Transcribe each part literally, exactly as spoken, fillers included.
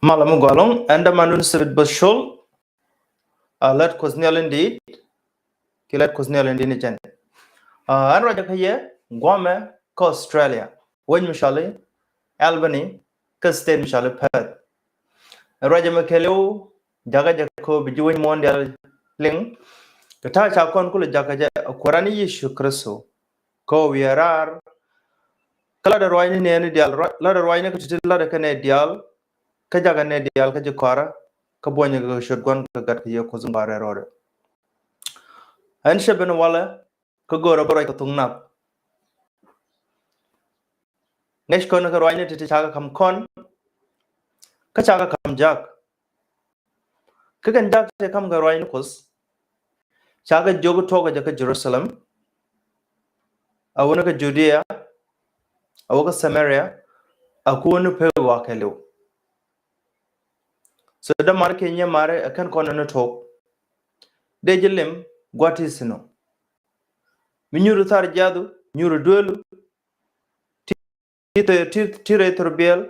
Malɛ mi gɔaa ɛlɔ̱ŋ, ɛn dämandun Sibit Both Col. A lät Kuoth Nhial in di̱i̱t, ki lät Kuoth Nhial in di̱i̱t ni jɛn. A ɛn ruacä kä yɛ guamɛ kä Australia, wec mi cɔali Albany, kä state mi cɔali Perth. Ɛn ruacä mi kɛɛliw jakä jɛ kɔ bi ji̱ wec muɔ̱ɔ̱n diaal liŋ. Kɛ ta̱a̱ ca kɔn kulɛ jakä jɛ a Kuäär ni Yecu Kritho. Kɔ wi̱i̱ raar. Kä latdɛ ruacni nɛɛni diaal, ruac-, latdɛ ruacni kä ti̱ti̱ latdɛ kɛ nɛy diaal. Kä jakä nɛy diaal kä ji̱ kɔaarä. Kä buɔ̱nyɛ kɛ ciöt Gua̱n kɛ Gat kɛ Yiëë Kuoth in gɔaa rɛl rɔɔdɛ. Ɛn cɛ ben walɛ kä go̱o̱rä bä ruac kɛ thok nath. Ŋäc kɔn kɛ ruacni ti̱ti̱ cakɛ ka̱m kɔn. Kä cakɛ ka̱m jak. Kä kɛn jak tëë ka̱m kɛ ruacni Kuoth. Cakɛ jiök tuɔɔkä jɛ kä Jerusalem. A wä ni kä Judea. A wä kä Samaria. A kuäär ni pek ɣɔaa kɛɛliw. So dämaari kiɛ nyimaari ɛ kɛn kɔn ni tuɔɔk. Dee ji̱ lim gua̱t ti thi̱n ɔ. Mi nyuuri thar jiathdu, nyuuri dueelu. Ti, ti, ti, ti rɛy thurbiɛl.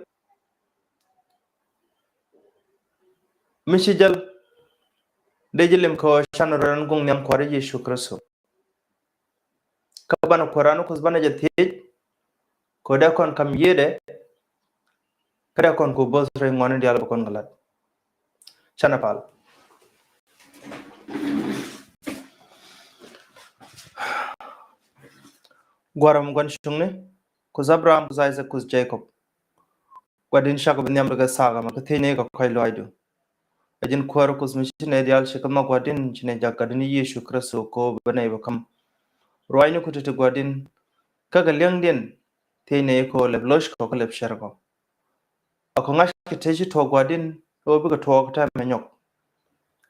Mi ci jäl. Dee ji̱ lim kɛ ɣöö canɛ rɔ rɛn guŋ nhiam Kuäärä Yecu Kritho. Kä banɛ Kuäär ni Kuoth banɛ jɛ thiec. Kɛ ɣöö dee kɔn ka̱m yiëëdɛ. Kä dee kɔn ku bo̱th rɛy ŋuani diaal bɛ kɔn kɛ lat. Canɛ pal. Gua̱a̱r mi gua̱n cuŋni, Kuoth Abraham, Kuoth Isaac, Kuoth Jacob. Gua̱di̱n cakɔ bi nhiam bikɛ thaak ɛmɛ kä thiecnɛ kɛ kɔ̱a̱c lɔaacdu. Ɛ ji̱n Kuäär Kuoth mi ci nɛy diaal ci kɛ nhɔk, Gua̱di̱n ci nɛ jak Gatdu ni Yecu Kritho kɛ ɣöö bɛ nɛy bɛ ka̱m ruaacni ku ti̱ti̱, Gua̱di̱n. Kä kɛ li̱eŋdiɛn thiecnɛ kɛ ɣöö lɛp lo̱ckɔ kä lɛp cärkɔ. A kɔ ŋa̱ckɛ tëë ci tuɔɔk, Gua̱di̱n, ɣöö bikɛ tuɔɔk täämɛ nyɔk.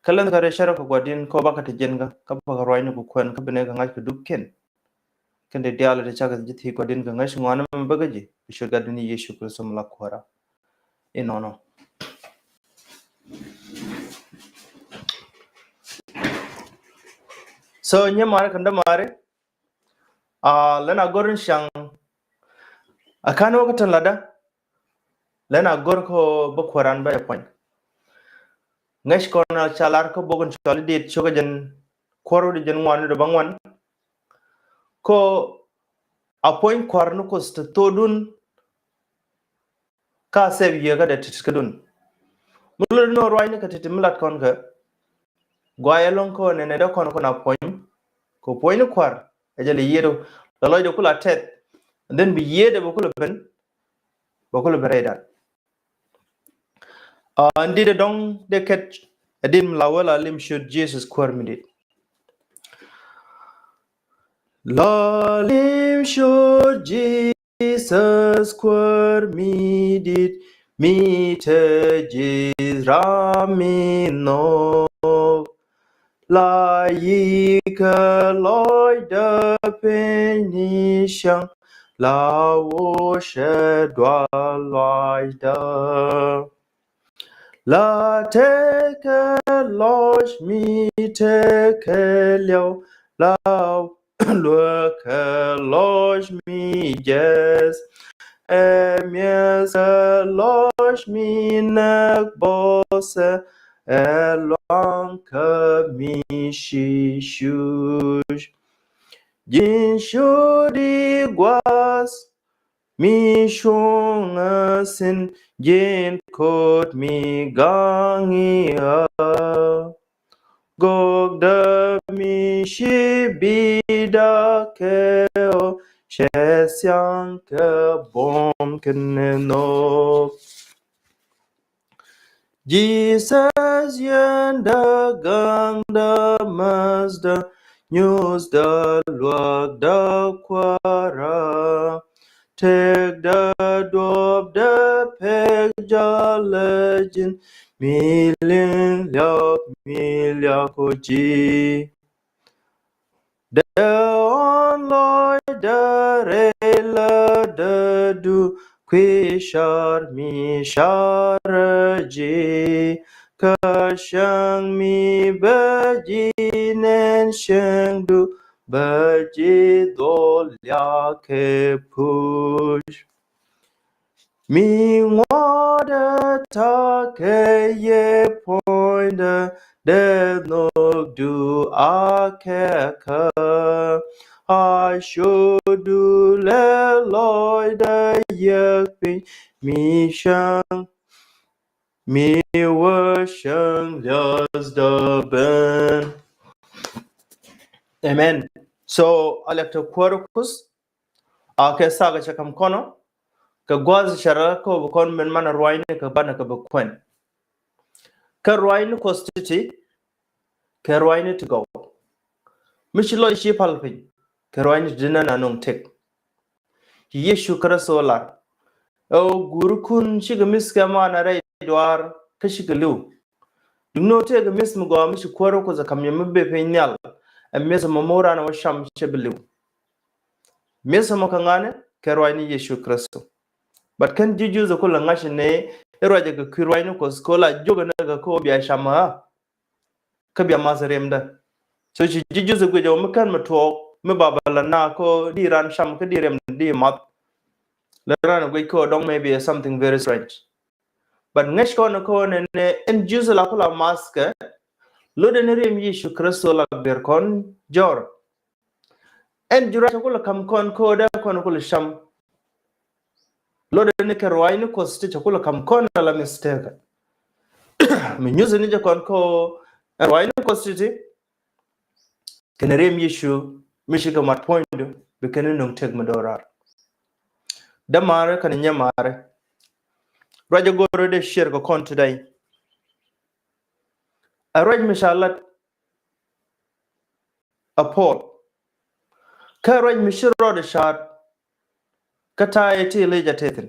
Kä lɛnhkɛ rɛy cärkɔ, Gua̱di̱n, kɛ ɣöö bakɛ te jiɛn kä, kä bakɛ ruaacni ku kuɛn kä bi nɛ kɛ ŋa̱c kɛ dup kiɛn. Kɛn ti diaal ti cakɛ ji̱ thiec, Gua̱di̱n, kɛ ŋäc ŋɔaani mi bäkɛ ji̱ kɛ ciöt Gatdu ni Yecu Kritho mi la Kuäärä. Inɔnɔ. So nyimaari kɛn dämaari. A lɛn a go̱r in ciaŋ a ka̱n wä kä tin latdä. Lɛn a go̱r kɛ ɣöö bä Kuääran bä jɛ puɔ̱ny. Ŋäc kɔn a ca lar kä bok in cɔal i̱ Diet cio̱kä jiɛn kuɔr wi̱cdɛ jiɛn ŋuan wi̱cdɛ bäŋuan. Kɛ ɣöö a puɔ̱ny Kua̱r ni Kuoth ti thokdun. Kä a thɛp Yieekä dee ti̱ti̱ kädun. Mi lot ni ɣöö ruaacni kɛ ti̱ti̱ mi lat kɔn kɛ. Guayɛ ɛlɔ̱ŋ kɛ ɣöö nɛnɛ dee kɔn kɔn a puɔ̱ny. Kɛ puɔ̱ny ni Kua̱r ɛ jɛ lɛ yiëëdɛ. Lɛ lɔcdɛ kulɛ tɛth. And then bi yiëëdɛ bɛ kulɛ ben. Bɛ kulɛ ben rɛydan. A, ɛn di̱t ɛ dɔ̱ŋ dee kɛt ɛ di̱t mi la wä la lim ciöt Jesus Kuäär mi di̱t. La lim ciöt Jesus Kuäär mi di̱t, mi te ji̱ ram mi nhɔk. La yi̱kɛ lɔcdä piny ni ciaŋ, la wocɛ dual lɔcdä. La tekɛ lɔc mi tekɛ liaw, la luäkɛ lɔc mi jɛth. Ɛ mi̱eth kɛ lɔc mi näk bɔthɛ, ɛ luaŋ kä mi ci cuc. Ji̱n ciöt i̱ gua̱a̱th mi cuŋä thi̱n, ji̱n ko̱t mi gaŋ i̱ ɣä. Gɔkdä mi ci bi̱i̱dä kɛ ɣöö cɛ thia̱ŋ kɛ buɔ̱m kɛnɛ nhök. Jesus yɛndä gaŋdä mäthdä, nyuuthdä luäkdä Kuäärä. Tëkdä duɔ̱ɔ̱pdä pek jalä ji̱n, mi liŋ liak mi liak ɔ ji̱. Dee ɣɔ̱n lɔcdä rɛy lätdädu, kui̱ ca̱r mi ca̱rä ji̱. Kä cäŋ mi bä ji̱ nɛn cäŋdu, bä ji̱ dhɔl liak kɛ puc. Mi ŋuɔ̱tdä ta̱a̱ kɛ yɛ puɔ̱nydä, dee nhökdu a kɛ kä. A cotdu lɛ lɔcdä yɛ piny, mi cäŋ, mi wä cäŋ lia̱thdä ben. Amen. So, a lɛk tɛ kuäär Kuoth, a kɛ thaak cɛ ka̱m kɔnɔ, kɛ gua̱a̱th cɛ rɔ kä bi kɔn min manɛ ruacni kɛ banɛ kɛ bi kuɛn. Kä ruacni Kuɔth ti̱ti̱, kɛ ruacni ti gɔw. Mi ci lɔc ci pal piny, kɛ ruacni ti di̱t nɛn a nuŋ tëk. Ci Yecu Kritho lar, ɛ ɣöö guurikun cikɛ mi̱th kɛ manɛ rɛy duaar kä cikɛ li̱w. Duŋni ɣöö tëëkɛ mi̱th mi gɔaa mi ci kuäär Kuoth ɛ ka̱m yɛ mi ben piny nhial, ɛ mi̱th ɛmɔ mi wä raan ɛ wä cam cɛ bi li̱w. Mi̱th ɛmɔ kɛ ŋa̱ni, kɛ ruacni Yecu Kritho. But kɛn ji̱ Juudh ɛ kulɛ ŋa̱c ni i̱ ruacɛ kɛ kui̱ ruacni Kuɔth kɛ ɣöö la jiök ɛn ɛ kɛ kä ɣöö bia cam ɣä, kä bia math riɛmdä. So ci ji̱ Juudh ɛ guic ɛ ɣöö mi kän mi tuɔɔk mi ba bä la naath kä di raan cam kä di riɛm di math. Lɛ raan ɛ guic kä ɣöö dɔ̱ŋ maybe something very strange. But ŋäc kɔn kä ɣöö nɛnɛ ɛn Juudh la ku la math kɛ, lotdɛ ni riɛm Yecu Kritho la ber kɔn jɔr. Ɛn Juudh cɛ kulɛ ka̱m kɔn kä ɣöö dee kɔn kulɛ cam. Lotdɛ ni kɛ ruacni Kuɔth ti cɛ kulɛ ka̱m kɔn ala mistake. Mi nyuthi ni jɛ kɔn kä ɣöö ɛn ruacni Kuɔth ti ti kɛnɛ riɛm Yecu mi cikɛ mat puɔ̱nydu, bi kɛn ni nuŋ tëk mi do̱raar. Dämaari kɛnɛ nyɛmaari, ruac ɛ go̱o̱rä dee share kɛ kɔn today. Ɛ ruac mi ca lat ɛ Paul. Kä ruac mi ci rɔɔdɛ ca̱a̱t kä ta̱a̱ ti Elija tëë thi̱n.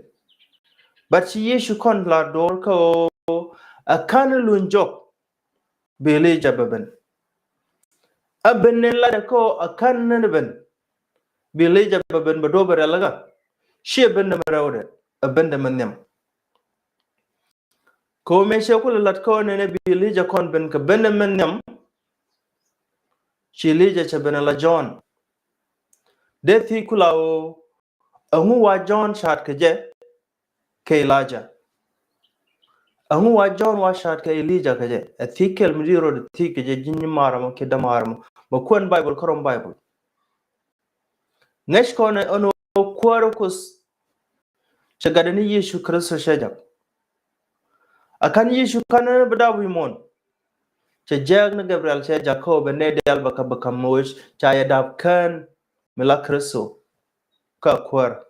But ci Yecu kɔn la duɔ̱ɔ̱r kä ɣöö ɛ ka̱n ni luny jɔk bi Elija bɛ ben. Ɛ ben ni latdɛ kä ɣöö ɛ ka̱n ni ben bi Elija bɛ ben bɛ duɔ̱ɔ̱p bɛ rialikä. Ciɛ ben dɛ mi rɛwdɛ, ɛ ben dɛ mi nhiam. Kɛ ɣöö mëë cɛ kulɛ lat kä ɣöö nɛnɛ bi Elija kɔn ben kɛ ben dɛ mi nhiam, ci Elija cɛ ben ala Jɔ̱ɔ̱n. Dee thiec kula ɣöö ɛŋu wa Jɔ̱ɔ̱n ca̱a̱t kɛ jɛ kɛ Elija? Ɛŋu wa Jɔ̱ɔ̱n wa ca̱a̱t kɛ Elija kɛ jɛ? Ɛ thiec kɛl mi di rɔɔdɛ thiec kɛ jɛ ji̱ nyimaarä mɔ kiɛ dämaarä mɔ. Mɛ kuɛn Baibol kä rɔm Baibol. Ŋäc kɔn ɛn ɣöö kuäärä Kuoth cɛ gatdɛ ni Yecu Kritho cɛ jak. A ka̱n Yecu ka̱n ni bi dap wi̱i̱ muɔ̱ɔ̱n. Cɛ jääk ni Gabriel cɛ jak kä ɣöö bɛ nɛy diaal bɛ kä bɛ ka̱m moc ca yɛ dap kään mi la Kritho kä kuäär.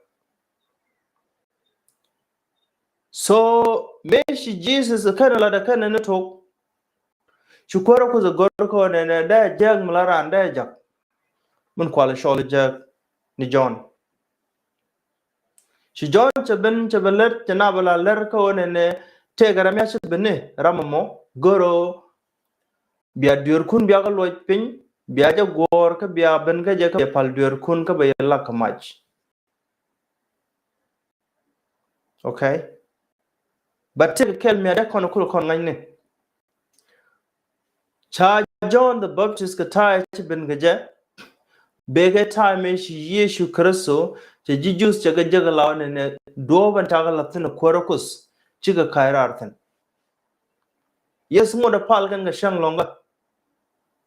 So mëë ci Jesus kɛn latdɛ kɛn ni tok, ci kuäärä Kuoth ɛ gör kä ɣöö nɛnɛ dee jääk mi la raan dee jak. Min kualɛ cɔl jääk ni Jɔ̱ɔ̱n. Ci Jɔ̱ɔ̱n cɛ ben cɛ ben lät cɛ nap ala lär kä ɣöö nɛnɛ tëëkɛ ram mi a ci ben ni ram ɛmɔ gör ɣöö bia dueerkun bia kɛ luɔc piny, bia jɛ guɔ̱ɔ̱r kä bia ben kä jɛ kä bia pal dueerkun kä bia yɛ lak kɛ mac. Okay. But tëëkɛ kɛl mi a dee kɔn kul kɔn ŋa̱cni. Ca John the Baptist kɛ ta̱a̱ ci ben kɛ jɛ. Bekɛ ta̱a̱ mëë ci Yecu Kritho cɛ ji̱ Juudh cɛ kɛ jek la ɣöö nɛnɛ duɔ̱ɔ̱p ɛn ta̱a̱ kɛ la thi̱n ɛ kuäärä Kuoth cikɛ ka̱c raar thi̱n. Yes, ŋot ɛ pal kɛn kɛ cäŋ lɔ̱ŋä.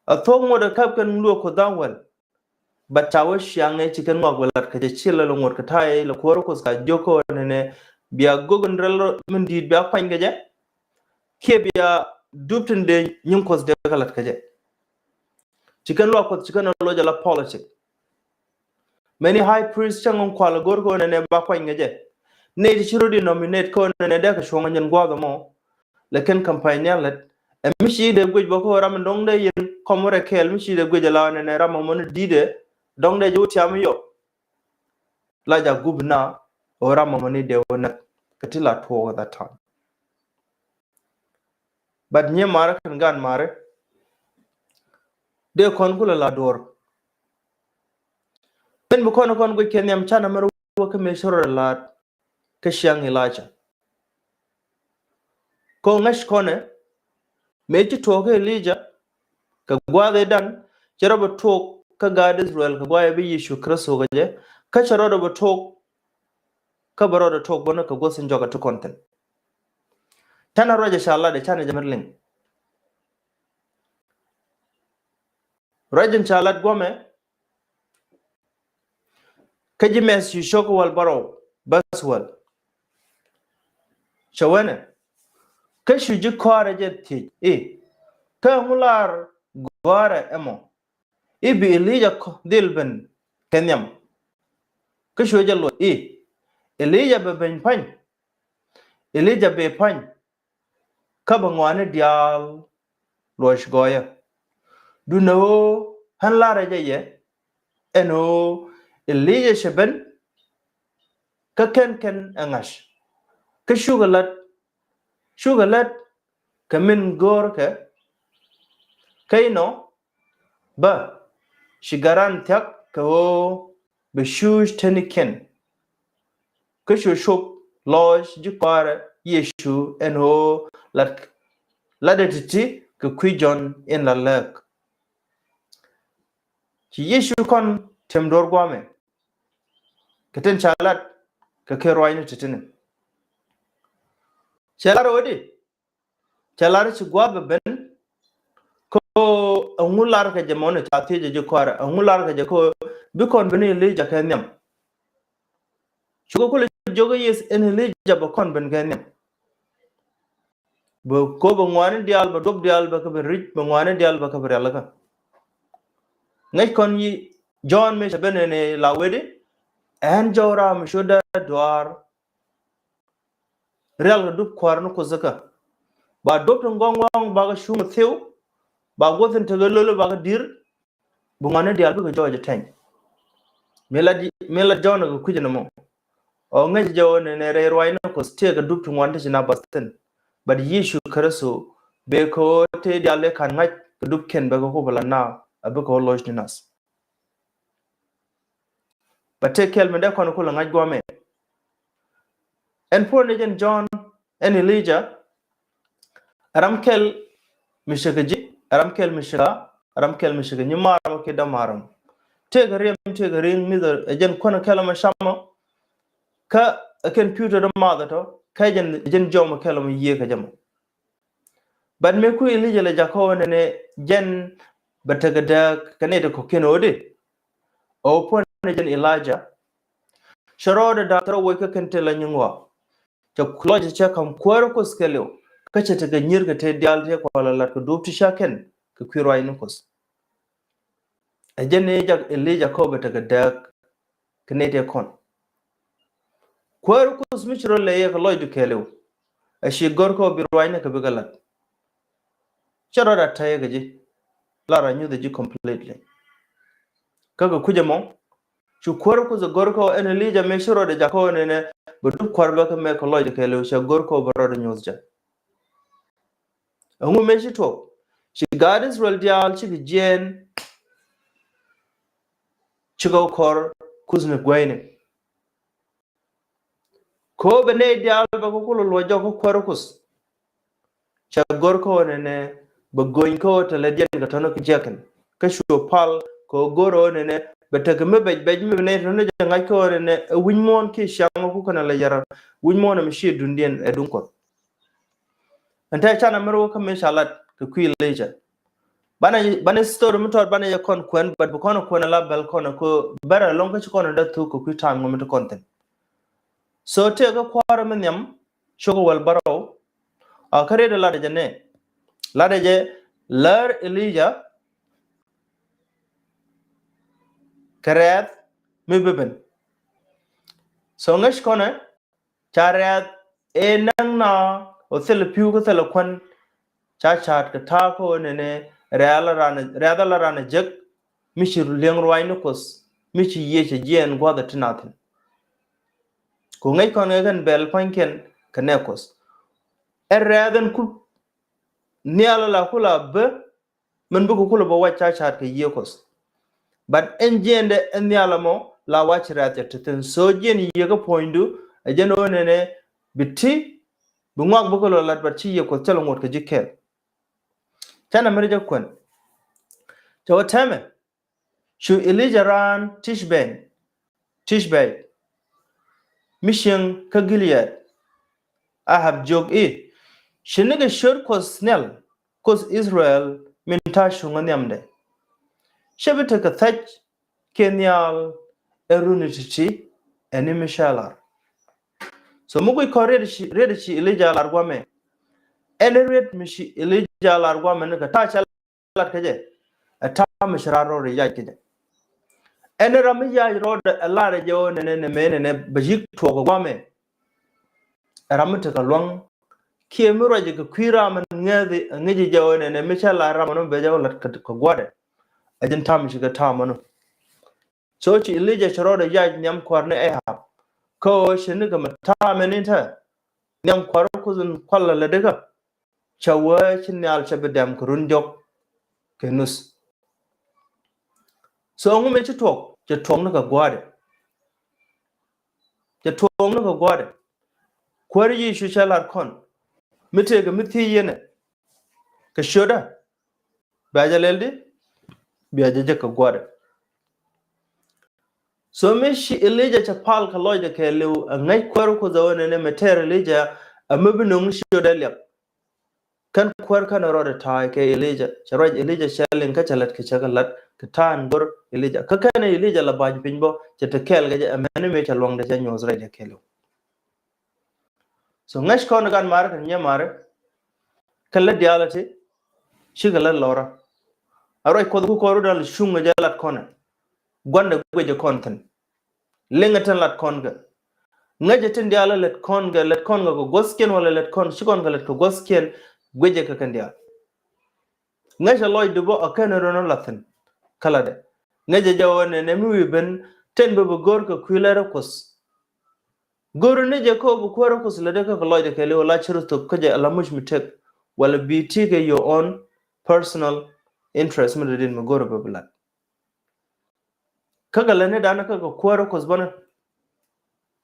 A thuɔ̱k ŋot ɛ käp kɛn luɔk Kuoth da̱ŋ wäl. But ca wä ciaŋ ɛ ci kɛn ŋɔak bɛ lat kɛ cɛ ci lɛ lɛ ŋot kɛ ta̱a̱ ɛ lɛ kuäärä Kuoth ka jiök kä ɣöö nɛnɛ bia gök in rɛl min di̱i̱t bia kuany kɛ jɛ. Kiɛ bia dup tin dee nyin Kuoth dee kɛ lat kɛ jɛ. Ci kɛn luaak Kuɔth ci kɛn ɛ loc ala politic. Many high priest cäŋ in kual go̱r kä ɣöö nɛnɛ ba kuany kɛ jɛ. Nɛy ti ci rɔ di nominate kä ɣöö nɛnɛ dee kɛ cuɔ̱ŋ ɛ nyin gua̱a̱th ɛmɔ. Lɛ kɛn campaign ni a lät ɛ mi ci dee guic bä kä ɣöö ram in dɔ̱ŋ dee yɛn kɔm wä rɛ kɛɛl mi ci dee guic ala ɣöö nɛnɛ ram ɛmɔ ni di̱t ɛ dɔ̱ŋ dee jɛ wä tiam yɔ. La ja gup na ɣöö ram ɛmɔ ni dee wä näk kɛ ti la tuɔɔk at that time. But nyiɛ marɛ kɛn gan marɛ dee kɔn kulɛ la duɔ̱ɔ̱r. Min bi kɔn kɔn guic kɛ nhiam canɛ mɛr wä kä mëë ci rɔ laat kä ciaŋ Elijah. Kɔ ŋäc kɔnɛ mëë ci tuɔɔk kä Elijah kɛ gua̱a̱th ëëdan cɛ rɔ bɛ tuɔɔk kä gaat Israel kɛ gua̱a̱th ëë bi Yecu Kritho kɛ jɛ kä cɛ rɔ bɛ tuɔɔk kä bɛ rɔɔdɛ tuɔk bä ni kɛ guɔth in jɔkɛ ti kɔn thin. Canɛ ruac ɛ ca lat ɛ canɛ jɛ mi liŋ. Ruac in ca lat guɔmɛ kä ji̱ Mɛth cu cok wäl bärɔw bäth wäl. Cɛ wänɛ kä cu ji̱ kɔaarɛ jɛ thiec i̱, kä ɛŋu lar gɔ̱a̱rɛ ɛmɔ i̱ bi Elija kɔ dhil ben kɛ nhiam? Kä cuɛ jɛ luɔc i̱, Elija bɛ ben pa̱ny. Elija bɛ pa̱ny kä bɛ ŋɔaani diaal luɔc gɔɔyä. Duundɛ ɣöö ɣän larɛ jɛ yɛ ɛn ɣöö Elija cɛ ben kä kɛn kɛn ɛ ŋa̱c. Kä cukɛ la̱t, cukɛ la̱t kɛ min görkɛ. Kä inɔ bä ci gat raan thia̱k kɛ ɣöö bɛ cuuc tenikiɛn. Kä cu cop lɔc ji̱ kɔaarɛ Yecu ɛn ɣöö lat, latdɛ ti̱ti̱ kɛ kui̱ Jɔ̱ɔ̱n in la lääk. Ci Yecu kɔn tɛm duɔ̱ɔ̱r gua̱a̱mɛ kɛ tin ca lat kɛ kɛ ruacni ti̱ti̱ni. Cɛ lar ɣöö di cɛ lar ci gua̱a̱th bɛ ben. Kä ɛŋu lar kɛ jɛ mɔni ca thiec jɛ ji̱ kɔaarɛ, ɛŋu lar kɛ jɛ kä bi kɔn ben Elija kɛ nhiam? Cukɛ kulɛ jiök i̱ yes, ɛn Elija bɛ kɔn ben kɛ nhiam. Bɛ kop bɛ ŋɔaani diaal, bɛ duɔp diaal, bɛ kɛ bɛ ri̱c, bɛ ŋɔaani diaal bɛ kɛ bɛ rialikä. Ŋäc kɔn i̱ Jɔ̱ɔ̱n mëë cɛ ben ɛn la wetdi, ɛn jɔw ram mi cu dee duaar rial kɛ dup kua̱r ni Kuoth kä. Ba duɔp ti ŋɔ̱ŋ ŋɔ̱ŋ ba kɛ cuŋ thiw, ba guɔth in tekɛ lol ba kɛ di̱r, bi ŋɔaani diaal bikɛ jɔɔc ɛ tɛny. Mi la di, mi la Jɔ̱ɔ̱n kɛ kui̱c ni mɔ. Ɔ ŋäc jɛ ɣöö nɛnɛ rɛy ruac ni Kuoth tëëkɛ dup ti ŋuan ti ci na bath thi̱n. But Yecu Kritho bɛ kɛ ɣöö tëë diaal dee ka̱n ŋa̱c kɛ dupkiɛn bɛ kɛ kup ala na a bikɛ ɣöö lo̱c ni nath. Bɛ tëë kɛl mi dee kɔn kulɛ ŋa̱c guamɛ. Ɛn puɔ̱n ni jɛn Jɔ̱ɔ̱n ɛn Elija, ɛ ram kɛl mi cɛ kɛ ji̱, ɛ ram kɛl mi cɛ kɛ, ɛ ram kɛl mi cɛ kɛ nyimaar mɔ kiɛ dämaar mɔ. Tëëkɛ riɛm, tëëkɛ ri̱ŋ, mi dhɛ ɛ jɛn kuän kɛl mɔ camɔ. Kä ɛ kɛn pi̱w tɔ dämaar tɔ, kä jɛn, jɛn jɔmɔ kɛl mɔ yiëë kɛ jɛ mɔ. But mëë ku Elija lɛ jakä ɣöö nɛnɛ jɛn bɛ tekɛ dääk kɛ nɛy ti kɔ̱kiɛn ɣöö di. Ɛ ɣöö puɔ̱n ni jɛn Elija. Cɛ rɔɔdɛ da̱a̱k thil rɛw woc kä kɛn tëë la nyin ɣɔaa. Cɛ lɔc cɛ kam kuäärä Kuoth kɛɛliw. Kä cɛ tekɛ nyier kɛ tëë diaal tëë kua la lat kɛ duɔ̱ɔ̱p ti ca kɛn kɛ kui̱ ruac ni Kuoth. Ɛ jɛn ni jak Elija kɔ bɛ tekɛ dääk kɛ nɛy tëë kɔn. Kuäär Kuoth mi ci rɔ lɛ yɛ kɛ lɔcdu kɛɛliw. Ɛ ci gör kɔ bi ruacni kɛ bikɛ lat. Cɛ rɔ da tɛy kɛ ji̱. La ra nyuth ji̱ completely. Kä kɛ kui̱c ɛmɔ, cu kuäär Kuoth ɛ gör kɔ ɛn Elija mëë ci rɔ da jak kɔ nɛnɛ bɛ dup kua̱r bɛ kɛ mɛ kɛ lɔcdu kɛɛliw, cɛ gör kɔ bɛ rɔ da nyuth jɛ. Ɛŋu mëë ci tuɔɔk? Ci gaat Israel diaal cikɛ jiɛɛn, cikɛ kɔr Kuoth ni guɛyni. Kɛ ɣöö bɛ nɛy diaal bɛ kɛ kulɛ luɔc jɔk kä kuäär Kuoth. Cɛ gör kɛ ɣöö nɛnɛ bɛ göny kɛ ɣöö tɛlɛ diɛn kɛ tɔ̱nä kɛ jiäkɛn. Kä cuɛ pal kɛ ɣöö gör ɣöö nɛnɛ bɛ tekɛ mi bɛc bɛc mi bɛ nɛy tɔ̱nä jɛ ŋa̱c kɛ ɣöö nɛnɛ ɛ wi̱c muɔ̱ɔ̱n kiɛ ciaŋ ɣä ku kɛnɛ lɛ yɛr wi̱c muɔ̱ɔ̱n ɛmɛ ciɛ duŋdiɛn ɛ duŋ Kuɔth. Ɛn tɛ̈ canɛ mɛr wä kä mëë ca lat kɛ kui̱ Elija. Banɛ, banɛ story mi tɔt banɛ jɛ kɔn kuɛn, but bi kɔn kuɛn ala bɛl kɔn kɛ bɛr ɛlɔŋ kä ci kɔn dee thuk kɛ kui̱ time ŋɔ mi ti kɔn thin. So tëë kä kua̱r mi nhiam cukɛ wäl bärɔw. A kä riet latdɛ jɛ nɛ. Latdɛ jɛ lär Elija kɛ rɛɛth mi bi ben. So ŋäc kɔnɛ ca rɛ̈th ëë näk na ɔ thilɛ pi̱w kä thilɛ kuän. Ca ca̱a̱t kɛ ta̱a̱ kä ɣöö nɛnɛ rɛ̈th ala ran, rɛ̈th ala ran ɛ jek mi ci liɛŋ ruaacni Kuɔth mi ci Yiëë cɛ jiɛɛn gua̱th ɛ ti na thi̱n. Ku ŋäc kɔn kɛ kɛn bɛl pua̱nykiɛn kɛ nɛ Kuɔth. Ɛ rɛ̈th ɛn ku nhial ala ku la bä min bikɛ kulɛ bä wac ca ca̱a̱t kɛ Yiëë Kuɔth. But ɛn jiɛɛndɛ ɛn nhial ɛmɔ la wac rɛ̈th cɛ ti thi̱n. So jiɛɛn Yiëë kä puɔ̱nydu ɛ jɛn ɣöö nɛnɛ bi ti bi ŋuak bikɛ lɔ lat, but ci Yiëë Kuɔth cä lɛ ŋot kɛ ji̱ kɛɛl. Canɛ mɛr jɛ kuɛn. Cɛ wä tɛmɛ cu Elija raan Ti̱cbɛy, Ti̱cbɛy. mi cieŋ kä Giliad. Ahab jiök i̱, ci nikɛ ciöt Kuɔth Nhial, Kuoth Israel, min ta̱a̱ cuŋä nhiamdɛ. Cä bi tekɛ thäc kiɛ nhial ɛ runi ti̱ti̱ ɛn i̱ mi cä lar. So mi guic kɔn riet ci, riet ci Elija lar guamɛ. Ɛn riet mi ci Elija lar guamɛ ni kɛ ta̱a̱ cä lat kä jɛ. Ɛ ta̱a̱ mi ci rar rɔɔdɛ yac kä jɛ. Ɛn ram mi yac rɔɔdɛ ɛ lar ɛ jɛ ɣöö nɛnɛ nɛ mëë nɛnɛ bɛ yi̱k tuɔɔk ɛ guamɛ. Ɛ ram mi tekɛ luaŋ kiɛ mi ruac kɛ kui̱ ram mi ŋäthi ɛ ŋäci jɛ ɣöö nɛnɛ mi cä lar ram ɛn ɣöö bɛ jɛ ɣöö lat kɛ gua̱dɛ. Ɛ jɛn ta̱a̱ mi ci kɛ ta̱a̱ mɔnɔ. So ci Elija ci rɔɔdɛ yac nhiam kua̱r ni Ahab. Kä ɣöö ci ni kɛ mɛ ta̱a̱ mɛ ni te nhiam kua̱r Kuoth in kualɛ lɛ dikä. Cä wee ci nhial cä bi dɛm kɛ run diɔk kɛ nuth. So ŋu mëë ci tuɔk, cɛ tuɔk ni kɛ gua̱dɛ. Cɛ tuɔk ni kɛ gua̱dɛ. Kuäär Yecu cä lar kɔn mi tëëkɛ mi thiec yɛnɛ kɛ ciötdä. Bia jɛ lɛl di bia jɛ jek kɛ gua̱dɛ. So mi ci Elija cɛ pal kɛ lɔcdɛ kɛɛliw ɛ ŋäc kuäär Kuoth ɛ ɣöö nɛnɛ mɛ tɛɛr Elija ɛ mi bi nöŋ ciötdä liak. Kɛn kuäär kɛn rɔɔdɛ ta̱a̱ kɛ Elija. Cɛ ruac Elija cɛ liŋ kä cɛ lät kɛ cɛ kɛ lät kɛ ta̱a̱ in go̱r Elija. Kä kɛn Elija la ba̱ny piny bä cɛ te kɛɛl kɛ jɛ ɛ mɛni mëë cɛ luaŋdɛ cɛ nyuɔ̱th rɛydɛ kɛɛliw. So ŋäc kɔn gan mari kɛ nyɛ mari. Kɛ lät diaal ti cikɛ lät lɔra. A ruac Kuɔth ku kɔru dan cuŋ jɛ lat kɔnɛ. Guandɛ guecɛ kɔn thin. Liŋɛ tin lat kɔn kɛ. Ŋäcɛ tin diaal lät kɔn kɛ, lät kɔn kɛ kɛ guɔthkiɛn wala lät kɔn ci kɔn kɛ lät kɛ guɔthkiɛn guecɛ kɛ kɛn diaal. Ŋäcɛ lɔcdu bä a kɛn run lathin. Kä latdɛ ŋäcɛ jɛ wä nɛ nɛ mi wi̱i̱ ben tin bä bä go̱r kɛ kui̱ lɛr Kuɔth. Go̱r ni jɛ kä bi kuäär Kuɔth lɛ dee kä kɛ lɔcdɛ kɛ liw la ci rɔ thok kä jɛ ala muc mi tek wala bi ti kɛ your own personal interest mi dee din mi go̱r bɛ bi lat. Kä kɛ lɛ ni dan kä kɛ kuäär Kuɔth bänä.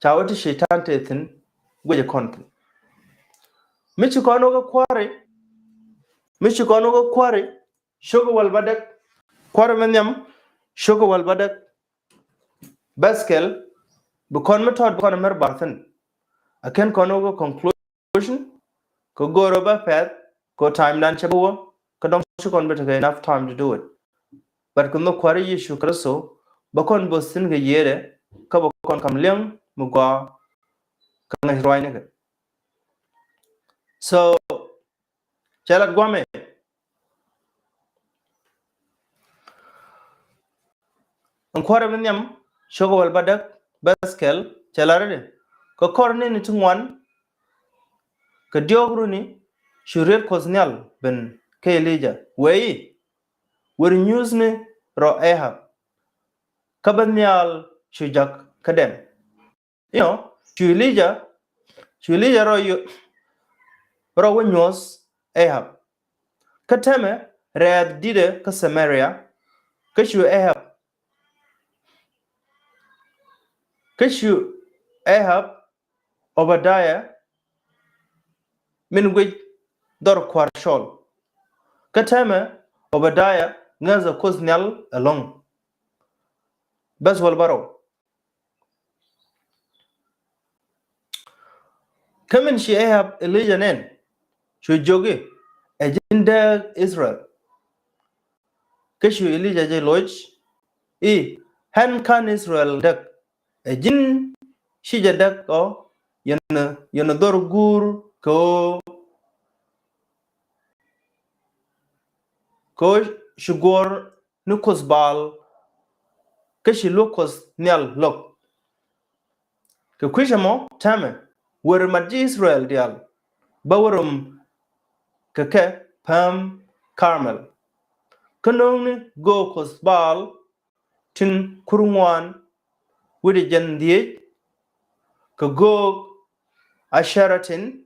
Ca wä ti Cɛytan tëë thi̱n guicɛ kɔn thi̱n. Mi ci kɔn wä kä kuäri, mi ci kɔn wä kä kuäri, cok wal ba däk, kuäri mi nhiam, cok wal ba däk. Bäth kɛl bi kɔn mi tɔt bi kɔn mɛr bar thi̱n. A kɛn kɔn wä kä conclusion, kɛ go̱o̱r wä bä pɛth kɛ time dan cɛ bi wä kä dɔŋ ci kɔn bi tekɛ enough time to do it. But kɛ nhök kuäär Yecu Kritho bä kɔn bo̱th thi̱n kɛ yiëëdɛ kä bä kɔn kam liɛŋ mi gɔaa kä ŋäc ruacnikɛ. So cɛ lat guamɛ. Ɛn kuäärɛ mi nhiam cok wal ba däk bäth kɛl cɛ lat rɛdɛ kɛ kɔr ni ni ti ŋuan kɛ diɔk runi cu riet Kuɔth Nhial ben kä Elija wee i̱ wer nyuuthni rɔ Ahab kä bä nhial cu jak kä dɛm. You know, cu Elija, cu Elija rɔ yo, rɔ wä nyuɔth Ahab. Kä tɛmɛ rɛɛth di̱tɛ kä Samaria, kä cu Ahab, kä cu Ahab Obadiah min guic dhɔr kua̱r cɔl. Kä tɛmɛ Obadiah ŋäthɛ Kuoth Nhial ɛlɔ̱ŋ. Bäth wäl bärɔw. Kä min ci Ahab Elija nɛn cu jiök i̱ ɛ ji̱n dääk Israel. Kä cu Elija jɛ loc i̱ ɣän /ka̱n Israel däk. Ɛ ji̱n ci jɛ däk ɔ yɛn, yɛn dhɔr guur kɛ ɣöö, kɛ ɣöö ci guɔ̱ɔ̱r ni Kuoth Baal kä ci luäk Kuoth Nhial lo̱k. Kɛ kui̱c ɛmɔ täämɛ wer mat ji̱ Israel diaal bä wä rom kɛ kɛ pääm Karmel. Kä nööŋni göök Kuoth Baal tin kur ŋuan wi̱cdɛ jiɛn dhieec kɛ göök Acera tin,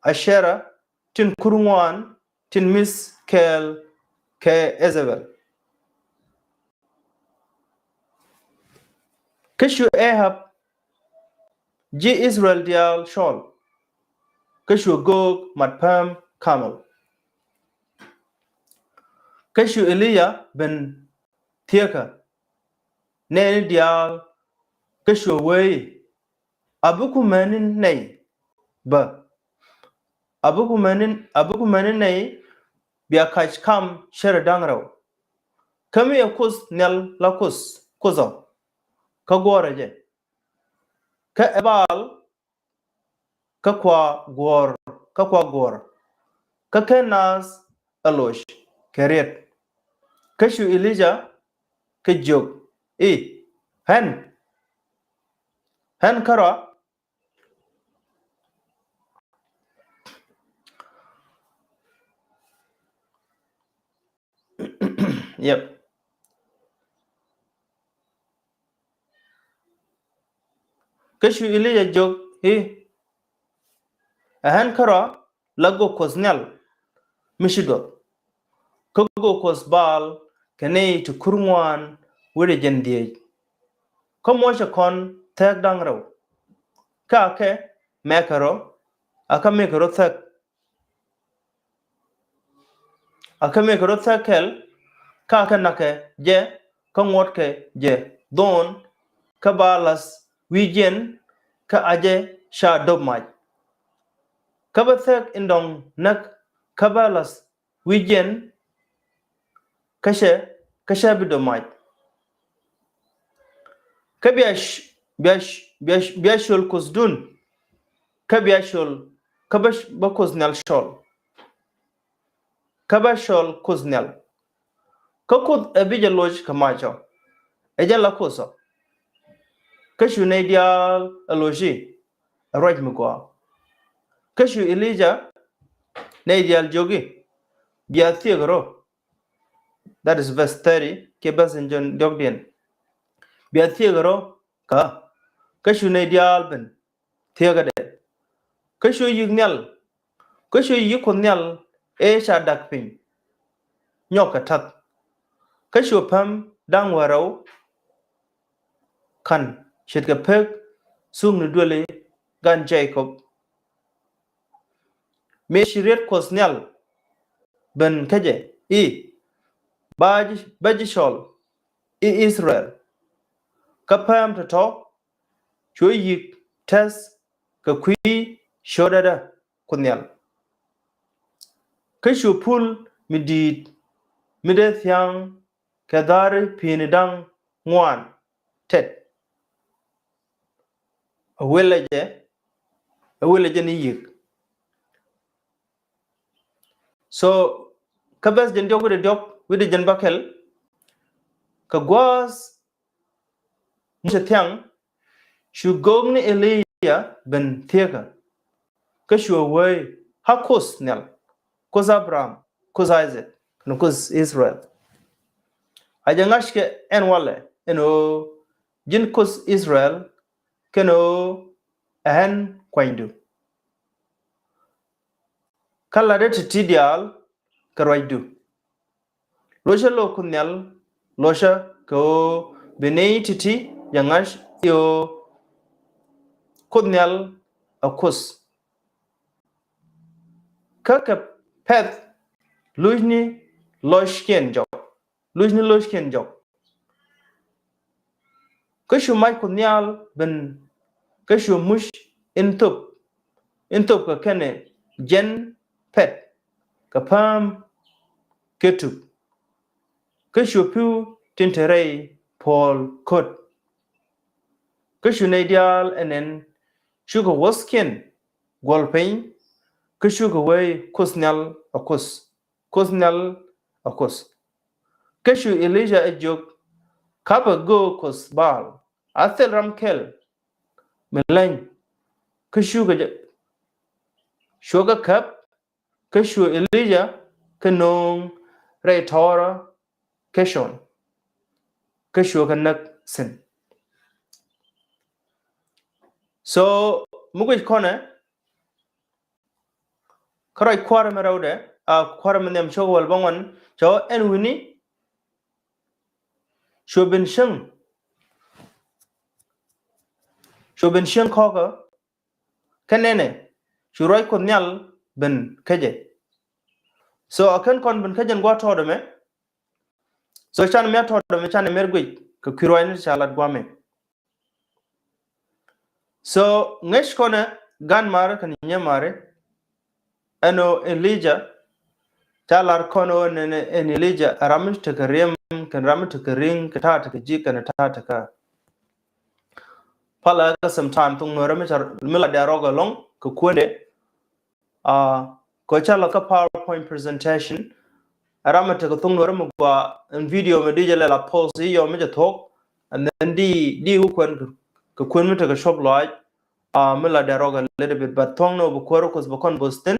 Acera tin kur ŋuan tin mi̱th kɛɛl kɛ Ithɛbɛl. Kä cu Ahab ji̱ Israel diaal cɔl kä cu göök mat pääm Karmel. Kä cu Elija ben thieekä nɛɛni diaal kä cu wee i̱ A bi kumɛni nɛy bä. A bi kumɛni, a bi kumɛni nɛy bia kac kam cärɛ da̱ŋ rɛw. Kä mi ɛ Kuoth Nhial la Kuoth, Kuoth ɔ, kä guɔ̱ɔ̱rɛ jɛ. Kä ɛ Baal kä kua guɔ̱ɔ̱r, kä kua guɔ̱ɔ̱r. Kä /ken naath ɛ loc kɛ riet. Kä cu Elija kɛ jiök i̱, ɣän, ɣän kärɔa. Yep. Kä cu Elija jiök i̱, ɛ ɣän kärɔa la gök Kuɔth Nhial mi ci duɔth, kä gök kuɔth Baal kɛ nɛy ti kur ŋuan wi̱cdɛ jiɛn dhieec. Kä muɔcɛ kɔn thɛk da̱ŋ rɛw. Kä akɛ mɛkɛ rɔ, akɛ mɛkɛ rɔ thɛk. Akɛ mɛkɛ rɔ thɛk kɛl, kä akɛ näkɛ jɛ, kä ŋuɔtkɛ jɛ dhon, kä ba la̱th wi̱i̱ jiɛn, kä a jɛ ca dop mac. Kä bä thɛk in dɔ̱ŋ näk, kä ba la̱th wi̱i̱ jiɛn, kä cɛ, kä cɛ bi dop mac. Kä bia c-, bia c-, bia c-, bia cɔl kuothdun. Kä bia cɔl, kä bä, bä Kuoth Nhial cɔl. Kä bä cɔl Kuoth Nhial. Kä Kuoth ɛ bi jɛ loc kɛ mac ɔ. Ɛ jɛn la Kuoth ɔ. Kä cu nɛy diaal ɛ loc i̱, ɛ ruac mi gɔaa. Kä cu Elija nɛy diaal jiök i̱, bia thieekä rɔ. That is verse thirty, kiɛ verse in John diɔ̱kdiɛn. Bia thieekä rɔ kä. Kä cu nɛy diaal ben thieekädɛ. Kä cu yi̱k nhial, kä cu yi̱k Kuoth Nhial ëë ca dak piny nyɔk kɛ ta̱th. Kä cu päm da̱ŋ wäl rɛw ka̱n ce̱tkɛ pek thukni duëli gan Jekɔb. Mëë ci riet Kuɔth Nhial ben kä jɛ i̱, bä ji̱, bä ji̱ cɔl i̱ Israel. Kä päm tɔ̱tɔ̱ cu yi̱k tɛth kɛ kui̱ ciötdädä Kuoth Nhial. Kä cu pul mi di̱i̱t mi dee thia̱a̱ŋ kɛ dha̱ri pi̱i̱ni da̱ŋ ŋuan tet. A welɛ jɛ, a welɛ jɛ ni yi̱k. So kä verse jiɛn diɔ̱k wi̱cdɛ diɔ̱k, wi̱cdɛ jiɛn bäkɛl, kɛ gua̱a̱th mi cɛ thiaŋ, cu göök ni Elija ben thieekä. Kä cu wee, ɣä Kuoth Nhial, Kuoth Abraham, Kuoth Isaac, kɛnɛ Kuoth Israel, a jɛ ŋa̱ckɛ ɛn walɛ ɛn ɣöö ji̱n Kuoth Israel, kɛn ɣöö ɛ ɣän kuanydu. Kä la̱tdä ti̱ti̱ diaal kɛ ruacdu. Locä lo̱k Kuoth Nhial, locä kɛ ɣöö bi nɛy ti̱ti̱ jɛ ŋa̱c i̱ ɣöö Kuoth Nhial ɛ Kuoth. Kä kɛ pɛ̈th lucni lɔckiɛn jɔk, lucni lɔckiɛn jɔk. Kä cu mac Kuoth Nhial ben, kä cu muc in thöp, in thöp kɛ kɛnɛ jiɛn pɛ̈t kɛ pääm kɛ tuk. Kä cu pi̱w tin te rɛy puɔl ko̱t. Kä cu nɛy diaal ɛ nɛn, cukɛ wuɔ̱thkiɛn guɔl piny, kä cukɛ wee, Kuoth Nhial ɛ Kuoth, Kuoth Nhial ɛ Kuoth. Kä cu Elija ɛ jiök, käpɛ göök kuɔth Baal, a thil ram kɛl mi leny. Kä cukɛ jɛ, cukɛ käp, kä cu Elija kɛ nööŋ rɛy tɔ̱ɔ̱rä Kecon. Kä cukɛ näk thi̱n. So mi guic kɔnɛ, kä ruac kua̱r mi rɛwdɛ, a kua̱r mi nhiam cio̱k wäl bäŋuan, cɛ ɣöö ɛn wi̱ni cu ben cieŋ, cu ben cieŋ kɔ̱kä, kä nɛnɛ cu ruac Kuɔth Nhial ben kä jɛ. So a /ken kɔn ben kä jɛ ɛn gua̱a̱th tɔɔt ɛmɛ. So canɛ mi̱a tɔɔt ɛmɛ, canɛ mi̱a guic kɛ kui̱ ruacni ti ca lat gua̱a̱th ɛmɛ. So ŋäc kɔnɛ gan mari kɛn nyɛ mari. Ɛn ɣöö Elija ca lar kɔn ɣöö nɛnɛ ɛn Elija ɛ ram mi tekɛ riɛm kɛn ram mi tekɛ riŋ kɛ ta̱a̱ tekɛ ji̱ kɛn ta̱a̱ tekɛ. Palɛ kɛ sometime thuŋ nuɔrɛ mi ca mi la dɛ̈r rɔk ɛlɔ̱ŋ kɛ kuändɛ. Aa, kɛ ca la kä PowerPoint presentation. Ɛ ram mi tekɛ thuŋ nuɔrɛ mi gua ɛn video mi di jɛ lɛ la post i̱ yɔ mi jɛ thuɔ̱k. And then di di wä kuɛn kɛ kuɛn mi tekɛ cuɔp lɔaac. Aa, mi la dɛ̈r rɔk a little bit, but thuɔ̱ŋ ni wä bi kuäär Kuɔth bi kɔn both thin.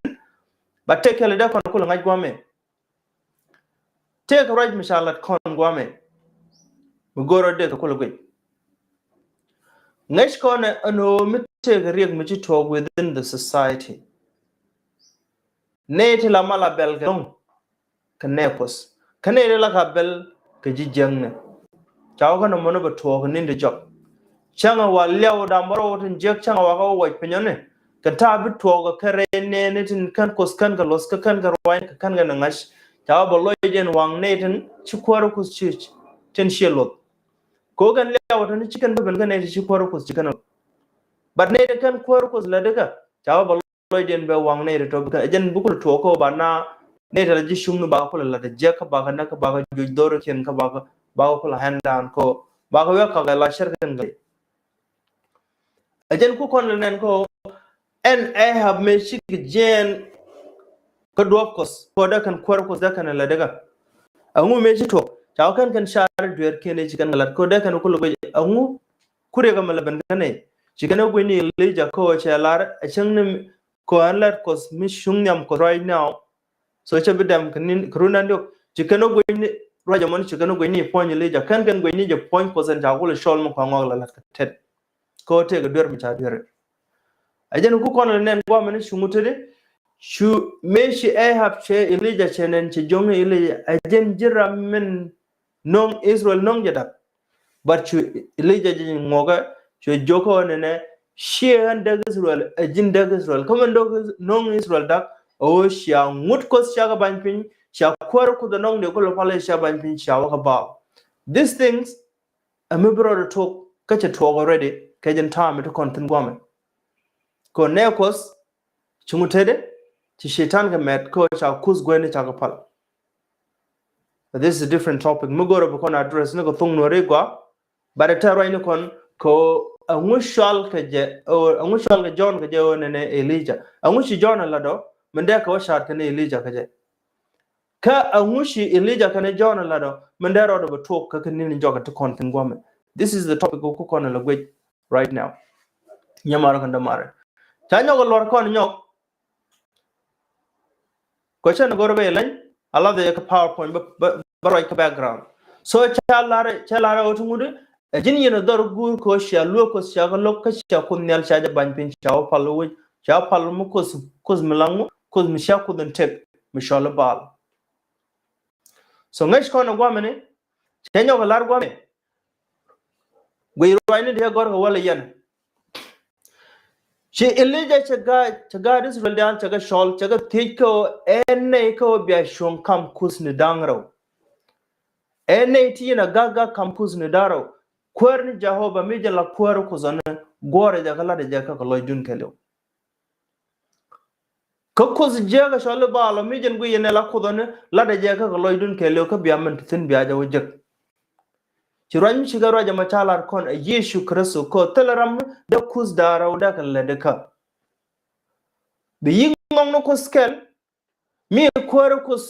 But tëëkɛ lɛ dee kɔn kulɛ ŋa̱c guamɛ. Tëëkɛ ruac mi ca lat kɔn guamɛ. Mi go̱o̱r rɔ dee kɛ kulɛ guic. Ŋäc kɔn ɛn ɣöö mi tëëkɛ riɛk mi ci tuɔɔk within the society. Nɛy ti la mal a bɛl kɛ lo̱ŋ kɛ nɛy Kuɔth. Kä nɛy ti la ka bɛl kɛ ji̱ jiäkni. Ca wä kä nɔmɔ ni bɛ tuɔɔk ni̱n ti jɔk. Cäŋɛ wa liaw da̱ŋ bärɔw tin jiäk cäŋɛ wa kä wä wac pinyɔni. Kɛ ta̱a̱ bi tuɔɔk kɛ rɛy nɛɛni tin kän Kuɔth kän kɛ luɔth kä kän kɛ ruac kɛ kän kɛ ni ŋa̱c. Ca wä bɛ lɔcdiɛn waŋ nɛy tin ci kuäär Kuɔth ci tin ciɛ luɔth. Kɛ wä kɛn liaw tin ci kɛn bä ben kä nɛy tin ci kuäär Kuɔth ci kɛn luɔth. But nɛy tin kän kuäär Kuɔth lɛ dikä ca wä bɛ lɔcdiɛn bɛ waŋ nɛy ti tɔ̱ bi kɛn ɛ jɛn bi kulɛ tuɔɔk kä ba na nɛy ti la ji̱ cuŋni bakɛ kulɛ lat ɛ jiɛk kä bakɛ näk kä bakɛ juɔc dhɔrikiɛn kä bakɛ bakɛ kulɛ hand down kä bakɛ wek kakɛ la cär kɛn kɛ. Ɛ jɛn ku kɔn lɛ nɛn kä ɛn Ahab mëë cikɛ jiɛɛn kä duɔ̱ɔ̱p Kuɔth kä dee kɛn kuäär Kuɔth dee kɛn lɛ dee kɛ. Ɛŋu mëë ci tuɔɔk ca wä kɛn kɛn car dueerkiɛn ëë ci kɛn kɛ lat kä dee kɛn kulɛ guic ɛŋu. Ku riɛk ɛmɛ lɛ ben kä nɛy ci kɛn ɛ guic ni Elija kä cɛ lar ɛ cäŋ ni kɛ ɣän lät Kuɔth mi cuŋ nhiam Kuɔth right now. So cɛ bi dɛm kɛ run da̱ŋ diɔ̱k ci kɛn ɛ guic ni ruac ɛmɔni ci kɛn ɛ guic ni puɔ̱ny Elija kɛn kɛn guic ni jɛ puɔ̱ny Kuɔth ɛn ca kulɛ cɔl mi kɔaŋ ɣɔk la la̱t kɛ tet. Kɛ ɣöö tëëkɛ duer mi ca duer. Ɛ jɛn ku kɔn lɛ nɛn guamɛ ni cuŋ tëdi cu mëë ci Ahab cɛ Elija cɛ nɛn cɛ jo̱ŋ ni Elija ɛ jɛn ji̱ ram min no̱o̱ŋ Israel no̱o̱ŋ jɛ da̱k. But cu Elija jɛ ŋuɔkɛ cu jɔkä ɣän nɛnɛ ciɛ ɣän däk Israel ɛ ji̱n däk Israel kä min dɔ̱k no̱o̱ŋ Israel da̱k. Ɛ ɣöö cia ŋut Kuɔth cia kɛ ba̱ny piny cia kuäär Kuɔth ɛ nɔŋ dee kulɛ pal cia ba̱ny piny cia wä kɛ Baal. These things ɛ mi bi rɔɔdɛ tuɔɔk kä cɛ tuɔɔk already kɛ jɛn ta̱a̱ mi ti kɔn thi̱n guamɛ. Kɛ ɣöö nɛy Kuɔth cuŋ tëdi ci citan kɛ mɛt kä ca Kuoth guäni ca kɛ pal. This is a different topic mi go̱o̱rä bi kɔn address ni kɛ thuŋ nuɔri gua. But ɛ tɛ̈r ruacni kɔn kɛ ɣöö ɛŋu cɔal kɛ jɛ ɣöö ɛŋu cɔal kɛ Jɔ̱ɔ̱n kɛ jɛ ɣöö nɛnɛ Elija ɛŋu ci Jɔ̱ɔ̱n ɛ lat ɔ min dee kɛ wä ca̱a̱t kɛ ni Elija kɛ jɛ. Kä ɛŋu ci Elija kɛnɛ Jɔ̱ɔ̱n ɛ lat ɔ min dee rɔɔdɛ bɛ tuɔɔk kä kɛ ni̱n jɔk ɛ ti kɔn thi̱n guamɛ. This is the topic ku kɔn ɛ lɛ guic right now. Nyɛ marɛ kɛn dämaarɛ ca nyɔk ɛ luɔr kɔn nyɔk. Kɔ cɛn go̱r bɛ ilany a lath yɛ kä PowerPoint bä ruac kä background. So ca lar ca lar ɣöö ti ŋut ɛ ji̱n yɛn ɛ dhɔr guur kɛ ɣöö cia luäk Kuɔth cia kɛ lo̱k kä cia Kuoth Nhial cia jɛ ba̱ny piny cia wä pal wec cia pal mi Kuoth Kuoth mi laŋ Kuoth mi cia Kuoth in tek mi cɔl i̱ Baal. So ŋäc kɔn ɛ guamɛ ni cɛ nyɔk ɛ lar guamɛ. Guic ruacni diɛ gɔ̱rkɛ wälɛ yɛn. Ci Elija cɛ gaat cɛ gaat Israel diaal cɛ kɛ cɔl cɛ kɛ thiec kä ɣöö ɛn nɛy kä ɣöö bia cuɔ̱ŋ kam kuthni da̱ŋ rɛw. Ɛn nɛy ti yɛn a gak gak kam kuthni da̱ŋ rɛw. Kuäär ni Jehova mi jɛn la kuäär Kuoth ɔni guɔ̱ɔ̱rɛ jɛ kä la̱tdɛ jɛ kä kɛ lɔcdun kɛɛliw. Kä Kuoth jiääk ɛ cɔl i̱ Baal ɔ mi jɛn guiyɛ nɛ la Kuoth ɔni la̱tdɛ jɛ kä kɛ lɔcdun kɛɛliw kä bia min ti thi̱n bia jɛ wä jek. Ci ruac mi cikɛ ruac ɛmɔ ca lar kɔn ɛ Yecu Kritho kɛ thilɛ ram mi dee kuth da̱ŋ rɛw dee kɛ lɛt ikä. Bi yi̱k ŋɔŋni Kuoth kɛl mi kuäär Kuoth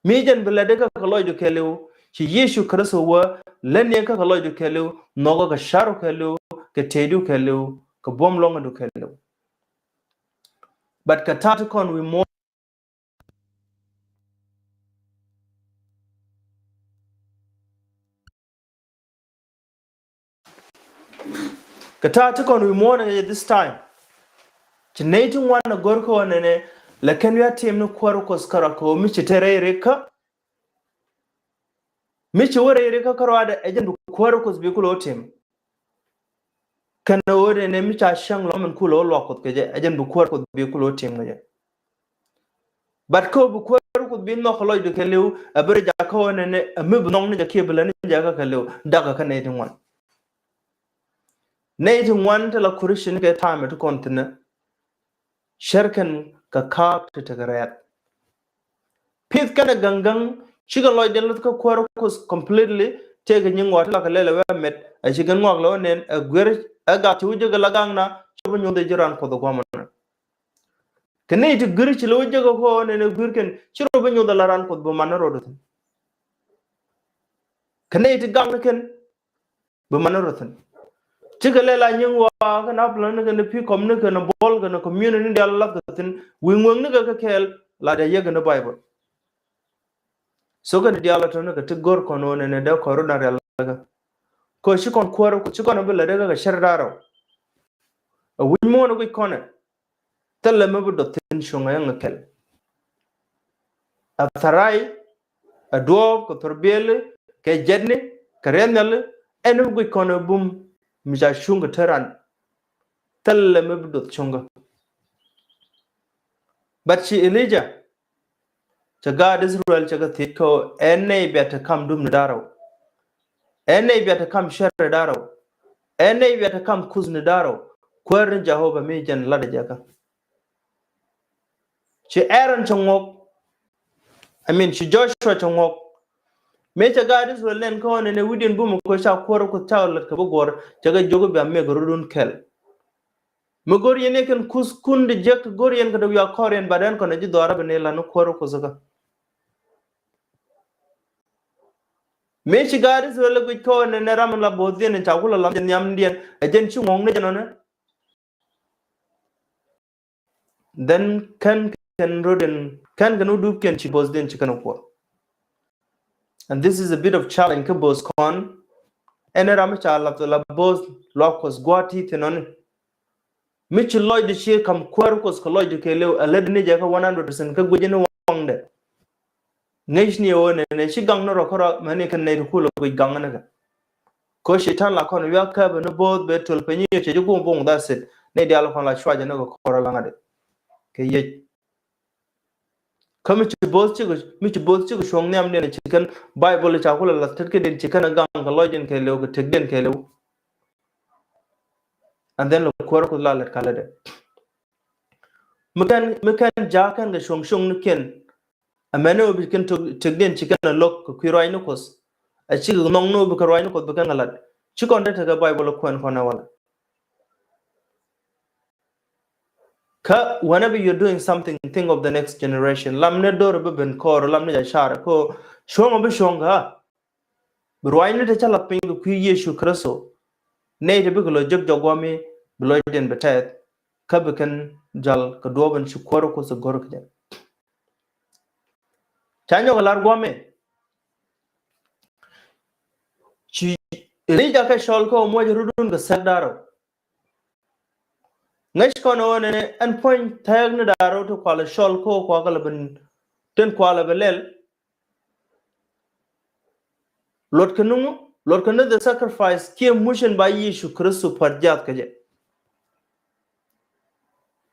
mi jɛn bi lɛt ikä kɛ lɔcdu kɛɛliw. Ci Yecu Kritho wä lät ni ikä kɛ lɔcdu kɛɛliw nhɔkä kɛ ca̱ru kɛɛliw kɛ tëëdu kɛɛliw kɛ buɔ̱m luɔ̱ŋdu kɛɛliw. But kɛ ta̱a̱ ti kɔn wi̱i̱ muɔ̱ɔ̱n Kɛ ta̱a̱ ti kɔn wi̱i̱ muɔ̱ɔ̱n ɛ this time. Ci nɛy ti ŋuan ɛ go̱r kä ɣöö nɛnɛ lɛ kɛn wi̱i̱ a tim ni kuäär Kuɔth kärɔa kɛ ɣöö mi ci te rɛy rikä. Mi ci wä rɛy rikä kärɔa dɛ ɛ jɛn bi kuäär Kuɔth bi kulɛ wä tim. Kɛn ɣöö nɛnɛ mi ca cäŋ lɔ min kulɛ wä luak Kuoth kɛ jɛ ɛ jɛn bi kuäär Kuoth bi kulɛ wä tim kɛ jɛ. But kä bi kuäär Kuoth bi nhɔk kɛ lɔcdu kɛɛliw ɛ bi rɔ jakä ɣöö nɛnɛ ɛ mi bi nhɔk ni jɛ kiɛ bi lät ni jɛ kä kɛɛliw dakä kä nɛy ti ŋuan. Nɛy ti ŋuan ti la Christian kɛ time ti kɔn thinɛ. Cärkɛn kɛ ka̱a̱k ti tekɛ rɛ̈ɛ̈t. Pith kɛnɛ gaŋgaŋ cikɛ lɔcdɛ luth kä kuäär Kuoth completely. Tëëkɛ nyiŋ ŋɔak ti la kɛ lɛl ɛ wee mɛt a ci kɛn ŋɔak lɛ wä nɛn ɛ guer ɛ gak ci wä jek ɛ la gaŋna ci wä bi nyuɔth ɛ ji̱ raan Kuoth ɛ gua̱mɛ nɔ. Kɛ nɛy ti guir ci lɛ wä jek ɛ kɔ nɛn ɛ guir kɛn ci rɔ bi nyuɔth ɛ la raan Kuoth bi man ni rɔ dɔ̱thin. Kɛ nɛy ti gaŋ ni kɛn bi man ni rɔ thi̱n. Cikɛ lɛl a nyiŋ ɣɔaa kɛn a plan ni kɛn pi̱i̱ kɔm ni kɛn buɔl kɛn community ni diaal lath kɛ thi̱n wi̱i̱ ŋueŋ ni kɛ kɛ kɛɛl la dee yek kɛn Bible. So kɛn diaal a tɔ̱ ni kɛ ti go̱r kɔn ɣöö nɛnɛ dee kɔn run a rial kɛ kɛ ci kɔn kuäär ci kɔn bi lɛ dee kɛ kɛ cär da̱rɛ. A wi̱c muɔ̱ɔ̱n a guic kɔnɛ. Thilɛ mi bi dɔth thi̱n cuŋ ɛ ŋa kɛl. A tharay, a duɔɔp, kɛ thurbiɛli, kɛ jɛtni, kɛ riɛth nhiali, ɛn mi guic kɔn ɛ bum mi ca cuŋ kɛ te ran. Thilɛ mi bi dɔth cuŋ kɛ. But ci Elijah Cɛ gaat Israel cɛ kɛ thiec kɛ ɣöö ɛn nɛy bia te kam dup ni da̱rɛw. Ɛn nɛy bia te kam cär ni da̱rɛw. Ɛn nɛy bia te kam kuth ni da̱rɛw. Kuäär ni Jehovah mi jɛn latdɛ jɛ kä. Ci Aaron cɛ ŋuɔk. I mean, ci Joshua cɛ ŋuɔk. Mëë cɛ gaat Israel nɛn kä ɣöö nɛnɛ wi̱cdiɛn bumɛ kɛ ca kuäär Kuoth ca lät kɛ bi guɔ̱r cɛ kɛ jiök bia mɛk rɔ̱dun kɛl. Mi go̱r yɛn i̱ kɛn kuth kun di jek ti go̱r yɛn kɛ dee wiak kɔr yɛn bat ɛn kɔn ɛ ji̱ dhɔaarä bi ni lan ni kuäär Kuoth kä. Mi ci gaat Israel ɛ guic kɔn ɛ nɛ ram in la bo̱o̱thdiɛn in ca kulɛ lam jɛ nhiamdiɛn ɛ jɛn ci ŋuɔ̱ŋ ni jɛn ɔnɛ. Then kɛn kɛn rot in kɛn kɛn wä dup kɛn ci bo̱o̱thdiɛn ci kɛn wä kuɔth. And this is a bit of challenge kä bo̱o̱th kɔn. Ɛn ɛ ram mi ca lath la bo̱o̱th luaak Kuɔth gua̱a̱th ti thi̱n ɔni. Mi ci lɔcdɛ ci kam kuäär Kuɔth kɛ lɔcdɛ kɛɛliw a lätdɛ ni jɛ kä one hundred percent kä guic ni waŋdɛ. Ŋäcni ɛ ɣöö nɛnɛ ci gaŋ ni rɔ kärɔa mɛni kɛn nɛy ti kulɛ guic gaŋ ni kɛ. Kä Cɛytan la kɔn wiak käbɛ ni bo̱o̱th bɛ tuɔl piny i̱ cɛ ji̱ guŋ buŋ, that's it. Nɛy diaal kɔn la cuacɛ ni kɛ kɔr ɛ laŋädɛ kɛ yiec. Kä mi ci bo̱o̱th cikɛ mi ci bo̱o̱th cikɛ cuɔ̱ŋ nhiamdiɛn ci kɛn Bible ca kulɛ lath tetkädiɛn ci kɛn ɛ gaŋ kɛ lɔcdiɛn kɛɛliw kɛ tëkdiɛn kɛɛliw. And then lɛ kuäär Kuoth la lät ka lätdɛ. Mi kɛn mi kɛn ja̱a̱k kɛn kɛ cuɔ̱ŋ cuɔ̱ŋnikiɛn. Amäni ɣöö bi kɛn tëk tëkdiɛn ci kɛn ɛ lo̱k kɛ kui̱ ruacni Kuɔth. A cikɛ nhɔk ni ɣöö bi kɛ ruacni Kuɔth bi kɛn kɛ la̱t ci kɔn te tekɛ Bible kuɛn kɔn ɛ walɛ. Kä whenever you're doing something, think of the next generation. Lam ni do̱r bi ben kɔɔr lam ni ca car kä cuɔ̱ŋ bi cuɔ̱ŋ kä. Bi ruacni te ca lath piny kɛ kui̱ Yecu Kritho. Nɛy te bikɛ lɔ jek jɔk guami bi lɔcdiɛn bi tɛth. Kä bi kɛn jal kɛ duɔ̱ɔ̱p in ci kuäär Kuɔth go̱r kɛ jɛ. Ca nyɔk ɛ lar guami. Ci Elija kɛ cɔl kä muɔc rudun kɛ thɛk da̱rɛw. Ŋäc kɔn ɣöö nɛnɛ ɛn puɔ̱ny thɛɛk ni da̱rɛw ti kualɛ cɔl kä kuakä lɛ ben tin kualɛ bɛ lɛl. Luɔt kɛ nuŋu luɔt kɛ ni the sacrifice kiɛ mucin ba Yecu Kritho puɔt jiath kɛ jɛ.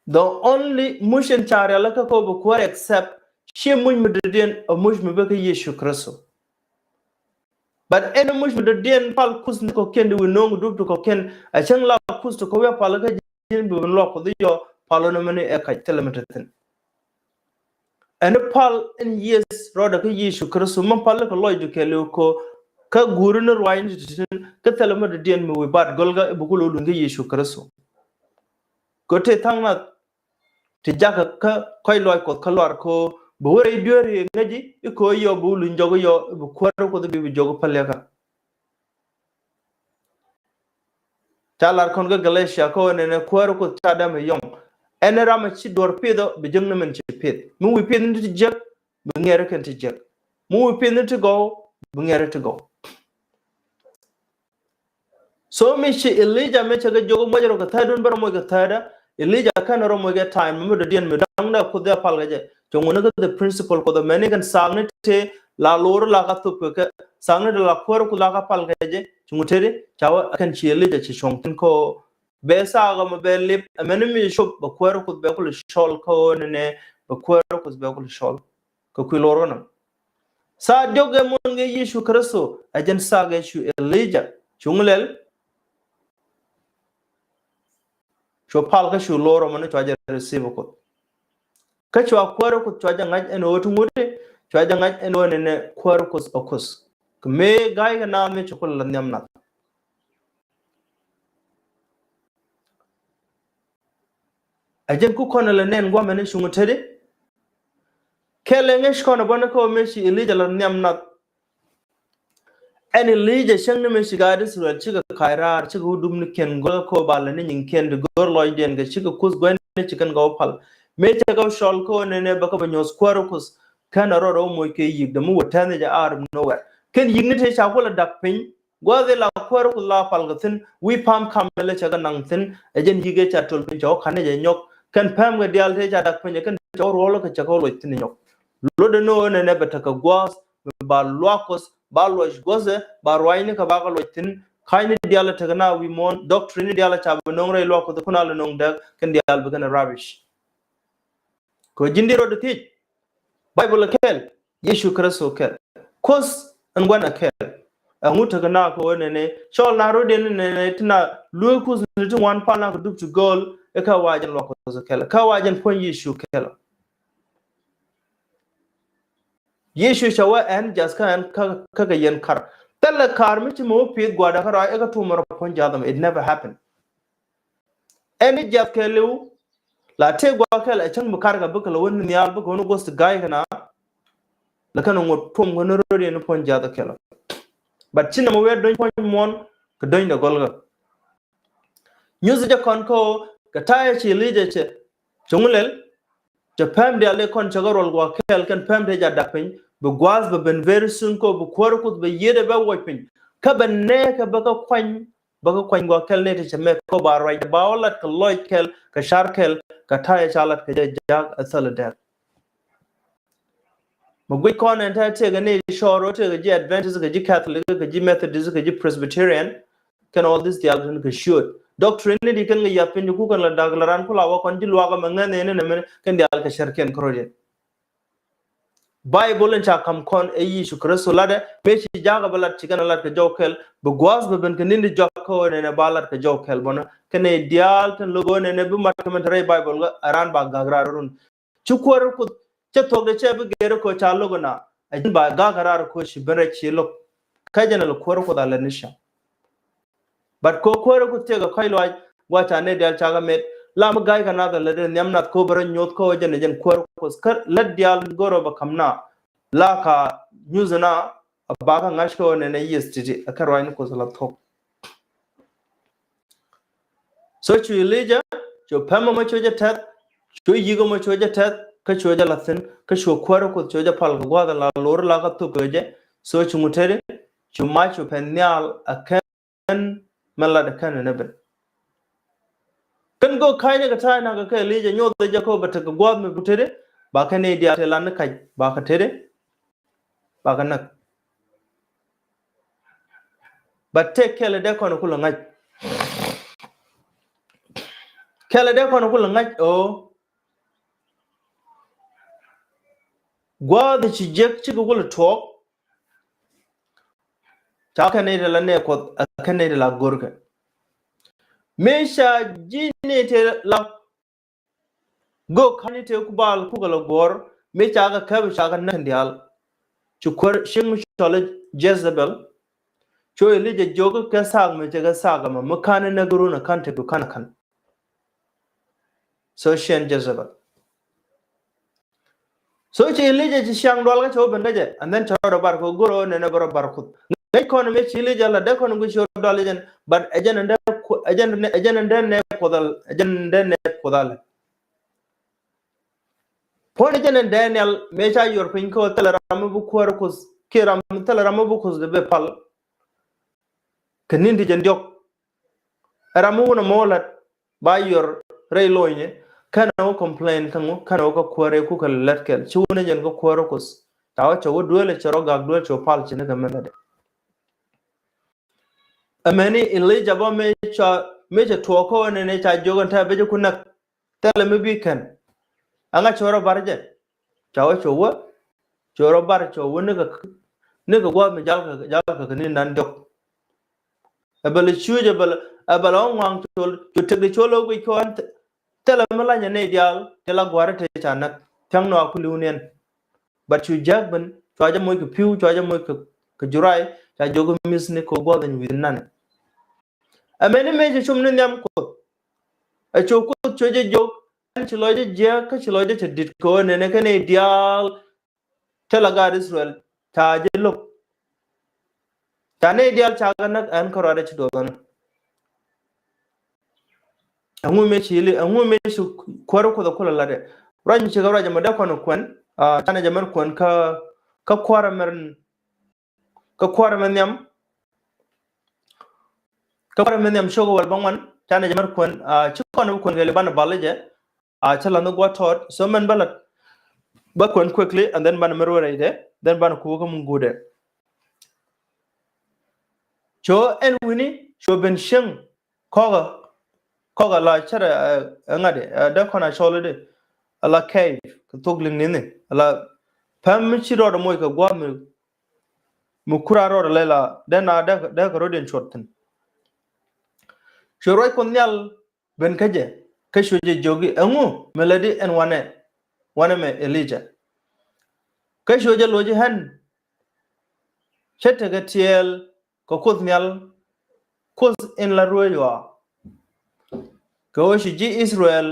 The only mucin ca rialikä kɛ ɣöö bi kuäär accept ciɛ muc mi dɔ̱diɛn a muc mi bä kä Yecu Kritho. But ɛn muc mi dɔ̱diɛn pal kuth ni kɔ̱kiɛn di wi̱i̱ no̱o̱ŋ dup ti kɔ̱kiɛn a cäŋ la kuth ti kɔ̱ wi̱i̱ a pal kä ji̱n bi luak Kuoth i̱ yɔ pal ɣän mɛni ɛ kac thilɛ mi te thi̱n. Ɛn pal ɛn yieth rɔɔdɛ kä Yecu Kritho mi pal kɛ lɔcdu kɛɛliw kɔ kä guuri ni ruac ni ti thi̱n kä thilɛ mi dɔ̱diɛn mi wi̱i̱ bat gɔlkä i̱ bi ku lo̱o̱ luny kä Yecu Kritho. Kɔ te thaŋ nath ti jakä kä kɔc lɔc Kuɔth kä luar kɔ bi wä rɛy dueeri ŋäci i̱ kɔ yɔ bi wä luny jɔk i̱ yɔ i̱ bi kuäär Kuɔth i̱ bi bi jɔk i̱ päliäkä. Ca lar kɔn kä Galatia kä ɣöö nɛnɛ kuäär Kuoth ca dämɛ yɔŋ. Ɛn ram a ci duɔr pith ɔ bi jiäk ni min ci pith. Mi wi̱i̱ pith ni ti jiäk bi ŋɛɛr kɛn ti jiäk. Mi wi̱i̱ pith ni ti gɔw bi ŋɛɛr ti gɔw. So mi ci Elija mi cɛ kɛ jiök muɔc rɔ kɛ thädun bä rɔ muɔc kɛ thädä. Elija kɛn rɔ muɔc kɛ time mi dɔ̱diɛn mi da̱ŋdä Kuoth a pal kɛ jɛ. Cɛ ŋun ni kä the principle Kuoth a mɛni kɛn thaak ni tëë la lo̱r la ka thop kɛ kɛ thaak ni tëë la kuäär Kuoth la ka pal kɛ jɛ. Ci ŋun tëë di ca wä kɛn ci Elija ci cuɔ̱ŋ thi̱n kä ɣöö bɛ thaak ɛmɔ bɛ lip ɛmɛni mi cop bɛ kuäär Kuoth bɛ kulɛ cɔl kä ɣöö nɛnɛ bɛ kuäär Kuoth bɛ kulɛ cɔl. Kɛ kui̱ lo̱r kɛn ɔ. Thaak diɔ̱k ɛ muɔ̱ɔ̱n kɛ Yecu Kritho ɛ jɛn thaak ɛ cu Elija cuŋ lɛl. Cu pal kä cu lo̱r ɔ mɛn cua jɛ receive Kuoth. Kä cua kuäär Kuoth cua jɛ ŋa̱c ɛn ɣöö ti ŋut i̱ cua jɛ ŋa̱c ɛn ɣöö nɛnɛ kuäär Kuoth ɔ Kuoth. Kɛ mëë ga̱a̱c kɛ naath mi ci kulɛ la nhiam nath. Ɛ jɛn ku kɔn lɛ nɛn guamɛn i̱ cuŋ teti. Kɛl ɛ ŋäc kɔn ɛ bɔni kä ɣöö mëë ci Elija la nhiam nath. Ɛn Elija cäŋ ni mëë ci gaat Israel cikɛ ka̱c raar, cikɛ wä dup ni kiɛn gɔl kä ba lɛ ni nyiŋ kiɛn ti go̱r lɔcdiɛn kɛ cikɛ Kuoth gua̱n ni ci kɛn kɛ wä pal. Mëë cɛ kɛ wä cɔl kä wä nɛnɛ bɛ kɛ bɛ nyuɔth kuäär Kuoth kɛn a rɔɔd wä moc kɛ yi̱k dɛ mi wä tɛth ni jɛ out of nowhere. Kɛn yi̱k ni tëë ca kulɛ dak piny. Gua̱th ila kuäär Kuoth la pal kɛ thi̱n wi̱i̱ pa̱a̱m kam ilɛ cɛ kɛ naŋ thi̱n. Ɛ jɛn yi̱k ɛ ca töl piny cɛ wä ka̱n ni jɛ nyɔk. Kɛn pɛm kɛ diaal tëë ca dak piny ɛ kɛn cɛ wä ruɔl kɛ cɛ kɛ wä loc thi̱n nyɔk. Lotdɛ ni wä nɛnɛ bɛ tekɛ gua̱th. Ba luak Kuoth, ba luɔc guɔ̱thɛ, ba ruacni kɛ ba kɛ luɔc thi̱n. Ka̱cni diaal tekɛ na wi̱i̱ muɔ̱ɔ̱n, doctrine diaal ca bi no̱o̱ŋ rɛy luak Kuoth kun a lɛ no̱o̱ŋ dääk kɛn diaal bi kɛn rubbish. Kɛ ji̱n di rot thiec. Bible kɛl, Yesu Kritho kɛl. Kuoth ɛn gua̱n a kɛl. Ɛŋu tekɛ na kɛ wä nɛnɛ cɔl na rot yɛn nɛnɛ ti na luee Kuoth ni ti ŋuan pal na kɛ dup ti gööl. Ɛ kä wa jɛn luak Kuoth kɛl, kä wa jɛn puɔ̱ny Yesu kɛl. Yecu cɛ wee ɛn jath kä ɛn kä, kä kɛ yɛn kar. Thilɛ kar mi ci mɛ wä pi̱i̱th gua̱a̱dɛ kä rɔa ikä tumɛ rɔ puɔ̱ny jath ɛmɛ. It never happened. Ɛn i̱ jath kɛɛliw la tëë gua̱a̱ kɛl ɛ cäŋ bi kar kɛ bikɛ lɛ wä ni nhial bikɛ wä ni guɔ̱th ti ga̱a̱c kɛ na. Lɛ kɛn ŋuɔ̱t tuɔm kɛ ni röödiɛn ni puɔ̱ny jath kɛl. But ci nɛmɛ wee do̱ny puɔ̱ny muɔ̱ɔ̱n kɛ do̱ny dɛ gɔl kɛ. Nyuth jɛ kɔn kä ɣöö kɛ ta̱yɛ ci Elija cɛ cuŋ lɛl. Cɛ pɛm diaal dee kɔn cɛ kɛ ruɔl gua̱a̱th kɛl kɛn pɛm dee jɛ dak piny. Bi gua̱a̱th bɛ ben very soon kä ɣöö bi kuäär Kuoth bɛ yiëëdɛ bɛ wuɔc piny. Kä bɛ nɛɛkɛ bɛ kɛ kuany, bɛ kɛ kuany gua̱a̱th kɛl nɛy ti cɛ mɛk kä ba ruacdɛ ba wä lat kɛ lɔc kɛl kɛ car kɛl kɛ ta̱yɛ ca lat kɛ jɛ ja̱a̱k ɛ thäl ɛ dɛr. Mi guic kɔn ɛn tɛ tëëkɛ ni cɔɔr ɔ tëëkɛ ji̱ Adventist kɛ ji̱ Catholic kɛ ji̱ Methodist kɛ ji̱ Presbyterian. Kɛn all this diaal kɛn kɛ ciööt doctrine ni di kɛn kɛ yath piny ku kɛn la dak la ran ku la wä kɔn ji̱ luakä mɛ ŋäth ɛn ɛn ɛmɛn kɛn diaal kɛ cärkiɛn kärɔ̱diɛn. Bible in ca ka̱m kɔn ɛ Yecu Kritho latdɛ mëë ci jakä bä lat ci kɛn a lat kɛ jɔw kɛl bi gua̱a̱th bä ben kɛ ni̱n di jɔak kä ɣöö nɛnɛ ba lat kɛ jɔw kɛl bɔnä kɛn ɛ diaal tin lo̱k ɣöö nɛnɛ bi mat kɛ mɛn te rɛy Bible kä a raan ba gak raar run. Ci kuäär Kuoth cä thuɔ̱kdɛ cɛ bi gɛr kä ca lo̱k na. A ji̱n ba gak raar kä ci ben rɛc ci lo̱k. Kä jɛn a lɛ kuäär Kuoth a lɛ ni cä. But kä kuäär Kuoth tëëkɛ kɔ̱c luaac gua̱c ca nɛy diaal ca kɛ met. La mi ga̱a̱c kɛ nath a lɛ dee nhiam nath kä bɛ rɔ nyoth kä jɛn a jɛn kuäär Kuoth kä lät diaal go̱rɔ bɛ ka̱m na. La ka nyuth na a ba kä ŋa̱c kä nɛnɛ yieth ti̱ti̱ a kɛ ruaacni Kuoth la thuɔ̱k. So cu Elija cu pɛmɛ mɔ cu jɛ tɛth, cu yikä mɔ cu jɛ tɛth kä cu jɛ la thi̱n kä cu kuäärä Kuoth cu jɛ pal kɛ gua̱a̱th la lo̱r la kä thuk kɛ jɛ. So cu ŋut teti cu mac cu pɛn nhial a kɛn mɛ lat a kɛn ni ben. Kɛn go̱o̱k ka̱cni kɛ ta̱a̱ nakä kɛ Elija nyoth jɛ kä bɛ tekɛ gua̱a̱th mi ku teti ba kɛn ni diaal tëë lat ni ka̱c ba kɛ teti. Ba kɛ näk. But tëë kɛl dee kɔn kulɛ ŋa̱c. Kɛl dee kɔn kulɛ ŋa̱c ɣöö gua̱a̱th ci jiäk cikɛ kulɛ tuɔɔk. Ca kɛn ni te la nɛɛ Kuɔth a kɛn ni te la go̱rkɛ. Mëë ca ji̱ ni te la Gök ka̱ni tëë ku bal kukɛ lɛ guɔ̱ɔ̱r mi cakɛ käp cakɛ näk diaal. Ci kuäär ciek mi cɔl i̱ Jezebel. Cu Elija jiök i̱ kɛ thaak mi cɛ kɛ thaak ɛmɛ mi ka̱n i̱ näk run ɛ ka̱n tëë ku ka̱n ɛ ka̱n. So ciɛn Jezebel. So ci Elija ci ciaŋ dual kä cɛ wä ben kä jɛ and then cɛ rɔ bar kɛ go̱r ɔ nɛnɛ bɛ rɔ bar Kuoth. Ŋäc kɔn mëë ci Elija la dee kɔn guic ci rɔ dual jɛn but ɛ jɛn ɛn dee ku- ɛ jɛn ɛn dee nɛ Kuoth al ɛ jɛn ɛn dee nɛ Kuoth al. Puɔ̱n ɛ jɛn ɛn dee nial mëë ca yuɔr piny kä thilɛ ram mi bi kuäär Kuoth kiɛ ram thilɛ ram mi bi Kuoth dee bɛ pal. Kɛ ni̱n ti jɛn diɔk. Ɛ ram mi wun ɛmɔ lat ba yuɔr rɛy lo̱cni kɛn ɛ wä complain kä ŋu kɛn ɛ wä kä kuäär ɛ kukɛ lät kɛl ci wun ɛ jɛn kä kuäär Kuoth. Ca wä cɛ wä duel ɛ cɛ rɔ gak duel cɛ wä pal ci ni kɛ mi lat. Ɛmɛni Elija bä mëë ca mëë cɛ tuɔɔk kä wä nɛnɛ ca jiök ɛn tɛ bɛ jɛ ku näk. Thilɛ mi bi kɛn. Aŋa cɛ wä rɔ bar jɛ. Ca wä cɛ wä cɛ wä rɔ bar cɛ wä nikɛ nikɛ gua̱a̱th mi jal kɛ jal kɛ kɛ ni nan diɔk. Ɛ bɛ lɛ cuuc, ɛ bɛ lɛ, ɛ bɛ lɛ ɣɔ̱ŋ ŋuaŋ col, cu tëk di col ɣöö guic kɔn thilɛ mi lanyɛ nɛy diaal, thilɛ gua̱a̱r te ca näk. Thia̱ŋ nɔ a ku li̱w niɛn. But cu jääk ben, cua jɛ moc kɛ pi̱w, cua jɛ moc kɛ, kɛ juray, ca jiök i̱ mi̱thni kɛ gua̱th in wi̱i̱ nan. Ɛ mɛni mëë ci cum ni nhiam Kuoth. Ɛ cu Kuoth cu jɛ jiök, ɛn ci lɔcdä jiääk, kä ci lɔcdä cɛ di̱t kɛ ɣöö nɛnɛ kɛ nɛy diaal, thilɛ gaat Israel, ca jɛ lo̱k. Ca nɛy diaal ca kɛ näk, ɛn kärɔadɛ ci duɔth ɣän. Ɛŋu mëë ci li, ɛŋu mëë ci kuäär Kuoth ɛ kulɛ la̱tdɛ. Ruac mi ci kɛ ruac ɛmɛ dee kɔn kuɛn, ah, canɛ jɛ mɛn kuɛn kä, kä kuäär ɛmɛ, kä kuäär ɛmɛ nhiam. Kä kuäär ɛmɛ nhiam cok wäl bäŋuan, canɛ jɛ mɛn kuɛn, ah, ci kɔn bi kuɛn kɛ li banɛ bal jɛ. Ah, cä la̱th ni gua̱ tɔɔt. So mɛn bä la̱t, bä kuɛn quickly, and then banɛ mɛr wä rɛydɛ, then banɛ ku wä kä mun guudɛ. Co ɛn wi̱ni, co ben cieŋ kɔkä, kɔkä la cärɛ, eh, eh, ŋa̱t, eh, dee kɔn a cɔl i̱di, ala cave, kɛ thok liŋ ni̱ni, ala päm mi ci rɔɔdɛ moc kɛ gua̱a̱th mi, mi kura rɔɔdɛ lɛ la, dee na dee, dee kɛ rɔ̱diɛn cuɔt thi̱n. Cuɛ ruac Kuɔth Nhial ben kä jɛ, kä cuɛ jɛ jiök i̱, ɛŋu mi lätdi ɛn wanɛ, wanɛ mɛ Elija? Kä cuɛ jɛ loc i̱, ɣän cä tekɛ tiɛɛl kɛ Kuoth Nhial, Kuoth in la ruec ɣɔaa. Kɛ ɣöö ci ji̱ Israel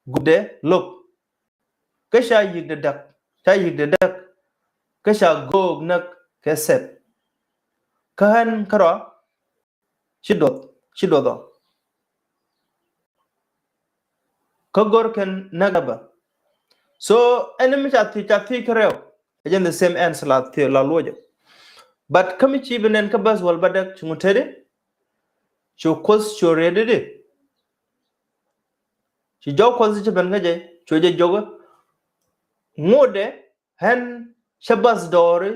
gupdɛ lo̱k. Kä ca yi̱kdɛ däk, ca yi̱kdɛ däk. Kä ca göök näk kɛ sɛp. Kä ɣän kärɔa ci duɔth, ci duɔth ɔ. Kä go̱r kɛn näk ɛ bä. So ɛn mi ca thiec, ca thiec kärɛw. Ɛ jɛn the same answer la thiec la luɔcɛ. But kä mi ci bi nɛn kä bäth wäl bädäk, ci ŋut tetdi? Cu Kuoth cu riet i̱di? Ci jɔk Kuɔth ci ben kä jɛ, cu jɛ jiök i̱, ŋotdɛ, ɣän cä bäth dɔɔri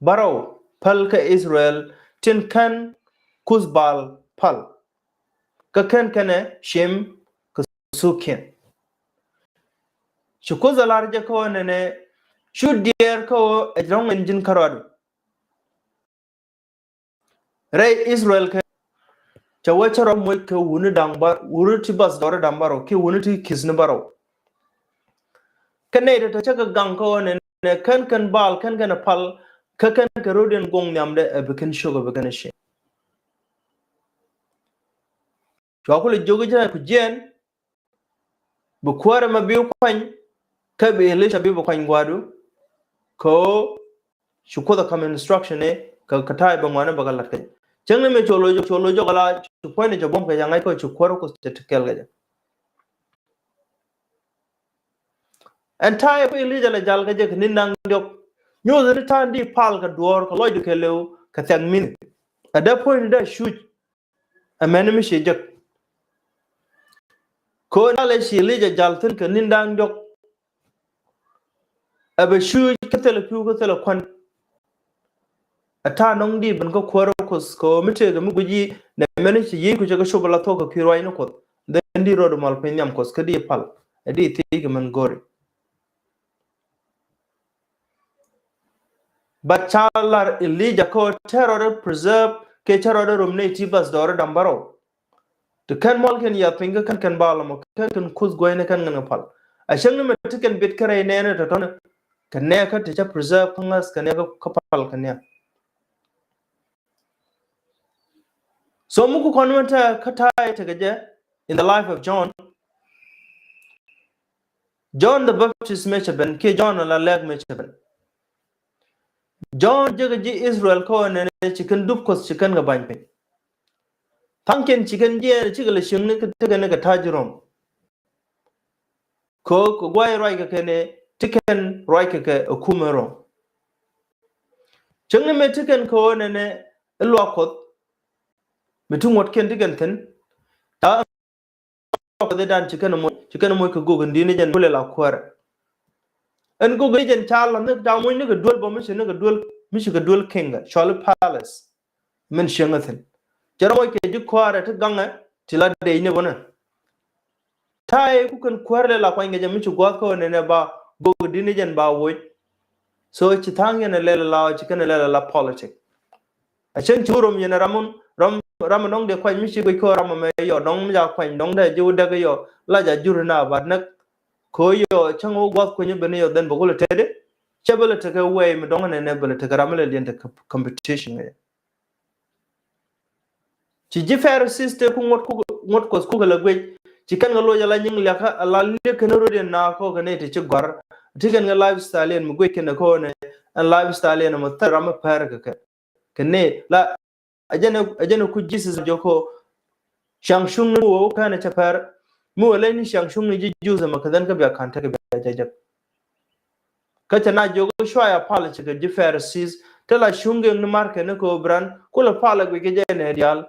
bärɔw päl kä Israel, tin /ken kuth Baal päl. Kä /ken kɛnɛ cim kɛ thukkiɛn. Ci Kuoth ɛ lar jɛ kä ɣöö nɛnɛ, cu diɛɛr kä ɣöö ɛ ro̱ŋ ɛn ji̱n kärɔadu. Rɛy Israel kɛ, cɛ wee cä rɔ moc kɛ wutni da̱ŋ bärɔw, wutni ti bäth dɔɔri da̱ŋ bärɔw kiɛ wutni ti ki̱thni bärɔw. Kä nɛy tɔ̱tɔ̱ cä kɛ gaŋ kä ɣöö nɛnɛ, /ken kɛn Baal, /ken kɛn ɛ päl, kä /ken kɛ rɔ̱diɛn guɔ̱ŋ nhiamdɛ, ɛ bi kɛn cio̱k, ɛ bi kɛn cieŋ. Cua kulɛ jiök i̱, jɛn ku jiɛn, bi kuäärä mɛ bi kuany, kä bi Elisha bi bi kuany gua̱a̱du. Kɛ ɣöö ci Kuoth ɛ ka̱m instruction ni kɛ, kɛ ta̱a̱ bäŋuan bɛ kɛ la̱t kɛ jɛ. Cäŋ ni mëë cu lo̱c, cu lo̱c jɔk ala ci puɔ̱nyni cɛ buɔ̱m kɛ jɛ, ŋa̱c kɛ ci kuäärä Kuoth cɛ te kɛɛl kɛ jɛ. Ɛn ta̱a̱ ɛ ku Elisha lɛ jal kɛ jɛ kɛ ni̱n da̱ŋ diɔ̱k. Nyuuth ni ta̱a̱ in di pal kɛ duɔ̱ɔ̱r, kɛ lɔcdu kɛɛliw, kɛ thiak mi̱ni. Ɛ dee puɔ̱nyni dee cuc. Ɛ mɛni mi ci jek. Kɛ ɣöö nalɛ ci Elisha jal thi̱n kɛ ni̱n da̱ŋ diɔ̱k, ɛ bɛ cuc kä thilɛ pi̱w kä thilɛ kuän. Ɛ ta̱a̱ nɔŋ di ben kä kuäärä Kuoth, kɛ ɣöö mi tëëkɛ mi guic i̱ nɛ mɛni ci yiëëku cɛ kɛ cop ala thok kɛ kui̱ ruacni Kuɔth. Then di rɔɔdu mal piny nhiam Kuɔth kä di pal. Ɛ di thiec kɛ mɛn go̱o̱ri. But ca lar Elisha kɛ ɣöö te rɔɔdɛ preserve, kiɛ te rɔɔdɛ rom nɛy ti bäth dɔɔri da̱ŋ bärɔw. Ti /ken muɔlkiɛn yiath piny kä /ken kɛn Baal ɛmɔ, /ken kɛn kuth guäyni, /ken kɛn kɛ pal. A cäŋ ni mɛ ti kɛn bit kä rɛy nɛɛni tɔ̱tɔ̱ni. Kɛ nɛɛkä ti cä preserve kä ŋäth, kɛ nɛɛkä kä pal kɛ nɛɛkä. So mi ku kɔn mɛ te kä ta̱a̱ tekɛ jɛ in the life of John. John the Baptist mëë cɛ ben, kiɛ John ala lɛk mëë cɛ ben. John jekɛ ji̱ Israel kä ɣöö nɛnɛ ci kɛn dup Kuɔth, ci kɛn kɛ ba̱ny piny. Tha̱a̱ŋkiɛn ci kɛn jiɛɛn, cikɛ lɛ cieŋni kɛ, tekɛ ni kɛ ta̱a̱ ji̱ Rom. Kɛ ɣöö kɛ guay ruac kɛ kɛn ɛ, ti kɛn ruac kɛ kɛ ɛ kumɛ Rom. Cäŋ ni mëë ti kɛn kɛ ɣöö nɛnɛ i̱ luaak Kuɔth, mi ti ŋuɔ̱tkiɛn ti kɛn thi̱n. Ta̱a̱ Kuɔth i̱ dan ci kɛn moc, ci kɛn moc kɛ gök in di̱t ni jɛn kulɛ la kuäärä. Ɛn gök in di̱t ni jɛn ca la̱th ni, ca moc ni kɛ duel bä mi ci ni kɛ duel, mi ci kɛ duel kiŋ kɛ, cɔali palace. Min cieŋ ɛ thi̱n. Cɛ rɔ moc kɛ ji̱ kuäärä ti gaŋɛ, ti la dec ni bä ni. Ta̱a̱ i̱ ku kɛn kuäärä lɛ la kuany kɛ jɛ mi ci gua̱a̱th kä ɣöö nɛnɛ ba gök in di̱t ni jɛn ba woc. So ci tha̱a̱ŋ yɛn ɛ lɛl ɛ la, ci kɛn ɛ lɛl ɛ la politic. A cäŋ ci Rom yɛn ɛ ram mun, ram ram mi dɔ̱ŋ dee kuany mi ci guic kɛ ɣöö ram ɛmɛ yɔ dɔ̱ŋ mi ca kuany dɔ̱ŋ dee ji̱ wä däk yɔ la ca jur na bat näk. Kɛ ɣöö yɔ cäŋ wä gua̱th kuany ben yɔ dhɛn bɛ kulɛ tetdɛ. Cɛ bɛ lɛ tekɛ wɛy mi dɔ̱ŋ nɛnɛ bɛ lɛ tekɛ ram mi lɛ liɛn tekɛ competition ɛ. Ci ji̱ Pharisees tëë ku ŋuɔ̱t ku, ŋuɔ̱t Kuɔth kukɛ lɛ guic. Ci kɛn kɛ loc ala nyiŋ liakä ala liek kɛn rot in na kɔ kɛ nɛy ti ci gɔ̱a̱r. Ti kɛn kɛ lifestyle in mi guic kɛn kɔ nɛ ɛn lifestyle in mɛ thɛr ram mi pɛr kɛ kɛ. Kɛ nɛy la a jɛn a jɛn ku Jesus jɔk kɔ. Ciaŋ cuŋni mi wä wä kɛn cɛ pɛr. Mi wä leny ni ciaŋ cuŋni ji̱ Jews ɛmɛ kɛ dhɛn kä bia ka̱n tekɛ bia jɛ jɛ. Kä cɛ na jiök cuay a pal cikɛ ji̱ Pharisees te la cuŋ gek ni markɛ ni kɛ ɣöö bi ran kulɛ pal a guic kɛ jɛ nɛ diaal.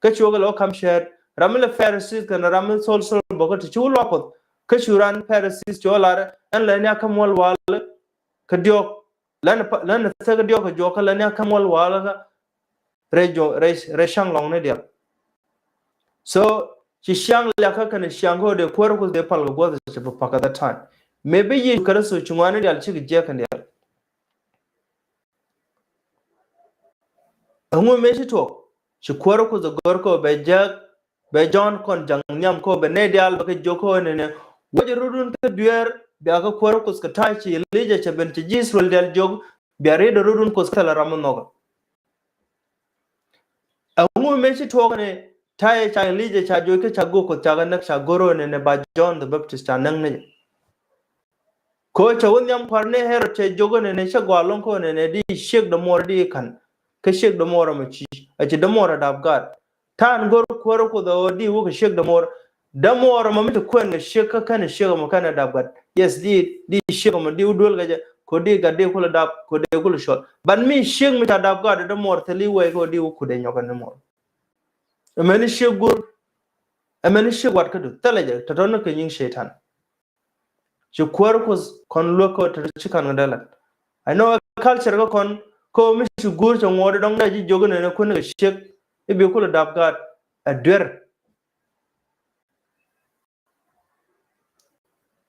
Kä cuɔk lɛ wä kam cɛɛt ram mi lɛ Pharisees kɛn ram mi thol thol bä kä ti ci wä luak Kuɔth. Kä cu ran Pharisees cu wä lar ɛn lɛ ni a käm wäl wal kä diɔ̱k lɛn lɛn thek diɔ̱k kɛ juɔk kä lɛ ni a käm wäl wal kä rɛy jɔ rɛy rɛy caŋ lɔŋni dial. So ci ciaŋ liakä kɛn ciaŋ kä dee kuäär Kuɔth dee pal kɛ gua̱th cɛ bi pak at that time. Mëë bi Yecu Kritho ci ŋuani dial cikɛ jiɛk kɛn dial. Ɛŋu mëë ci tuɔk ci kuäär Kuɔth ɛ gör kä bɛ jiɛk bɛ Jɔ̱ɔ̱n kɔn jaŋ nhiam kä bɛ nɛy dial bɛ kɛ jiök kä nɛnɛ. Wec rudun kä dueer bia kä kuäär Kuɔth kɛ ta̱a̱ ci Elija cɛ ben ci ji̱ Israel dial jiök bia riet rudun Kuɔth kɛ la ram mi nhɔkä. Ɛŋu mëë ci tuɔɔk ni ta̱yɛ ca Elija ca joc kä ca gök Kuɔth ca kɛ näk ca gör ɣöö nɛnɛ ba John the Baptist ca näk ni jɛ. Kɛ ɣöö cɛ wä nhiam kua̱r ni Herod cɛ jiök ɣöö nɛnɛ cä gɔaa lo̱ŋ kä ɣöö nɛnɛ di ciek dämuɔɔr di ka̱n. Kä ciek dämuɔɔr ɛmɛ ci a ci dämuɔɔr a dap gaat. Ta̱a̱n gör kuäär Kuɔth ɣöö di wä kɛ ciek dämuɔɔr. Dämuɔɔr ɛmɔ mi ti kuɛn kɛ ciek kä kɛn ciek ɛmɔ kɛn ɛ dap gat. Yes, di di ciek ɛmɔ di wä duel kɛ jɛ kɛ di gat di kulɛ dap kɛ di kulɛ cɔl. But mi ciek mi ca dap gat dämuɔɔr thil i̱ wee kɛ di wä kut ɛ nyɔk ɛ ni muɔɔr. Ɛmɛni ciek gur. Ɛmɛni ciek wat kä du thilɛ jɛ tɔtɔ ni kɛ nyiŋ cɛy-tan. Ci kuäär Kuɔth kɔn luäk kä tɔtɔ ci kan kɛ dee lat. I know ɛ culture kä kɔn kä mi ci gur cɛ ŋuɔɔt dɔŋ dee ji̱ jiök ni ni kuäär ni kɛ ciek. I̱ bi kulɛ dap gat ɛ duer.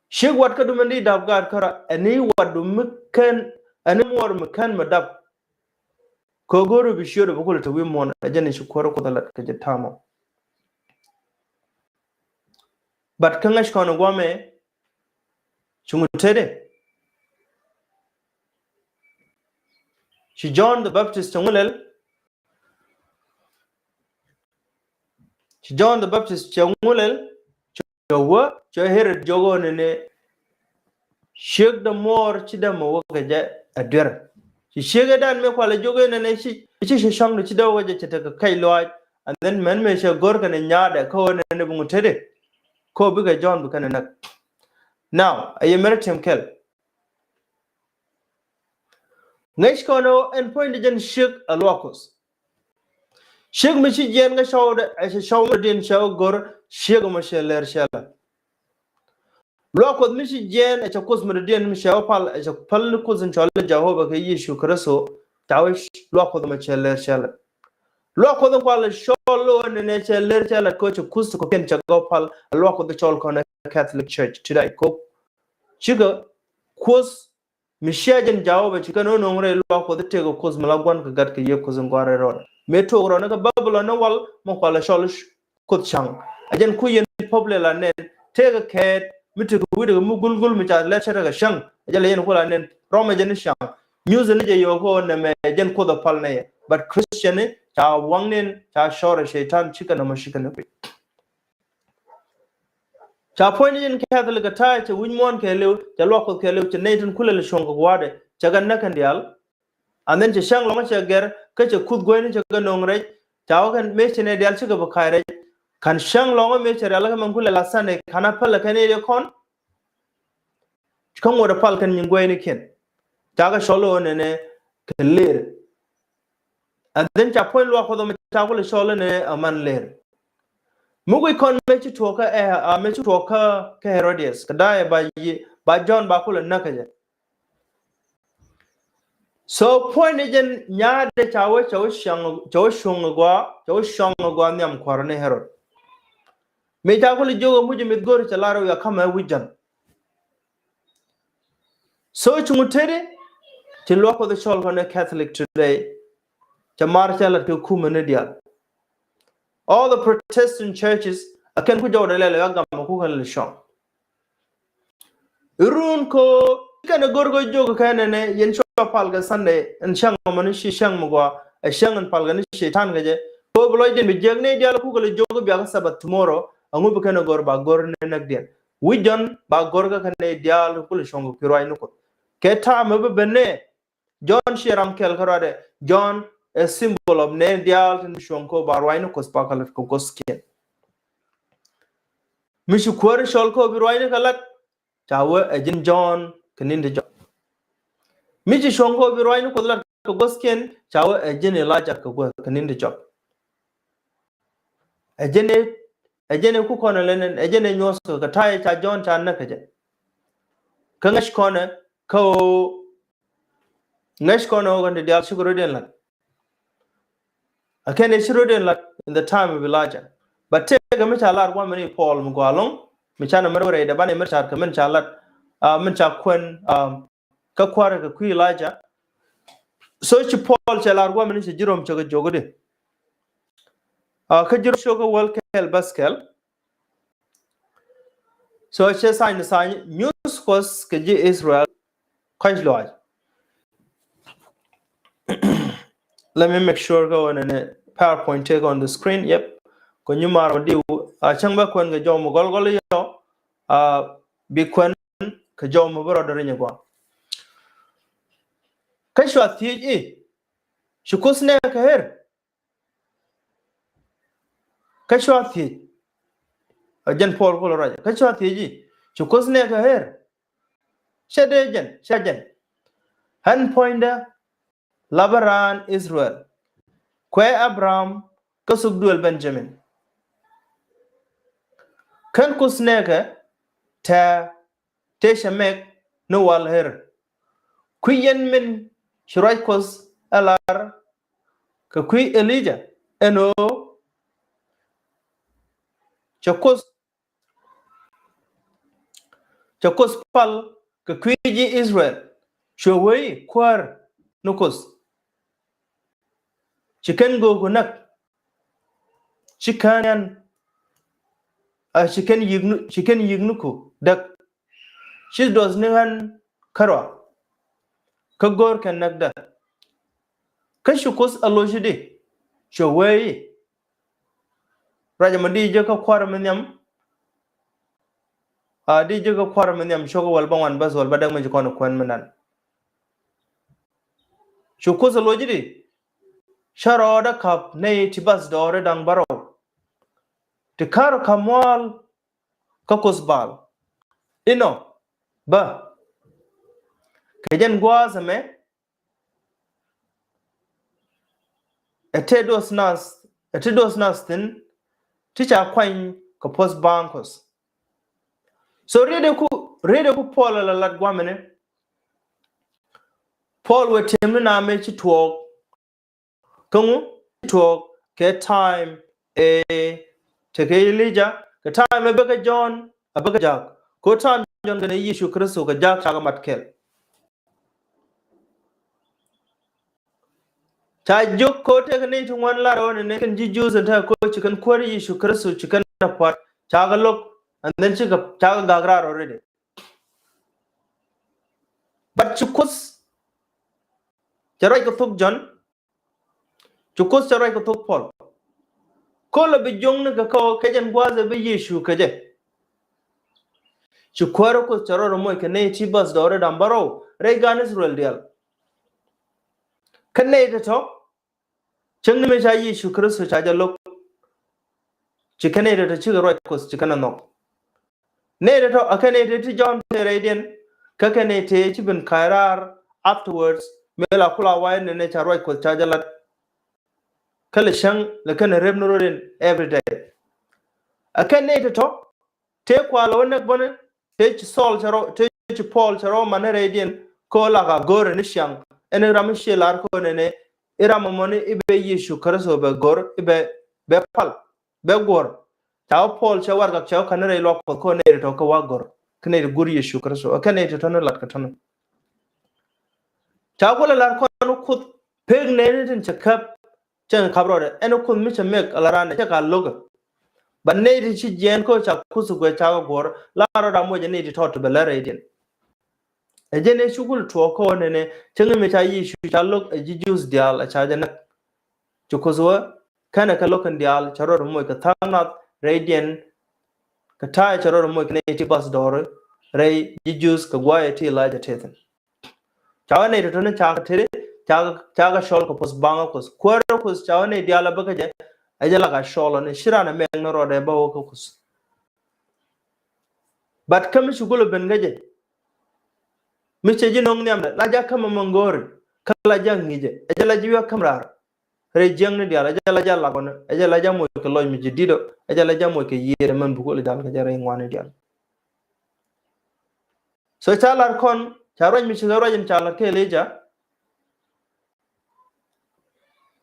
Ciek wat kä du mɛn di dap gaat kärä ɛn i̱ wat du mi kän ɛn i̱ muɔɔr mi kän mi dap. Kɛ go̱o̱r bi ciöt bi kulɛ te wi̱i̱ muɔ̱ɔ̱n ɛ jɛn i̱ ci kuäär Kuɔth ɛ lat kɛ jɛ ta̱a̱mɔ. But kä ŋäc kɔn ɛ guamɛ cuŋ tetdɛ. Ci John the Baptist cɛ ŋulɛl. Ci John the Baptist cɛ ŋulɛl cɛ wä cɛ Herod jiök ɣöö nɛnɛ ciek dämuɔɔr ci dämɛ wä kɛ jɛ ɛ duer. Ci ciek ɛ dan mëë kualɛ jiök ɣöö nɛnɛ ci ci ci cɔ̱ŋ di ci dämɛ wä kɛ jɛ cɛ tekɛ kɛc lɔaac. And then mɛn mëë cɛ go̱r kɛnɛ nyaadɛ kä ɣöö nɛnɛ bi ŋut tetdɛ. Kä bikɛ John bi kɛnɛ näk. Now a yɛ mɛrɛ tiɛm kɛl. Ŋäc kɔn ɣöö ɛn puɔ̱nydɛ jɛn ciek ɛ luaak Kuɔth. Ciek mi ci jiɛɛn kä cɔwdɛ ɛ cɛ cɔw mi diɛn cɛ wä go̱r ciek ɛmɔ cɛ lɛr cɛ lɛ. Luaak Kuɔth mi ci jiɛɛn ɛ cɛ Kuoth mi diɛn mi cɛ wä pal ɛ cɛ pal ni Kuoth in cɔl Jehovah kɛ Yecu Kritho. Ca wä luaak Kuɔth ɛmɔ cɛ lɛr cɛ lɛ. Luaak Kuɔth in kual cɔl lo̱ ɛn nɛ cɛ lɛr cɛ lɛ kɛ cɛ Kuoth kɛ piɛn cɛ gɔw pal ɛ luaak Kuɔth cɔl kɔn ɛ Catholic Church today kɛ cikɛ Kuoth mi cia jɛn Jehovah ci kɛn ɣän ɣöŋ rɛy luaak Kuɔth tëëkɛ Kuoth mi la gua̱n kɛ gat kɛ Yiëë Kuoth in gua̱n rɛy rɔɔdɛ. Mëë tuɔɔk rɔɔdɛ kä Babilɔn ni wal mi kualɛ cɔl Kuoth ca̱ŋ. A jɛn ku yɛn popular la nɛn tëëkɛ kɛɛt mi tëëkɛ wi̱cdɛ kɛ mi gulgul mi ca lɛt cɛ tekɛ ca̱ŋ. A jɛn la yɛn ku la nɛn rɔmɛ jɛn ni ca̱ŋ. Nyuuth ni jɛ yɔɔk ɣöö nɛmɛ jɛn Kuoth ɛ pal nɛyɛ. But Christian ni ca waŋ nɛn ca cɔɔrɛ cɛy-tan cikɛ nɔmɔ cikɛ ni kui̱. Ca puɔ̱ny ni jɛn Catholic ɛ ta̱a̱ cɛ wi̱c muɔ̱ɔ̱n kɛɛliw cɛ luak Kuɔth kɛɛliw cɛ nɛy tin kulɛ lɛ cuɔ̱ŋ kɛ gua̱a̱dɛ cɛ kɛ näk kɛn diaal. And then cɛ cäŋ lɔ̱ŋ cɛ gɛr kä cɛ kuth guäyni cɛ kɛ no̱o̱ŋ rɛc ca wä kɛn mëë cɛ nɛy diaal cikɛ bi ka̱a̱c rɛc. Ka̱n cäŋ lɔ̱ŋ mëë cɛ rial kä mɛn kulɛ la Sunday ka̱n a päl kɛn i̱ kɔn. Kä ŋuɔ̱t ɛ pal kɛn nyin guäynikiɛn ca kɛ cɔl ɣöö nɛnɛ kɛ lëër. And then ca puɔ̱ny luak Kuɔth ɔmɔ ca kulɛ cɔl ɣöö nɛnɛ ɛ man lëër. Mi guic kɔn mëë ci tuɔɔk kä ɛ a mëë ci tuɔɔk kä kä Herodias kɛ da̱a̱ ɛ ba yi ba Jɔ̱ɔ̱n ba kulɛ näk kä jɛ. So puɔ̱ny ni jɛn nyaatdɛ ca wä ca wä cuɔ̱ŋ ca wä cuɔ̱ŋ ɛ gɔaa ca wä cuɔ̱ŋ ɛ gɔaa nhiam kua̱r ni Herod. Mëë ca kulɛ jiök ɛ muc ɛ mith go̱r cɛ lar ɛ wiak ka̱mɛ wi̱c jɛn. So cuŋ tetdɛ ci luak Kuɔth cɔl kɔn ɛ Catholic today. Cɛ mar cɛ lat kɛ kumɛ ni diaal. All the Protestant churches, a kɛn ku jɔwdɛ lɛl a gam a ku kɛn lɛ cɔŋ. Run ko kɛn a gor ko jok kɛn nɛ yɛn cua pal kɛ Sunday, ɛn cäŋ mɔ ni ci cäŋ mi gua, ɛ cäŋ ɛn pal kɛ ni Cɛytan kɛ jɛ. Ko bi lɔcdiɛn bi jiɛk ni dial ku kɛ lɛ jok bia kɛ Sabbath tomorrow, a ŋu bi kɛn a gor ba gor ni näk diɛn. Wi̱c Jɔ̱ɔ̱n ba gor kɛ kɛn ni dial ku lɛ cɔŋ kɛ kui̱ ruac ni Kuoth. Kɛ ta̱a̱ mɛ bi ben nɛ, Jɔ̱ɔ̱n ciɛ ram kɛl kä ruacdɛ. Jɔ̱ɔ̱n ɛ symbol of nɛ diaal tin cuɔ̱ŋ ko ba ruac ni Kuoth pa kɛ lät kɛ guɔ̱thkiɛn. Mi ci kuäär cɔl ko bi ruac ni kɛ lät, ca wee ɛ ji̱n Jɔ̱ɔ̱n kɛ ni̱n ti jɔk. Mi ci cuɔ̱ŋ ko bi ruac ni Kuoth lät kɛ guɔ̱thkiɛn, ca wee ɛ ji̱n Elijah kɛ guɔ̱th kɛ ni̱n ti jɔk. Ɛ jɛn ɛ, ɛ jɛn ɛ ku kɔn ɛ lɛn, ɛ jɛn ɛ nyuɔth kɛ, kɛ ta̱yɛ ca Jɔ̱ɔ̱n ca näk kɛ jɛ. Kä ŋäc kɔn ɛ, kä ɣöö ŋäc kɔn ɛ ɣöö kɛn ti diaal cikɛ rɔ̱diɛn la̱t. Ɛ kɛn ɛ ci rɔ̱diɛn la̱t in the time of Elijah. But tëëkɛ mi ca lar gua̱a̱th mi ni Paul mi gɔaa ɛlɔ̱ŋ, mi ca nɛ mɛr wä rɛydɛ banɛ mɛr car kɛ min ca lat, ah, min ca kuɛn, ah, kä kua̱rɛ kɛ kui̱ Elijah. So ci Paul cɛ lar gua̱a̱th mi ni cɛ ji̱ Rom cɛ kɛ jiök i̱di. Ah, kä ji̱ Rom cɛ kɛ wäl kɛl bäth kɛl. So cɛ sign, sign nyuth Kuɔth kɛ ji̱ Israel kɔc lɔaac. Let me make sure kä ɣöö nɛnɛ PowerPoint tëëkɛ on the screen. Yep. Kɛ nyu maar ɔ diw, ah, cäŋ bä kuɛn kɛ jɔw mi gɔl gɔl yɔ, ah, bi kuɛn kɛ jɔw mi bi rɔɔdɛ riny ɛ gua̱a̱. Kä cua thiec i̱, ci Kuoth nɛɛkɛ ɣer? Kä cua thiec. Ɛ jɛn Paul kulɛ ruac. Kä cua thiec i̱, ci Kuoth nɛɛkɛ ɣer? Cɛ dee jɛn, cɛ jɛn. Ɣän puɔ̱nydä lapä raan Israel, kuɛ Abraham kä thuk duël Benjamin. /Ken Kuoth nɛɛkɛ tɛ̱̈ɛ̱̈ tëë cɛ mɛk ni wal ɣer. Kui̱ yɛn min ci ruac Kuɔth ɛ lar kɛ kui̱ Elijah ɛn ɣöö cɛ Kuoth, cɛ Kuoth pal kɛ kui̱ ji̱ Israel. Cuɛ wee i̱, kuäär ni Kuoth, ci kɛn gööku näk, ci kän ɣän, a ci kɛn yi̱k ni, ci kɛn yi̱k ni ku däk, ci duɔth ni ɣän kärɔa, kä go̱o̱r kɛn näkdä. Kä ci Kuoth a lo̱c i̱di? Cuɛ wee i̱, ruac ɛmɔ di jek kä Kua̱r mi nhiam, a di jek kä Kua̱r mi nhiam cio̱k wäl bäŋuan bäth wäl bädäk mi ci kɔn kuɛn mi nan. Cu Kuoth a lo̱c i̱di? Cä rɔɔdä ka̱p nɛy ti bath dɔɔri da̱ŋ bärɔw ti ka̱r ka̱m mua̱a̱l kä Kuoth Baal. Inɔ bä kɛ jɛn gua̱a̱th ɛmɛ, ɛ te duɔth nath, ɛ te duɔth nath thi̱n ti ca kuany kɛ puɔ̱th baaŋ Kuɔth. So rietdɛ ku, rietdɛ ku Paul ala lat gua̱a̱th ɛmɛ ni, Paul wee tëë mi na mëë ci tuɔɔk. Kä ŋu? Ci tuɔɔk kɛ time ëë tekɛ Elijah, kɛ time ëë bä kɛ Jɔ̱ɔ̱n a bä kɛ jaak. Ko time Jɔ̱ɔ̱n kɛnɛ Yecu Kritho kɛ jaak cakɛ mat kɛl. Ca jiök ko tekɛ nɛy ti ŋuan lar ɣän nɛ kɛn ji̱ Jews ɛn tekɛ ko ci kɛn Kuäär Yecu Kritho ci kɛn a pua̱t, cakɛ lo̱k, and then cikɛ, cakɛ gak raar already. But ci Kuoth cɛ ruac kɛ thok Jɔ̱ɔ̱n, ci Kuoth cɛ ruac kɛ thok Paul. Ko lɛ bi juɔ̱ŋni kɛ kɛ ɣöö kɛ jɛn gua̱a̱th ɛ bi Yecu kɛ jɛ. Ci Kuäär Kuoth cɛ rɔ moc kɛ nɛy ti bath dɔɔri da̱ŋ bärɔw rɛy gan Israel diaal. Kä nɛy tɔ̱tɔ̱, cäŋ ni mëë ca Yecu Kritho ca jɛ lo̱k, ci kɛn nɛy tɔ̱tɔ̱ cikɛ ruac Kuɔth ci kɛn a nhɔk. Nɛy tɔ̱tɔ̱, a kɛn nɛy tëë ti Jɔ̱ɔ̱n tëë rɛydiɛn, kä kɛn nɛy tëë ci ben ka̱c raar afterwards, mëë la kula wa̱i̱ nɛnɛ ca ruac Kuɔth ca jɛ lat. Kä lɛ cäŋ lɛ kɛn rep ni rɔ̱diɛn every day. A kɛn nɛy tɔ̱tɔ̱, tëë kualɛ wä näk bäni, tëë ci Thɔɔl cɛ rɔ, tëë ci Paul cɛ rɔ man ni rɛydiɛn, kä la ka go̱o̱rɛ ni ciaŋ, ɛn ram mi ciɛ lar kä nɛnɛ, i̱ ram ɛmɔ ni i̱ bɛ Yecu Kritho bɛ go̱r, i̱ bɛ, bɛ pal, bɛ guɔ̱r. Ca wä Paul cɛ warɛgak cɛ wä ka̱n ni rɛy luaak Kuɔth kä nɛy tɔ̱tɔ̱ kä wa go̱r, kä nɛy ti go̱r Yecu Kritho, kä nɛy tɔ̱tɔ̱ ni lat kɛ tɔ̱ni. Ca kulɛ lar kɔn Kuoth pek nɛɛni tin cɛ käp cäŋ kap rɔɔdɛ. Ɛn Kuoth mi cɛ mɛk ala randɛ cɛ ka lo̱kä. But nɛy ti ci jiɛɛn kä ca Kuoth guɛ ca kɛ guɔ̱r la rɔɔdɛ a moc ɛ nɛy ti tɔt ti bɛ lɛ rɛydiɛn. Ɛ jɛn ɛ cukul tuɔɔk kä wä nɛnɛ cäŋ mi ca Yecu ca lo̱k ɛ ji̱ Jews diaal ɛ ca jɛ näk. Ci Kuoth wä kɛnɛ kɛ lo̱k kɛn diaal ca rɔɔdɛ moc kɛ tha̱a̱ŋ nath rɛydiɛn. Kɛ ta̱a̱ ca rɔɔdɛ moc kɛ nɛy ti bath dɔɔri rɛy ji̱ Jews kɛ gua̱a̱th ti Elijah tethin. Ca wä nɛy tɔ̱tɔ̱ni ca kɛ tëri ca kɛ cɔl kɛ puɔth baŋä Kuoth. Kuäärä Kuoth ca wä nɛy diaal a bä kä jɛ ɛ jɛ la ka cɔl ɔ ni ci ran a mɛk ni rɔɔdɛ bä wä kä Kuoth. But kä mi ci gulɛ ben kä jɛ mi cɛ ji̱ no̱ŋ nhiamdɛ la jak käm ɛmɛ ŋo̱o̱ri kä la jak ŋi̱cɛ ɛ jɛ la ji̱ wiak käm raar. Rɛy jiäkni diaal ɛ jɛ la jak lak ɔ ni ɛ jɛ la jak moc kɛ lɔc mi ji̱ di̱t ɔ ɛ jɛ la jak moc kɛ yiëër ɛmɛn bukuli diaal kɛ jɛ rɛy ŋuani diaal. So ca lar kɔn ca ruac mi ci kɛ ruac in ca lar kɛ Elija.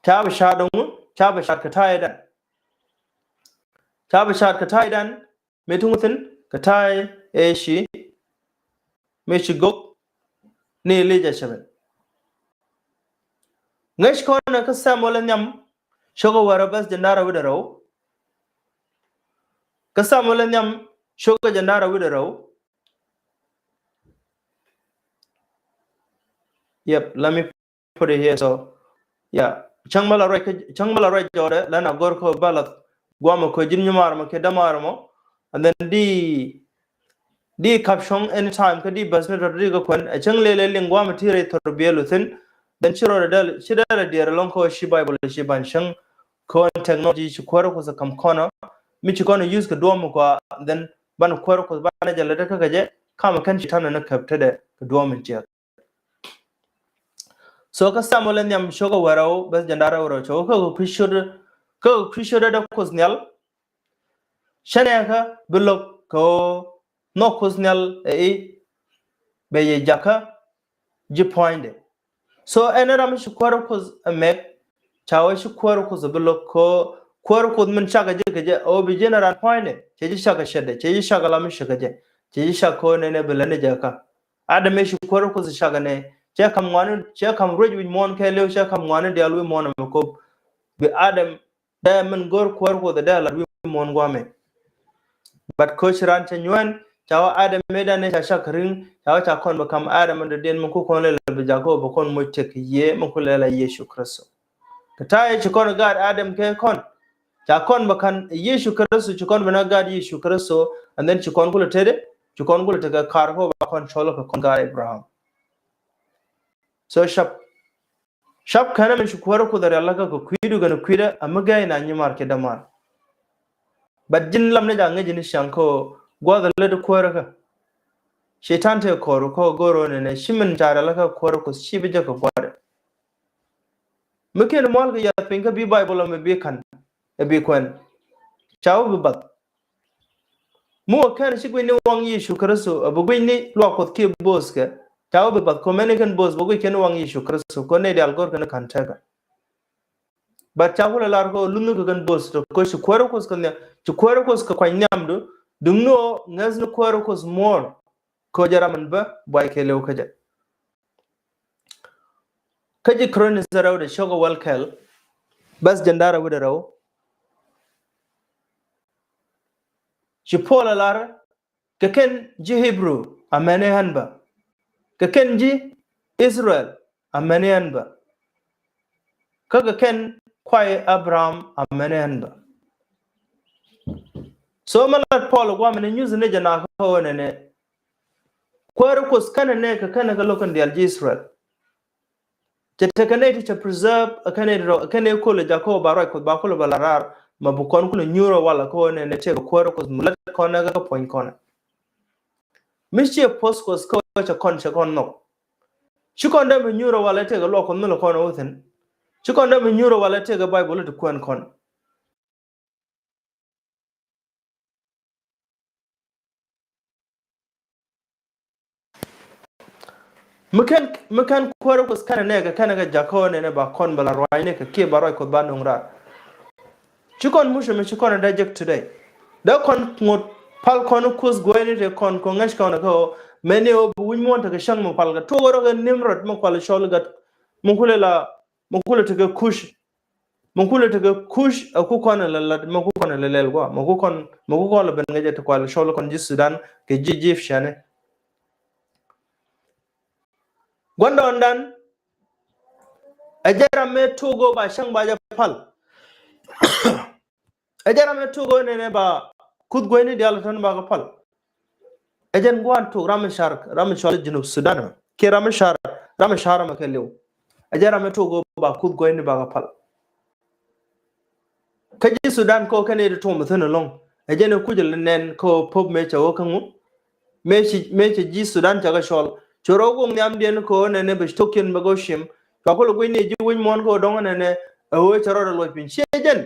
Ca bi caat dɔŋ ca bi caat kɛ ta̱a̱ idan. Ca bi caat kɛ ta̱a̱ idan mi tuŋ thin kɛ ta̱a̱ ɛ ci mi ci gok ni Elija cɛ ben. Ŋäc kɔn ɛ kä Samuel ɛ nhiam cokɛ wärä bäth jɛ nara wi̱dɛ rɛw. Kä Samuel ɛ nhiam cokɛ jɛ nara wi̱dɛ rɛw. Yep, let me put it here. So yeah, cäŋ bä la ruac kä cäŋ bä la ruac jɔɔdɛ lɛn a gör kä bä la guamɛ kä ji̱n nyumaar mɔ kɛ dämaar mɔ. And then di di kap cuɔ̱ŋ anytime kä di bäth ni tɔt di kä kuɛn ɛ cäŋ lele liŋ guamɛ ti rɛy thor biɛl within. Then ci rɔɔdɛ dɛl ci dɛl a diɛɛr ɛlɔŋ kä ci Bible ci ban cäŋ kä technology ci kuäärä Kuoth ɛ kam kɔnɔ mi ci kɔnɔ use kɛ duɔm kua. Then ban kuäärä Kuoth ban jɛ lɛ dɛ kä kɛ jɛ kamɛ kɛn ci tanɛ ni käp tetdɛ kɛ duɔm in ciɛk. So kä Samuel in nhiam cokɛ wärä wä bäth jɛ nara wärä cokɛ kä kɛ kui̱ ciötdä kä kɛ kui̱ ciötdä dee Kuoth nhial. Cä nɛɛkä bi lo̱k kɛ ɣöö nhɔk Kuoth nhial ɛ i̱ bɛ yɛ jakä ji̱ puɔ̱nydɛ. So ɛn ram ci kuäärä Kuoth ɛ mɛk ca wee ci kuäärä Kuoth ɛ bi lo̱k kɛ ɣöö kuäärä Kuoth min cakɛ ji̱ kɛ jɛ ɛ ɣöö bi ji̱n ɛ ran puɔ̱nydɛ cɛ ji̱ cakɛ cɛtdɛ cɛ ji̱ cakɛ la mi cakɛ jɛ cɛ ji̱ cakɛ ɣöö nɛnɛ bi lät ni jɛ kä. Adam ëë ci kuäärä Kuoth cakɛ nɛ cɛ kam ŋuani cɛ kam ruec wi̱c muɔ̱ɔ̱n kɛɛliw cɛ kam ŋuani diaal wi̱c muɔ̱ɔ̱n ɛmɛ kop. Bi Adam dee min go̱r kuäär Kuoth dee lat wi̱i̱ muɔ̱ɔ̱n gua̱a̱mɛ. But ko̱ ci raan cɛ nyuɛn ca wä Adam mëëdan ni ca cak ri̱ŋ ca wä ca kɔn bɛ ka̱m Adam in dɔ̱diɛn min ku kɔn lɛ la bi jakä wä bɛ kɔn moc tek yiëë min ku lɛ la Yecu Kritho. Kɛ ta̱a̱ yɛ ci kɔn gaat Adam kɛ kɔn ca kɔn bɛ ka̱n Yecu Kritho ci kɔn bɛ na gaat Yecu Kritho. And then ci kɔn ku lɛ tetdɛ ci kɔn ku lɛ tekɛ ka̱r kɛ wä ba kɔn cɔl kɛ kɔn gaat Abraham. So cap cap kɛn min ci kuäärä Kuoth rial kä kɛ kui̱du kɛn kui̱dä a mi gɛy na nyimar kɛ dämar. But ji̱n lam ni ja̱ ŋäc ni ciaŋ kä gua̱th lät kuäärä kä. Cɛytan tëë kɔr kä go̱r ɣöö nɛnɛ ci min ca rial kä kuäärä Kuoth ci bi jɛ kɛ gua̱dɛ. Mi kɛn mual kɛ yath piny kä bi Bible mi bi ka̱n ɛ bi kuɛn ca wä bi bath. Mi wä kɛn ci guic ni waŋ Yecu Kritho a bi guic ni luak Kuɔth kiɛ bo̱o̱th kɛ ca wä bi bath kɔ mɛni kɛn bo̱o̱th bä guic kɛn waŋ Yecu Kritho kɔ nɛy diaal go̱r kɛn ka̱n tɛkä. But ca kulɛ lar kɔ luthni kɛ kɛn bo̱o̱th tɔ kɔ ci kuäärä Kuɔth kɛ nhiam ci kuäärä Kuɔth kɛ kuany nhiamdu. Duŋni ɣöö ŋäth ni kuäärä Kuɔth muɔ̱ɔ̱r kɔ jɛ ram in bä buay kɛ lëw kä jɛ. Kä ji̱ Korinth rɛw dee cio̱k a wäl kɛl bäth jɛn da̱rä wi̱dɛ rɛw. Ci Puɔl a lar kɛ kɛn ji̱ Hebrew amäni ɣän bä kɛ kɛn ji̱ Israel amäni ɣän bä kä kɛ kɛn kuay Abraham amäni ɣän bä. So mɛ lat Puɔl guamɛ ni nyuth ni jɛ na kä ɣöö nɛnɛ kuäärä Kuɔth kɛnɛ nɛ kɛ kɛnɛ kɛ lo̱k kɛn diaal ji̱ Israel. Cɛ tekɛ nɛy ti cɛ preserve ɛ kɛnɛ rɔ ɛ kɛnɛ kolɛ jakä ba ruac Kuɔth ba kolɛ ba la raar ma bi kɔn kulɛ nyuur ɛ walɛ kä ɣöö nɛnɛ tëëkɛ kuäärä Kuɔth mi lät kɔn ɛ kɛ puɔ̱ny kɔn ɛ. Mi ciɛ puɔ̱th Kuɔth kä ɣöö cɛ kɔn cɛ kɔn nhɔk. Ci kɔn dee mi nyuur ɛ walɛ tëëkɛ luɔk Kuɔth mi lɛ kɔn ɛ wä thi̱n. Ci kɔn dee mi nyuur ɛ walɛ tëëkɛ Baibol ti kuɛn kɔn. Mi kɛn mi kɛn kuäärä Kuɔth kɛnɛ nɛɛkɛ kɛnɛ kɛ jakä ɣöö nɛnɛ ba kɔn bɛ la ruacni kɛ kiɛ ba ruac Kuɔth ba no̱ŋ raar. Ci kɔn mucɛ mi ci kɔn ɛ dee jek today. Dee kɔn ŋot pal kɔn Kuoth gueyni tëë kɔn kɔ ŋäc kɔn ɛ kä ɣöö mɛni ɣöö bi wi̱c muɔ̱ɔ̱n tekɛ cäŋ mi pal kɛ tuɔk ɣöö rɔ kɛ Nimrod mi kual cɔl gat mi kulɛ la mi kulɛ tekɛ Kuc. Mɛ kulɛ tekɛ Kuc ɛ ku kɔn ɛ lɛ lat, mɛ ku kɔn ɛ lɛ lɛl gua, mɛ ku kɔn, mɛ ku kɔn lɛ ben ŋäcɛ ti kual cɔl kɔn ji̱ Sudan kɛ ji̱ Egyptian. Gua̱ndɔɔŋdan, ɛ jɛ ram mëë tok ɣöö ba cäŋ ba jɛ pal. Ɛ jɛ ram mëë tok ɣöö nɛnɛ ba kuth guäyni diaal tɔ̱ni ba kɛ pal. Ɛ jɛn gua̱n tok ram mi car, ram mi cɔl Junub Sudan mɛ kiɛ ram mi car, ram mi car mɛ kɛ liw. Ɛ jɛ ram mëë tok ɣöö ba kuth guäyni ba kɛ pal. Kä ji̱ Sudan kä kɛn i̱ ti tuɔm thi̱n ɛlɔ̱ŋ. Ɛ jɛn ɛ kuc ɛ lɛ nɛn kä Pope mëë cɛ wä kä ŋu. Mëë ci, mëë cɛ ji̱ Sudan cɛ kɛ cɔl. Cɛ rɔ goŋ nhiamdiɛn kä nɛnɛ bɛ ci tokiɛn bɛ kɛ cim. Cua kulɛ guic ni ji̱ wi̱c muɔ̱ɔ̱n kä dɔ̱ŋ nɛnɛ ɛ ɣöö cɛ rɔ rɛ luɔc piny. Ciɛ jɛn.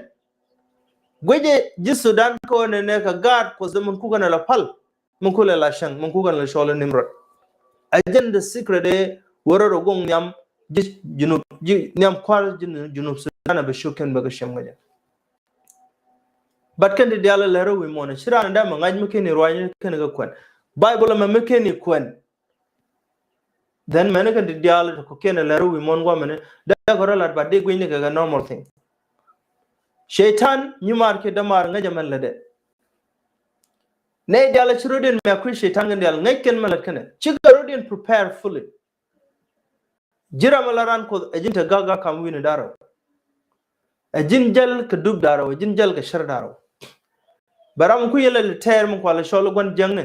Guic ji̱ Sudan kä nɛnɛ kɛ gaat Kuɔth dee min kukɛ nɛ lɛ pal. Min kulɛ la cäŋ, min kukɛ nɛ lɛ cɔl i̱ Nimrod. Ɛ jɛn the secret ɛ wä rɔ rɛ goŋ nhiam ji̱ Junub, ji̱ nhiam kua̱r ji̱ Junub Sudan ɛ bɛ cio̱k kɛn bɛ kɛ cim ŋäcɛ. But kɛn ti diaal lɛ rɛ wi̱i̱ muɔ̱ɔ̱n ci raan dee mɛ ŋa̱c mi kɛn i̱ ruaacni kɛn kɛ kuɛn. Bible ɛmɛ mi kɛn i̱ kuɛn. Then mɛni kɛn ti diaal ti kɔ̱kiɛn lɛ rɛ wi̱i̱ muɔ̱ɔ̱n guamɛni dee kɛ rɔ lat, but dee gui̱cni kɛ kɛ normal thing. Cɛy-tan nyimaar kiɛ dämaar ŋäcɛ mɛn lätdɛ. Nɛy diaal ci rɔ̱diɛn mɛ kui̱ cɛy-tan kɛn diaal ŋäc kɛn mɛn lät kɛnɛ. Cikɛ rɔ̱diɛn prepare fully. Ji̱ ram mi la raan Kuɔth ɛ ji̱n te gak gak kam wi̱i̱ni da̱rɛ. Ɛ ji̱n jäl kɛ dup da̱rɛ, ɛ ji̱n jäl kɛ cär da̱rɛ. Bɛ ram kui̱ yɛlɛ lɛ tɛɛr mi kualɛ cɔl i̱ gua̱n jiäkni.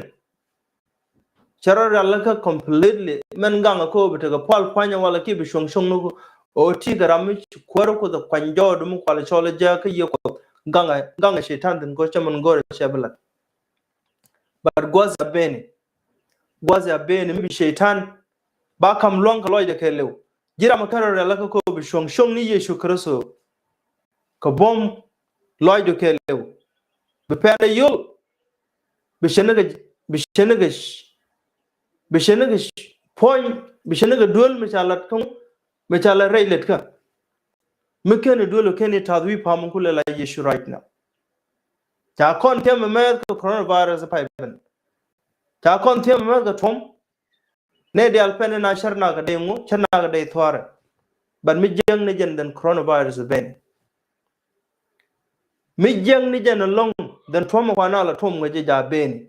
Cɛ rɔ rialikä completely. Mɛn gaŋɛ kä bi tekɛ pual kuanyɛ walɛ kiɛ bi cuɔ̱ŋ cuɔ̱ŋni kä. Ɔ ti kɛ ram mi ci kuäär Kuɔth ɛ kuany jɔɔdu mi kualɛ cɔl i̱ jääk kä Yiëë Kuɔth. Gaŋɛ, gaŋɛ cɛy-tan thi̱n kä cɛ mɛn go̱rɛ cɛ bi la̱t. But gua̱th a beni. Gua̱th a beni mi bi cɛy-tan ba kam lua̱ŋ kɛ lɔcdɛ kɛɛliw. Ji̱ ram mi kärɛ rialikä kä bi cuɔ̱ŋ cuɔ̱ŋni Yecu Kritho. Kɛ buɔ̱m lɔcdu kɛɛliw. Bi pɛn ɛ yol. Bi cɛ ni kɛ, bi cɛ ni kɛ, bi cɛ ni kɛ puɔ̱ny, bi cɛ ni kɛ duel mi ca lat kä, mi ca lat rɛy lɛt kä. Mi kɛn i̱ duel kɛn i̱ ta̱th wi̱i̱ pa̱a̱m mi kulɛ la Yecu right now. Ca kɔn thiɛm ɛmɛ kɛ coronavirus pay ben. Ca kɔn thiɛm ɛmɛ kɛ tuɔ̱m. Nɛ diaal pɛn in a cär nak kɛ dee ŋu, cär nak kɛ dee thuaarɛ. But mi jiäkni jɛn then coronavirus ben. Mi jiäkni jɛn ɛlɔ̱ŋ then tuɔ̱m ɛ kuan a la tuɔ̱m ŋuɛ jɛ ja beni.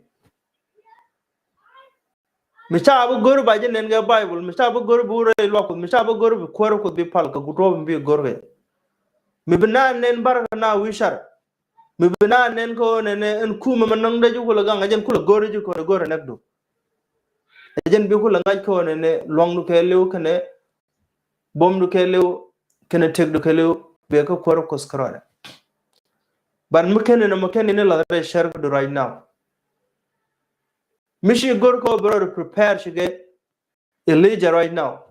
Mi ca bi go̱r ba jɛ nɛn kɛ Bible, mi ca bi go̱r bi wurɛ luak Kuɔth, mi ca bi go̱r bi kuäär Kuɔth bi pal kɛ gutuɔp mi bi go̱r kɛ. Mi bi na nɛn barkɛ na wi̱i̱ car. Mi bi na nɛn kä ɣöö nɛnɛ ɛn kumɛ mɛ nɔŋ dee ji̱ kulɛ gaŋ, ɛ jɛn kulɛ go̱r ji̱ kɔn ɛ go̱r ɛ nɛkdu. Ɛ jɛn bi kulɛ ŋa̱c kä ɣöö nɛnɛ lua̱ŋdu kɛɛliw kɛnɛ buɔ̱mdu kɛɛliw kɛnɛ tëkdu kɛɛliw bɛ kä kuäär Kuɔth kärɔɔdɛ. But mi kɛn inɔ, mi kɛn inɔ lath rɛy cär kädu right now. Mi ci go̱r kä ɣöö bi rɔɔdu prepare cikɛ Elijah right now.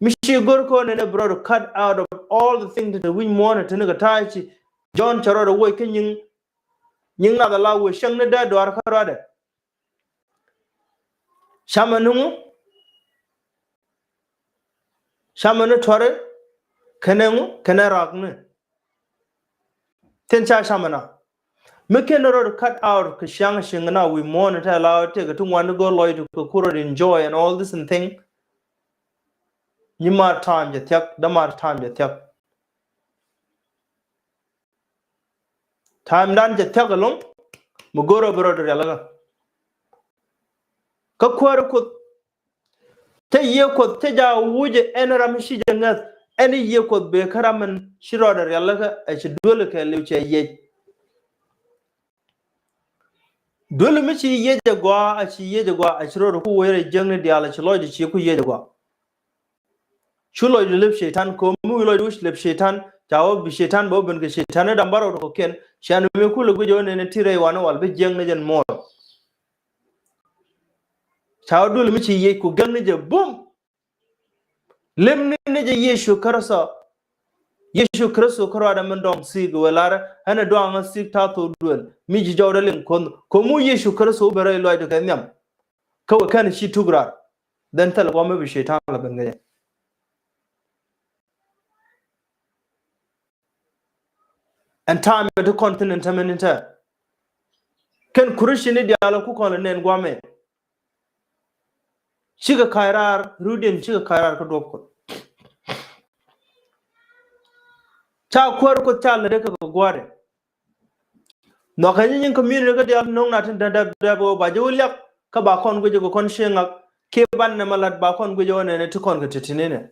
Mi ci go̱r kä ɣöö nɛnɛ bi rɔɔdu cut out of all the things that wi̱c muɔ̱ɔ̱n ɛ teni kɛ ta̱a̱ ci John cɛ rɔɔdu woc kä nyiŋ, nyiŋ nath ala woc cäŋ ni dee duaar kärɔɔdɛ. Camɛ ni ŋu? Camɛ ni tuɔri kɛnɛ ŋu? Kɛnɛ rakni. Thi̱n ca camɛ na. Mi kɛn rɔɔdu cut out kɛ ciaŋ ciŋ na wi̱i̱ muɔ̱ɔ̱n tɛ la tëëkɛ ti ŋuan ni go̱r lɔcdu kɛ ku rɔɔdu enjoy and all this and thing. Nyimaar time jɛ thia̱k, dämaar time jɛ thia̱k. Time dan jɛ thia̱k ɛlɔ̱ŋ mi go̱r rɔ bi rɔɔdu rialikä. Kä kuäär Kuɔth Cä Yiëë Kuɔth cä jaak wucɛ ɛn ram mi ci jɛ ŋäth, ɛn Yiëë Kuɔth bëë kä ram min ci rɔɔdɛ rialikä ɛ ci duel kɛɛliw cɛ yiec. Duel mi ci yiec ɛ gɔaa, a ci yiec ɛ gɔaa, a ci rɔɔdɛ ku wee rɛ jiäkni diaal, a ci lɔcdɛ ci ku yiec ɛ gɔaa. Cu lɔcdu lep cɛy-tan, ko̱o̱m mi wi̱i̱ lɔcdu wi̱c lep cɛy-tan, ca wä bi cɛy-tan bɛ wä ben kɛ cɛy-tan ni dam bä rɔɔdɛ kɔ̱kiɛn, cian mi kulɛ guic ɛ wä nɛn ti rɛy wanɛ wal bi jiäkni jɛn muɔɔr. Ca wä duel mi ci yiec ku gäkni jɛ bum. Lemni ni jɛ Yecu Kritho. Yecu Kritho kärɔadɛ min dɔ̱ŋ thi̱i̱k wee lar ɛn ɛ dɔ̱a̱ŋ thi̱i̱k ta̱a̱ thok duel mi ji̱ jɔwdɛ liŋ Kuɔth. Ko̱mu Yecu Kritho wä ben rɛy lɔcdɛ kɛ nhiam. Kä wee kɛn ci tuk raar. Then thilɛ gua̱a̱th mi bi cɛy-tan lɛ ben kɛ jɛ. Ɛn time ti kɔn thi̱n ɛn tämɛ ni tɛ. Kɛn Christian ni diaal ku kɔn lɛ nɛn guamɛ. Cikɛ ka̱c raar, rutdiɛn cikɛ ka̱c raar kä duɔ̱p Kuɔth. Ca kuäär Kuoth ca lät kɛ kɛ gua̱a̱rɛ. Nhɔakɛ nyin community kä diaal no̱o̱ŋ na tin däp däp ɣöö ba jɛ wä liak kä ba kɔn guic kɛ kɔn cieŋ ŋak kiɛ ban nɛmɛ lat ba kɔn guic ɣöö nɛnɛ ti kɔn kɛ ti̱ti̱ ninɛ.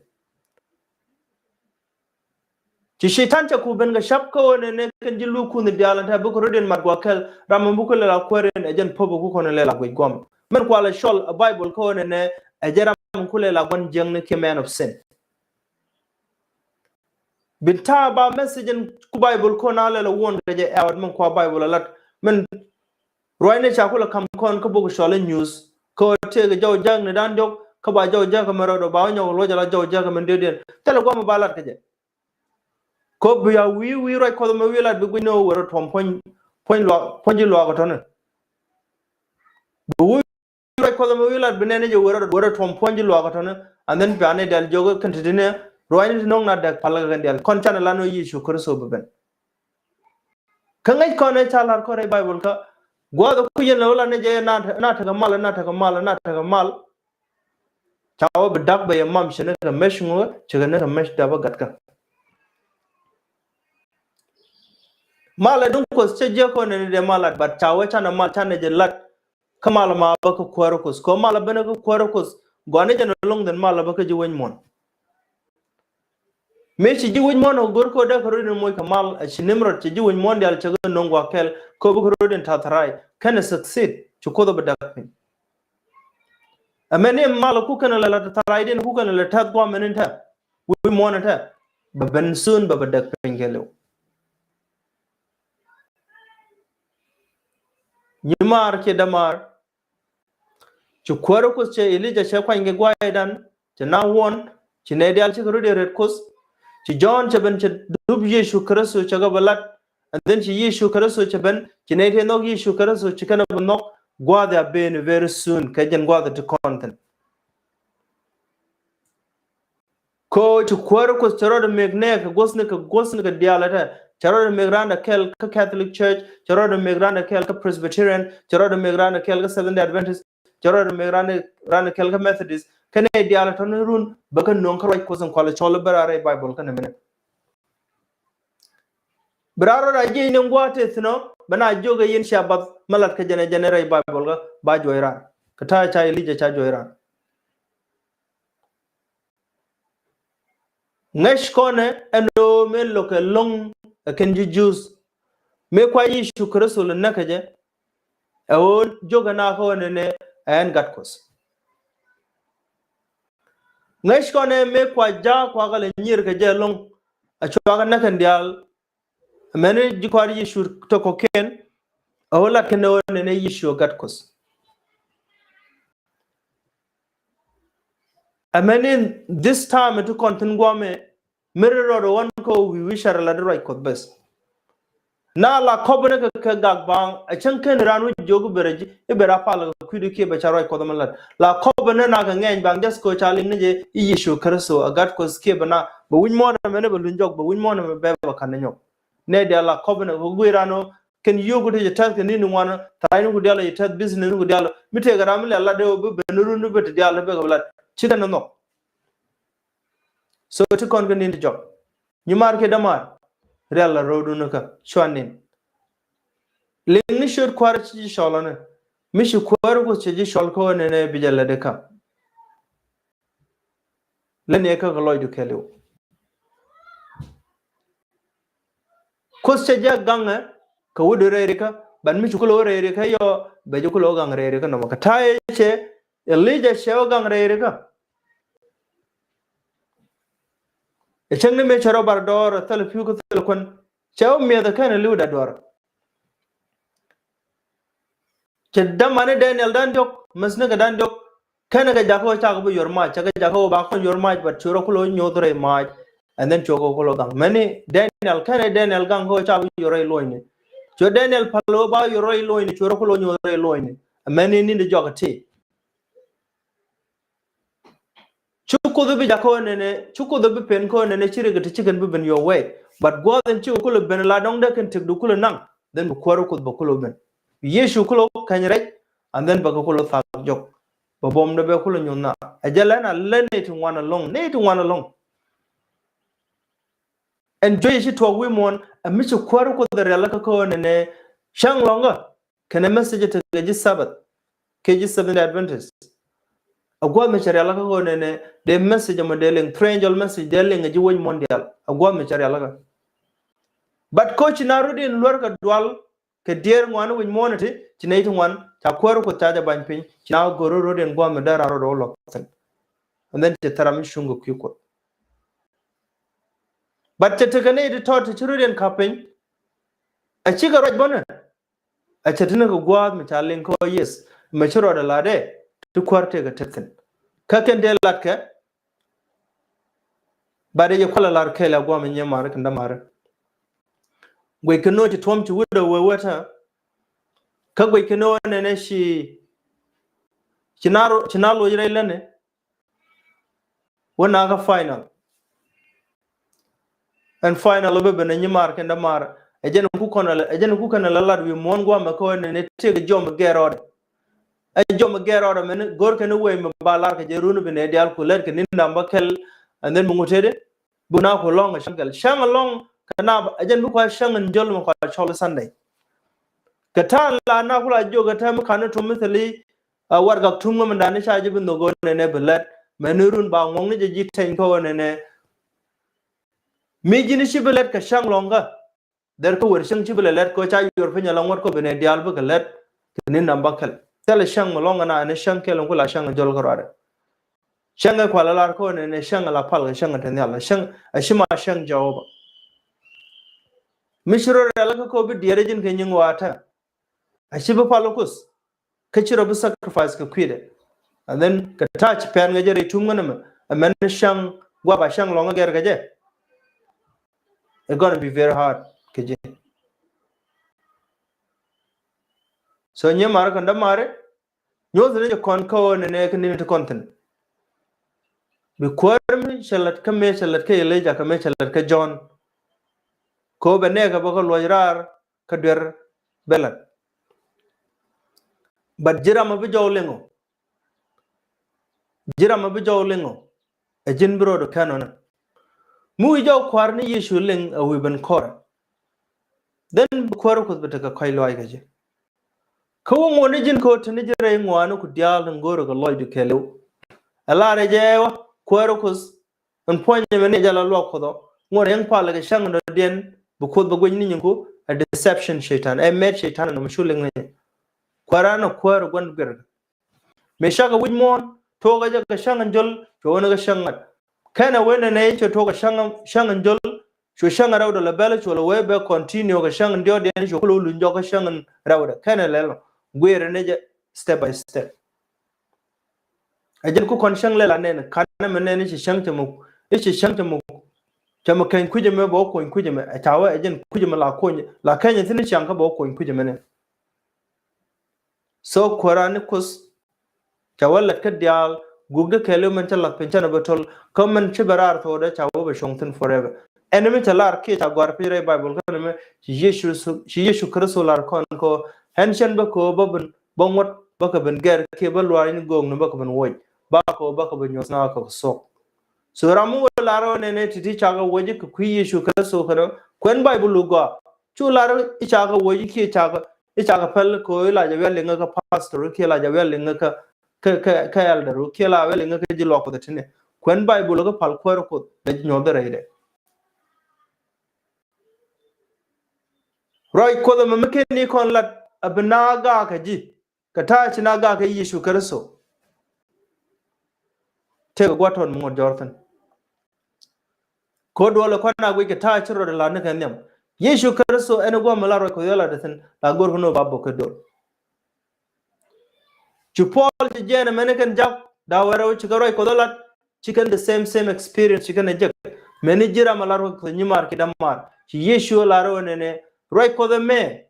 Ci Cɛytan cɛ ku ben kɛ cap kä ɣöö nɛnɛ kɛn ji̱ luuc kunh diaal ɛn tɛ bikɛ rɔ̱diɛn mat gua̱a̱th kɛl ram mi bikɛ lɛl a kuäär in ɛ jɛn pope ku kɔn lɛl a guic guam. Min kua lɛ cɔl ɛ Bible kä ɣöö nɛnɛ ɛ jɛn ram mi ku lɛl a gua̱n jiäkni kiɛ man of sin. Bi ta̱a̱ ba message in ku Bible kɔn a lɛl a wuɔn kɛ jɛ ɛwat min kua Bible a lat min ruacni ca kulɛ ka̱m kɔn kä bok cɔl in news kä tëëkɛ jɔw jäk ni da̱ŋ diɔ̱k kä ba jɔw jäk kɛ min rɔɔdɔ ba wä nyɔk luɔc ala jɔw jäk kɛ min dee diɛn thilɛ guam ba lat kɛ jɛ. Kä bia wi̱i̱ wi̱i̱ ruac Kuɔth mɛ wi̱i̱ lat bi gui̱n ni wä wä rɔ tuɔm puɔ̱ny puɔ̱ny luaak puɔ̱ny ji̱ luaak tɔ̱ni. Bi wi̱i̱ ruac Kuɔth mɛ wi̱i̱ lat bi nɛn ni jɛ wä rɔ wä rɔ tuɔm puɔ̱ny ji̱ luaak tɔ̱ni. And then piani dial jiök kɛn ti ti ni ruacni ti no̱o̱ŋ na dɛk pal kɛ kɛn dial kɔn canɛ lan wä Yecu Kritho bi ben. Kä ŋäc kɔn ɛ ca la̱r kɔn rɛy Bible kä gua̱a̱th ku yɛn lɛ wä lan ni jɛ na na tekɛ mal na tekɛ mal na tekɛ mal. Ca wä bi da̱k bɛ yɛ mam ci ni kɛ mec ŋukä ci kɛ ni kɛ mec dap ɛ gatkä. Mal ɛ duŋ Kuɔth cɛ jiäk kɔn ni dee mal lat but ca wä canɛ mal canɛ jɛ lat. Kä mal ma bä kä kuäärä Kuɔth kɛ mal a ben kä kuäärä Kuɔth gɔaa ni jɛ ni loŋ dhin mal a bä kä ji̱ wec muɔ̱n. Mëë ci ji̱ wec muɔ̱n ɛ go̱r kɛ dee kɛ rot in moc kɛ mal a ci Nimrod ci ji̱ wec muɔ̱n diaal cɛ kɛ no̱ŋ gua̱a̱th kɛl kɛ bä kɛ rot in ta̱th ray kɛn ɛ succeed ci Kuoth ɛ bi däk piny. Ɛ mɛn ni mal ku kɛn lɛ la tɛth tharaydin ku kɛn lɛ tɛth guamɛn in tɛ wi̱i̱ muɔ̱ɔ̱n in tɛ bɛ ben soon bɛ bɛ däk piny kɛ liw. Nyimaar kiɛ dämaar ci kuäärä Kuɔth cɛ Elija cɛ kuany kɛ gua̱a̱ydan cɛ na wuɔn ci nɛy diaal cikɛ rut yɛ ret Kuɔth ci Jɔ̱ɔ̱n cɛ ben cɛ dup Yecu Kritho cɛ kɛ bɛ lat. And then ci Yecu Kritho cɛ ben ci nɛy tëë nhɔk Yecu Kritho ci kɛn a bi nhɔk gua̱a̱th a ben very soon kɛ jɛn gua̱a̱th ti kɔn thin. Ko ci kuäärä Kuɔth cɛ rɔɔdɛ mek nɛɛkɛ guäthni kɛ guäthni kɛ diaal ɛ tɛ cɛ rɔɔdɛ mek randɛ kɛl kä Catholic Church cɛ rɔɔdɛ mek randɛ kɛl kä Presbyterian cɛ rɔɔdɛ mek randɛ kɛl kä Seventh Day Adventist cɛ rɔɔdɛ mek randɛ randɛ kɛl kä Methodist kɛ nɛy diaal ɛ tɔ̱ni run bä kä no̱o̱ŋ kä ruac Kuɔth in kualɛ cɔl bä raan rɛy Bible kä nɛ minɛ. Bi raan rɔ raa jiɛc ni ŋua̱a̱ tëë thi̱n ɔ bɛ na jiök ɛ yɛn cia bath mi lat kä jɛn ɛ jɛn ɛ rɛy Bible kä ba juɔc raan. Kɛ ta̱a̱ ca Elija ca juɔc raan. Ŋäc kɔnɛ ɛn ɣöö mëë lo̱kɛ lo̱ŋ ɛ kɛn ji̱ Jews mëë kua Yecu Kritho lɛ näk kä jɛ. Ɛ ɣöö jiök ɛ na kä ɣöö nɛnɛ ɛ ɛn Gat Kuɔth. Ŋäc kɔnɛ mëë kua jaak kuakä lɛ nyier kɛ jɛ lo̱ŋ. A cuakɛ näk kɛn diaal. Amäni ji̱ kɔaar Yecu tɔk kɔ̱kiɛn. A wä lat kɛn ɛ ɣöö nɛnɛ Yecu ɛ Gat Kuɔth. Amäni this time ti kɔn thi̱n guamɛ. Mi ri rɔɔdɛ ɣɔn kä wi̱i̱ wi̱i̱ carɛ lat i̱ ruac Kuɔth beth. Na la kɔpä ni kɛ kɛ gak baaŋ a cäŋ ken raan wi̱c jiök i̱ ber a ji̱ i̱ ber a pal kɛ kui̱dɛ kiɛ bɛ ca ruac Kuɔth ɛmɛ lat la kɔpä ni na kɛ ŋɛny baaŋ jath kɛ ca liŋ ni jɛ i̱ Yecu Kritho a Gat Kuɔth kiɛ bɛ na bɛ wi̱c muɔ̱ɔ̱n ɛmɛ ni bɛ luny jɔk bɛ wi̱c muɔ̱ɔ̱n ɛmɛ bɛ bɛ ka̱n ni nyɔk. Nɛ diaal la kɔpä ni kɛ gui̱i̱r raan ɔ kɛn yio̱o̱k ti jɛ tɛth kɛ ni̱n ni ŋuan ɔ tha̱a̱c ni ku diaal ɔ jɛ tɛth business ni ku diaal ɔ mi tëëkɛ ram mi lɛ lat dee ɔ bi ben ni run ni bɛ ti diaal ɔ bɛ kɛ bɛ lat ci kɛn ni nhɔk. So ti kɔn kä ni̱n ti jɔk. Nyimaar kiɛ dämaar rial la ro̱o̱dun kä cuan ni̱n. Liŋ ni ciöt kua̱r ci ji̱ cɔl ɔni mi ci kuäär Kuoth ci ji̱ cɔl kä ɣöö nɛnɛ bi jɛ lät ikä. Lät ni kä kɛ lɔcdu kɛɛliw. Kuoth cɛ jɛ gaŋɛ kɛ wut rɛy rikä ban mi ci kulɛ wä rɛy rikä yɔ bɛ ji̱ kulɛ wä gaŋ rɛy rikä nɔmɔ kɛ ta̱a̱ cɛ Elija cɛ wä gaŋ rɛy rikä. Ɛ cäŋ ni mëë cɛ rɔ bar dɔɔr ɛ thil pi̱w kä thil kuän cɛ wä miɛth ɛ kɛn ɛ li̱w da duɔr. Cɛ dämani Daniel da̱ŋ diɔ̱k mäthnikɛ da̱ŋ diɔ̱k kɛn kɛ jakä wä cakɛ bi yuɔr mac cakɛ jakä wä ba kɔn yuɔr mac but cuɛ rɔ kulɛ wä nyoth rɛy mac. And then cuɛ kɛ kulɛ wä gaŋ mɛni Daniel kɛn Daniel gaŋ kä wä cakɛ bi yuɔr rɛy luɔ̱nyni. Cuɛ Daniel pal wä ba yuɔr rɛy luɔ̱nyni cuɛ rɔ kulɛ wä nyoth rɛy luɔ̱nyni. Mɛni ni̱n di jɔk ɛ ti. Ci Kuoth bi jakä ɣöö nɛnɛ ci Kuoth bi pen kä ɣöö nɛnɛ ci rik ti ci kɛn bi ben your way. But gua̱a̱th in ci kulɛ ben la dɔ̱ŋ dee kɛn tëkdu kulɛ naŋ. Then bi kuäär Kuoth bɛ kulɛ ben. Yecu kulɛ kɛny rɛc. And then bɛ kɛ kulɛ thak jɔk. Bɛ buɔ̱mdɛ bɛ kulɛ nyuth na ɛ jɛ lɛn a lɛ nɛy ti ŋuan alɔŋ nɛy ti ŋuan alɔŋ. Ɛn juey ci tuɔɔk wi̱i̱ muɔ̱ɔ̱n, ɛ mi ci kuäär Kuoth ɛ rialikä kä ɣöö nɛnɛ cäŋ lɔ̱ŋä kɛnɛ message tekɛ ji̱ Sabbath, kɛ ji̱ Seventh Day Adventist. Ɛ gua̱a̱th mi cɛ rialikä kä ɣöö nɛnɛ dee message ɛmɔ dee liŋ, three angel message dee liŋ ɛ ji̱ wec muɔ̱ɔ̱n diaal. Ɛ gua̱a̱th mi cɛ rialikä. But kä ci na rut in luäär kɛ dual kɛ diɛɛr ŋuan wi̱c muɔ̱ɔ̱n iti, ci nɛy ti ŋuan ca kuäär Kuoth ca jɛ bany piny, ci na go̱r rot in gua̱a̱th mi dee raar rot ɛ wä luɔk thi̱n. And then ci thɛr ram mi cuŋ kɛ kui̱ Kuoth. But cɛ tekɛ nɛy ti tɔt ti ci rut in ka̱p piny. Ɛ cikɛ ruac bänɛ. Ɛ cɛ ti ni kɛ gua̱a̱th mi ca liŋ kä ɣöö yes, mɛ ci rɔɔdɛ la̱tdɛ ti kuäär tëëkɛ te thi̱n. Kä kɛn dee latkɛ, but ɛ jɛ kualɛ la̱r kɛɛl ɛ gua̱a̱th mi nyimaar kɛn dämaar. Guic kɛ no̱o̱ŋ ci tuɔ̱m ci wi̱cdɛ wee wee tɛ. Kä guic kɛ no̱o̱ŋ nɛnɛ ci, ci na ro-, ci na loc rɛy lätni. Wä nakä final. Ɛn final wä ben ɛ nyimaar kɛn dämaar. Ɛ jɛn ku kɔn ɛ lɛ, ɛ jɛn ku kɛn ɛ lɛ lat wi̱i̱ muɔ̱ɔ̱n gua̱a̱th mɛ kä ɣöö nɛnɛ tëëkɛ jɔm gɛɛr rɔɔdɛ. Ɛ jɔm gɛɛr rɔɔdɛ mɛn go̱r kɛn wee mi ba lar kɛ jɛ run bi nɛ diaal ku lɛt kɛ ni̱n da̱ŋ bäkɛl. And then mi ŋut tetdɛ bi na ku lɔ̱ŋ ɛ cäŋ kɛl. Cäŋ ɛlɔ̱ŋ kɛ na ɛ jɛn bi kua cäŋ in jöl mi kua cɔl Sunday. Kɛ ta̱a̱ la na ku la jiök kɛ täämɛ ka̱n ni tum mi thili, a, warɛgak tum ŋämɛ da̱a̱n ni ca ji̱ bi nhök ɣöö nɛnɛ bi lɛt. Mɛn ni run ba ŋuɔ̱ŋ ni jɛ ji̱ tɛny kä ɣöö nɛnɛ mi ji̱n ci bi lɛt kɛ cäŋ lɔ̱ŋä. Dɛr kä wer cäŋ ci bi lɛ lɛt kɛ ɣöö ca yuɔr piny ala ŋuɔ̱t kɛ ɣöö bi nɛ diaal bikɛ lɛt kɛ ni̱n da̱ŋ bäkɛl. Thilɛ cäŋ mi lɔ̱ŋ ɛn a ɛn cäŋ kɛl in ku la cäŋ in jöl kärɔadɛ. Cäŋ ɛ kualɛ lar kä ɣöö nɛnɛ cäŋ ɛ la pal kɛ cäŋ ɛ te nhial, cäŋ ɛ ci ma cäŋ Jehovah. Mi ci rɔ rialikä kä ɣöö bi diɛɛr ji̱n kɛ nyiŋ wa̱a̱ tɛ. A ci bi pal Kuoth. Kä ci rɔ bi sacrifice kɛ kui̱dɛ. And then kɛ ta̱a̱ ci pɛn kɛ jɛ rɛy tum ŋän ɛmɛ, ɛmɛn cäŋ gua̱a̱th ba cäŋ lɔ̱ŋä gɛr kɛ jɛ. It's gonna be very hard kɛ jɛ. So nyimaar kɛn dämaar, nyuɔth ni jɛ kɔn kä ɣöö nɛnɛ kɛ ni̱n ti kɔn thi̱n. Bi kuäär mi cɛ lät kä mëë cɛ lät kä Elijah kä mëë cɛ lät kä John. Kɛ ɣöö bɛ nɛɛkɛ bä kä luɔc raar kä duer bɛ lät. But ji̱ ram a bi jɔw liŋ ɔ. Ji̱ ram a bi jɔw liŋ ɔ. Ɛ ji̱n bi rɔɔdu kɛn ɔ nɛ. Mi wi̱i̱ jɔw kua̱r ni Yecu liŋ ɛ wi̱i̱ ben kɔrɛ. Then bi kuäär Kuoth bi tekɛ kɔ̱c lɔaac kɛ ji̱. Kä wä ŋuɔ̱t ni ji̱n kɛ ɣöö te ni ji̱ rɛy ŋɔaani ku diaal tin go̱o̱rɛ kɛ lɔcdu kɛɛliw. Ɛ lar ɛ jɛ wä kuäär Kuoth. Ɛn puɔ̱ny ɛmɛ ni jɛ la luak Kuoth ɔ. Ŋuɔ̱t ɛn palɛ kɛ cäŋ dɔ̱diɛn bi Kuoth bɛ guic ni nyin ku ɛ deception cɛy-tan. Ɛ mɛt cɛy-tan ɛn ɔmɔ cu liŋ ni. Kuäär an ɛ kuäär ɛ gua̱n guiɛr. Mëë cakɛ wi̱c muɔ̱ɔ̱n tuɔɔkɛ jɛ kɛ cäŋ ɛn jöl cuɛ wä ni kɛ cäŋ ŋa̱t. Kɛnɛ wen ɛn ɛ cɛ tuɔɔkɛ cäŋ, cäŋ ɛn jöl cuɛ cäŋ ɛn rɛwdɛ lɛ bɛl cuɛ lɛ wee bɛ continue kɛ cäŋ ɛn diɔ̱ɔ̱kdiɛn cuɛ kulɛ wä luny jɔk kɛ cäŋ ɛn rɛwdɛ. Kɛnɛ lɛl ɔ guiɛr ɛn ɛ jɛ step by step. Ɛ jɛn ku kɔn cäŋ lɛ la nɛn, kanɛ mɛ nɛn i̱ ci cäŋ cɛ muk, i̱ ci cäŋ cɛ muk. Cɛ mɛ keny kui̱c ɛmɛ bɛ wä kony kui̱c ɛmɛ, ɛ ca wä ɛ jɛn kui̱c ɛmɛ la kony la keny ɛ thi̱n i̱ ciaŋ kä bɛ wä kony kui̱c ɛmɛ nɛn. So kuäärani Kuoth ca wä lät kä diaal guk di kɛɛliw mɛn cä lath piny cä nɔ bä to̱l kä mɛn ci bɛ raar thokdɛ ca wä bɛ cuɔ̱ŋ thi̱n forever. Ɛn mi cɛ lar kiɛ ca gɔ̱a̱r piny rɛy Bible kä nɛmɛ ci Yecu, ci Yecu Kritho lar kɔn kɔ ɛn cɛn bä kɔ bä bin bä ŋuɔ̱t bä kɛ ben gɛr kiɛ bä luaar in go̱o̱k ni bä kɛ ben woc. Ba kɛ bä kɛ ben nyuɔth na kɛ thuɔk. So ram mi wä lar ɔ nɛnɛ ti̱ti̱ cakɛ woc kɛ kui̱ Yecu Kritho kɛnɛ kuɛn Baibul wä gɔaa. Cu lar i̱ cakɛ woc kiɛ cakɛ, i̱ cakɛ päl kɛ ɣöö i̱ la jɛ wial liŋä kä pastor kiɛ la jɛ wial liŋä kä, kä, kä, kä elder kiɛ la wial liŋä kä ji̱ luak Kuoth ti̱ni. Kuɛn Baibul kä pal kuäär Kuoth bɛ ji̱ nyuɔth rɛydɛ. Ruac Kuoth ɛmɛ mi ken i̱ kɔn lat a bi na gaakä ji̱. Kɛ ta̱a̱ ci na gak kɛ Yecu Kritho. Tëëkɛ gua̱th tɔt mi ŋuɔ̱t jɔr thi̱n. Ko̱ duɔl ɛ kuan a guic kɛ ta̱a̱ ci rɔɔdɛ la̱t ni kɛ nhiam. Yecu Kritho ɛn ɛ gua̱a̱th mi la ruac Kuɔth yɔl a dee thi̱n la go̱r kɛ ni ba bok kɛ do̱r. Ci Puɔl ci jiɛɛn ɛmɛni kɛn jak da̱a̱ wɛrɛ wä ci kɛ ruac Kuɔth yɔl a ci kɛn the same, same experience ci kɛn ɛ jek. Mɛni ji̱ ram a la ruac Kuɔth nyimaar ki dämaar ci Yecu ɛ la rɛw ɛnɛnɛ ruac Kuɔth ɛmɛ.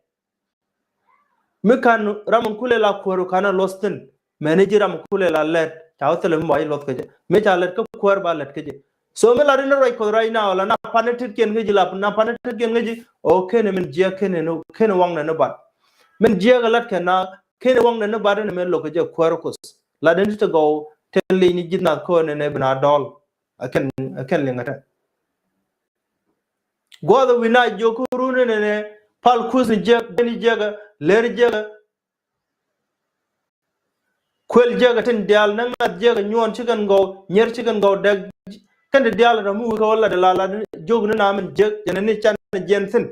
Mi kan ram in kulɛ la kuäär kan a luɔth thi̱n. Mɛni ji̱ ram in kulɛ la lɛt ca wä thilɛ mi ba ji̱ luɔth kä jɛ. Mi ca lɛt kä kuäär ba lɛt kä jɛ. So mi la rin ruac Kuɔth right now la na pani tetkiɛn kä ji̱ la na pani tetkiɛn kä ji̱. O kenɛ min jiɛk kenɛ ni kenɛ waŋnɛ ni bat. Min jiɛk a lat kɛ na kenɛ waŋnɛ ni bat ni min lo̱k kä jɛ kuäär Kuɔth. La rin ti gɔw tin li̱ny ni ji̱ nath kä nɛ nɛ bi na dɔl. A kɛn, a kɛn liŋ a tɛ. Gua̱a̱th wi̱na jiök run inɛnɛ, pal kuth ni jiäk, ben jiäk, ler jiäk, kuel jiäk tin diaal, ni ŋa̱th jiäk, nyuɔn ci kɛn gɔw, nyier ci kɛn gɔw, dɛk kɛn ti diaal rɔ mi wi̱i̱ kɛ wä lat la la jiök ni na min jiäk, jɛn ni can ni jiɛn thi̱n.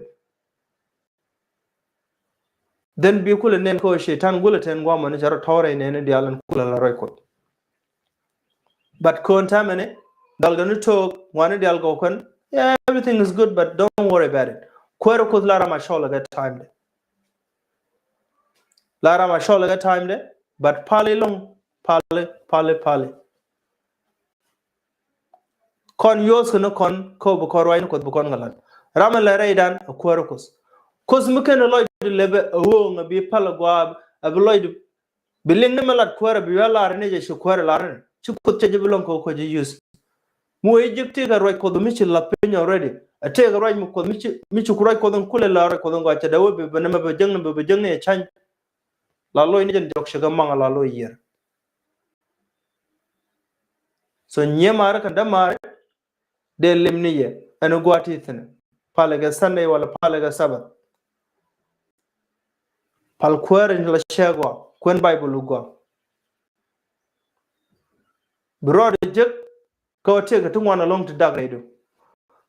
Then bi kulɛ nɛn kɛ ɣöö Cɛytan gulɛ tɛn guamɔ ni cɛ rɔ tɔ̱rɛ nɛn ni diaal in kulɛ la ruac Kuɔth. But kɔn täämɛ ni, dɔl gɛ ni took, ŋuani diaal gɔw kɛn, yeah, everything is good, but don't worry about it. Kuäär Kuoth la ram a cɔl kɛ time de. La ram a cɔl kɛ time de, but pali lɔŋ, pali, pali, pali. Kɔn yo̱o̱th kɛ ni kɔn, kä bi kɔn ruac ni Kuoth bi kɔn kɛ la̱t. Ram in lɛ rɛydan a Kuäär Kuoth. Kuoth mi ken lɔcdu lɛ bɛ a ɣööŋ a bi pal a gua̱a̱, a bi lɔcdu bi liŋ ni mi lat kuäärä, bi wä lar ni jɛ ci kuäärä lar ni. Ci Kuoth cɛ jɛ bi lɔŋ kɛ kuäärä jɛ use. Mi wee ji̱k tëëkɛ ruac Kuɔth mi ci lath piny already. A tëëkɛ ruac mi Kuɔth mi ci, mi ci ku ruac Kuɔth in kulɛ la ruac Kuɔth in gɔaa cɛ dee wee bi, bi nɛmɛ bi jäŋni, bi, bi jäŋni ɛ ca̱ny. La loc ni jɛn jɔk ci kɛ maŋ la loc yiër. So nyiee maari kɛn dämaari, dee lim ni yɛ ɛn gua̱a̱th ti thi̱n. Palɛ kɛ Sunday wala palɛ kɛ Sabbath. Pal kuäär in la cɛ gɔaa, kuɛn Baibol gɔaa. Bi rɔɔdɛ jek kä wä tëëkɛ ti ŋuan ɛlɔ̱ŋ ti dak rɛydu.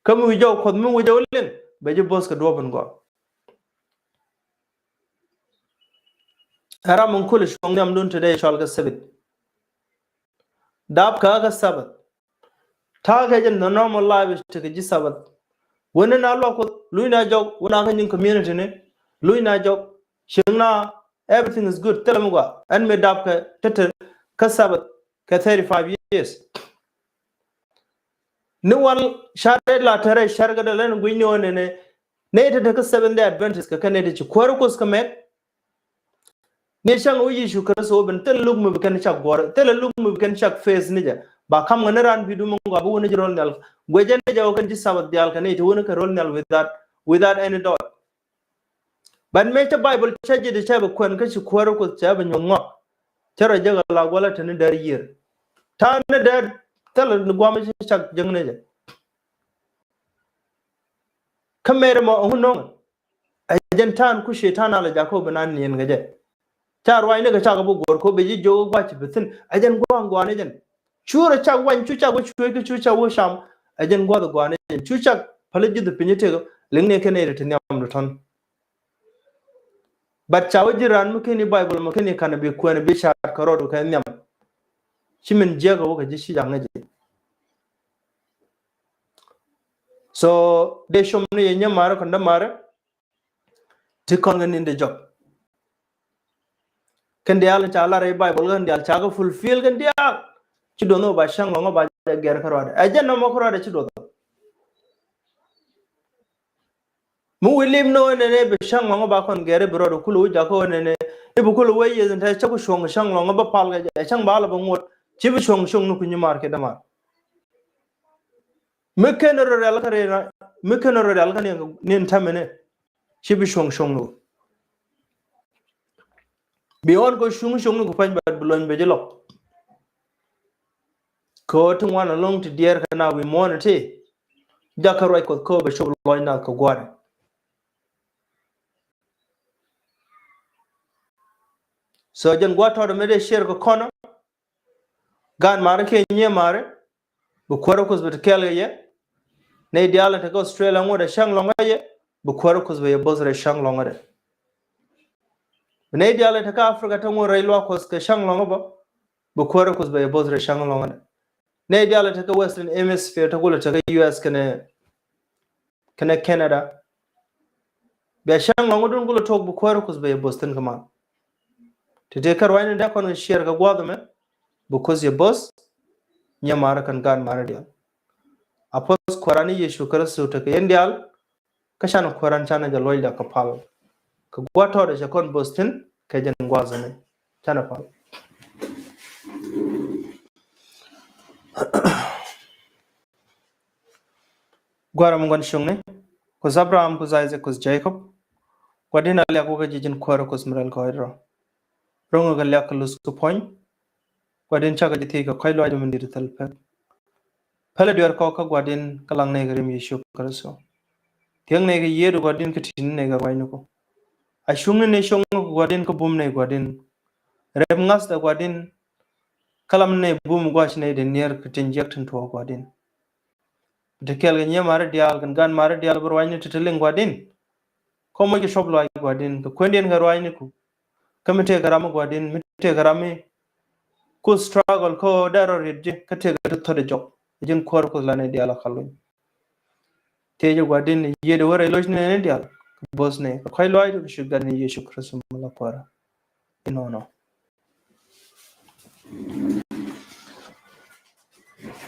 Kä mi wi̱c jɔw Kuɔth mi wi̱c jɔw liŋ, bɛ ji̱ bo̱th kɛ duɔ̱ɔ̱p in gɔaa. Ɛ ram in kulɛ cuɔ̱ŋ nhiamdun ti dee cɔal kɛ Sabbath. Dap kä kä Sabbath. Ta̱a̱ kɛ jɛn the normal life is tekɛ ji̱ Sabbath. Wen ni na luak Kuoth, luny na jɔk, wen na kä nyin community ni, luny na jɔk, cieŋ na, everything is good. Thilɛ mi gɔaa, ɛn mi dap kɛ, te te, kä Sabbath, kɛ thirty-five years. Ni wal car la tɛrɛ car kɛ dee lɛn guic ni wä nɛnɛ, nɛy te te kä Seventh Day Adventist kɛ kɛ nɛy te ci kuäär Kuoth kɛ mɛk, Ni cäŋ wä Yecu Kritho wä ben thilɛ luk mi bi kɛn cak guɔ̱r, thilɛ luk mi bi kɛn cak face ni jɛ. Ba kam ŋä ni raan bi dum ŋɔak bi wä ni jɛ ro̱l nhial. Guecɛ ni jɛ wä kɛn ji̱ Sabbath diaal kɛ ni ti wä ni kɛ ro̱l nhial without, without any doubt. But mëë cä Bible cä ji̱ di cä bi kuɛn kä ci kuäär Kuoth cä bi nyuɔ̱th ŋɔak. Cä rɔ jɛ kɛ la gua̱lä te ni dɛr yiër. Ta̱a̱ ni dɛr thilɛ ni gua̱a̱m ci cak jäŋ ni jɛ. Kä mɛrɛ mɔ ɛŋu nɔŋɛ. Ɛ jɛn ta̱a̱n ku Cɛytan a lɛ jakä wä bi na niɛn kɛ jɛ. Ca ruacni kɛ cakɛ bi guɔ̱r kɛ wä bi ji̱ jiök gua̱c bi thi̱n. Ɛ jɛn gua̱a̱ŋ gua̱a̱n ɛ jɛn. Cu rɔ cak wany, cu cak wä cuec kä cu cak wä cam. Ɛ jɛn gua̱a̱th gua̱a̱n ɛ jɛn. Cu cak päli ji̱th piny tëk liŋni kɛn ɛ ri ti nhiam di tɔ̱n. But ca wä ji̱ raan mi keni Bible mi keni kan bi kuɛn bi caat kɛ rɔɔdu kɛ nhiam. Ci min jiäk a wä kɛ ji̱ ci jaŋ ŋäc ji̱. So dee com ni yɛ nyɛ marɛ kɔn dee marɛ. Ti kɔn kɛ nin dee jɔk. Kɛn diaal ca lar i̱ Bible kɛn diaal ca kɛ fulfill kɛn diaal. Ci duɔth ni wä ba cäŋ lɔŋ wä ba jɛ gɛr kɛ ruaadɛ. Ɛ jɛn nɔmɔ kɛ ruaadɛ ci duɔth. Mi wi̱i̱ lim ni wä nɛnɛ bi cäŋ lɔŋ ba kɔn gɛr i̱ bi rɔɔd kulɛ wä jakä wä nɛnɛ i̱ bi kulɛ wä yeth in te cä ku cuɔ̱ŋ cäŋ lɔŋ ba pal kɛ jɛ cäŋ ba lɛ bä ŋuɔ̱t ci bi cuɔ̱ŋ cuɔ̱ŋ ni ku nyi mar kiɛ dämaar. Mi ken rɔ rial kä rin mi ken rɔ rial kä nin tämɛ ni ci bi cuɔ̱ŋ cuɔ̱ŋ ni wä. Bi ɣɔn kɛ cuŋ cuŋ ni ku pa̱ny bɛ bi luɔ̱ny bɛ ji̱ lɔk. Kɛ ɣöö ti ŋuan ɛlɔ̱ŋ ti diɛɛr kɛ na wi̱i̱ muɔ̱ɔ̱n iti. Jakä ruac Kuɔth kɛ ɣöö bɛ cop luɔ̱ny nath kɛ gua̱a̱r. So jɛn gua̱a̱r tɔɔt ɛmɛ dee ciɛɛr kɛ kɔnä. Gaan mari kiɛ nyiee mari. Bi kuäärä Kuoth bi ti kɛɛl kɛ yɛ. Nɛy diaal in te kä Australia ŋot ɛ cäŋ lɔŋä yɛ. Bi kuäärä Kuoth bi yɛ bo̱th rɛy cäŋ lɔŋädɛ. Bi nɛy diaal in te kä Africa te ŋot rɛy luaak Kuɔth kɛ cäŋ lɔŋä bä. Bi kuäärä Kuoth bi yɛ bo̱th rɛy cäŋ lɔŋädɛ. Nɛy diaal in te kä Western Hemisphere te kulɛ te kä U S kɛnɛ kɛnɛ Canada. Bia cäŋ lɔŋädun kulɛ tuɔɔk bi kuäärä Kuoth bi yɛ bo̱th thi̱n kɛ mal. Ti ti kä ruacni dee kɔn kɛ ciɛɛr kɛ gua̱a̱th ɛmɛ bi Kuoth yɛ bo̱th. Nyiee mari kɛn gaan mari diaal. A puɔth Kua̱ran ni Yecu Kritho tekɛ yɛn diaal. Kä canɛ Kua̱ran canɛ jɛ luɔcdɛ kɛ pal. Kɛ gua̱a̱th tɔɔdɛ cɛ kɔn bo̱th thi̱n kɛ jɛn gua̱a̱th ɛmɛ. Canɛ pal. Gua̱a̱r ɛmɔ gua̱n cuŋni, Kuoth Abraham, Kuoth Isaac, Kuoth Jacob. Gua̱di̱n a liak wä kä ji̱ ji̱n kuäärä Kuoth mi rɛl gɔɔydɛ rɔ. Ro̱ŋ kɛ liak kɛ luth kɛ puɔ̱ny. Gua̱di̱n cakɛ ji̱ thiec kɛ kɔ̱a̱c lɔaacdä min di̱t thil pek. Pälɛ dueer kɔk kä Gua̱di̱n kä laŋ nɛy kɛ rim Yecu Kritho. Thiäŋ nɛy kɛ yiëëdu Gua̱di̱n, kä ti̱t ni nɛy kɛ ruacniku. A cuŋni nɛy cuŋ Gua̱di̱n, kä bum nɛy Gua̱di̱n. Rɛp ŋa̱thdɛ Gua̱di̱n, kä lam nɛy bum gua̱c nɛy dee niɛr kɛ tin jiäk tin tuɔɔk Gua̱di̱n. Bi te kɛl kɛ nyiee mari diaal kɛn gan mari diaal bi ruacni ti te liŋ Gua̱di̱n. Kä moc kɛ cuɔp lɔaac Gua̱di̱n kɛ kuendiɛn kɛ ruacniku. Kä mi tëëkɛ ram mi Gua̱di̱n, mi tëëkɛ ram mi ku struggle kä dee rɔ riet ji̱, kä tëëkɛ ti thɔt ɛ jɔk. Ji̱n kuäär Kuoth la nɛy diaal a kal weny. Tëë jɛ Gua̱di̱n yiëëdɛ wä rɛy lo̱cni nɛy diaal. Kɛ bo̱thni kɛ kɔ̱a̱c lɔaacdu kɛ ciöt Gatni Yecu Kritho mi la Kuäärä. Inɔnɔ.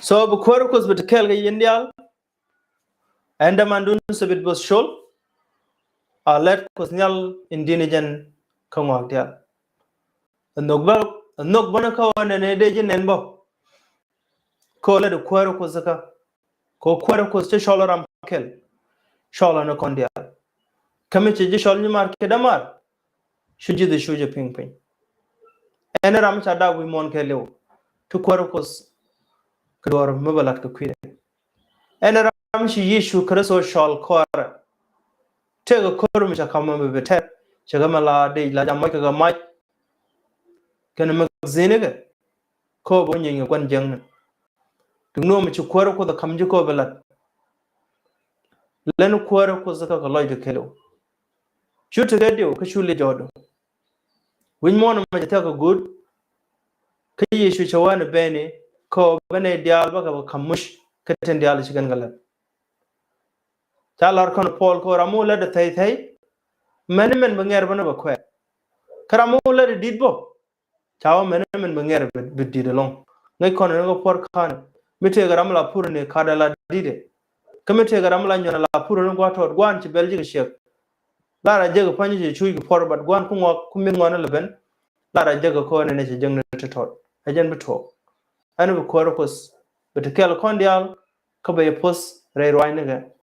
So bi kuäär Kuoth bi te kɛl kɛ yɛn diaal. Ɛn dämandun Thabit Bo̱th Col. A lɛt Kuoth Nhial in di̱t ni jɛn kä ŋɔak diaal. Ɛ nhök bä, ɛ nhök bä ni kä ɣöö nɛnɛ dee ji̱ nɛn bä. Kä ɣöö lät ɛ kuäär Kuoth kä. Kɛ ɣöö kuäär Kuoth /cɛ cɔl ram kɛl. Cɔl ni kɔn diaal. Kä mi ci ji̱ cɔl nyimaar kiɛ dämaar, cu ji̱ dhɛ cu jɛ piŋ piny. Ɛn ram ca dak wi̱i̱ muɔ̱ɔ̱n kɛɛliw. Ti kuäär Kuoth kɛ duɔ̱ɔ̱r mi bɛ la̱t kɛ kui̱dɛ. Ɛn ram ci Yecu Kritho cɔl kɔrɛ. Tëëkɛ ko̱r mi ca ka̱m mi bi tɛr. Cɛ kɛ mi la dec la jam mac kɛ kɛ mac. Kɛn mi zini kɛ. Kä bä nyieeny kɛ gua̱n jiäkni. Ti nuɔ̱ɔ̱m ci kuäär Kuoth ɛ ka̱m ji̱ kä bi la̱t. Lɛn kuäär Kuoth kä kɛ lɔcdu kɛɛliw. Cu tekɛ diw kä cu lic jɔɔdu. Wi̱c muɔ̱ɔ̱n ɛmɛ cɛ thia̱k kɛ guut. Kä Yecu cɛ wä ni beni kä bä nɛy diaal bä kɛ bä ka̱m muc kä tin diaal ci kɛn kɛ lät. Ca la̱r kɔn Puɔl kä ram mi wä lät ɛ thɛy thɛy. Mɛn ni mɛn bi ŋɛr bä ni bɛ kuɛɛr. Kä ram mi wä lät ɛ di̱t bä. Ca wä mɛn ni mɛn bi ŋɛr bi, bi di̱t ɛlɔ̱ŋ. Ŋäc kɔn ni kɛ puɔ̱r ka̱n. Mi tëëkɛ ram la pur ni ka̱dɛ la di̱t ɛ. Kä mi tëëkɛ ram la nyɔn la pur ni gua̱a̱th tɔt gua̱a̱n ci bɛl ji̱ kɛ ciɛk. Lar a jek kɛ pa̱ny ci cuc kɛ puɔ̱r bat gua̱a̱n ku ŋɔak ku mi̱th ŋuan ni lɛ ben. Lar a jek kɛ kɔn ni ci jek ni ti tɔt. Ɛ jɛn bi tuɔɔk. Ɛn bi kuäär Kuoth bi te kɛl kɔn diaal. Kä bɛ yɛ poth rɛy ruacnikɛ.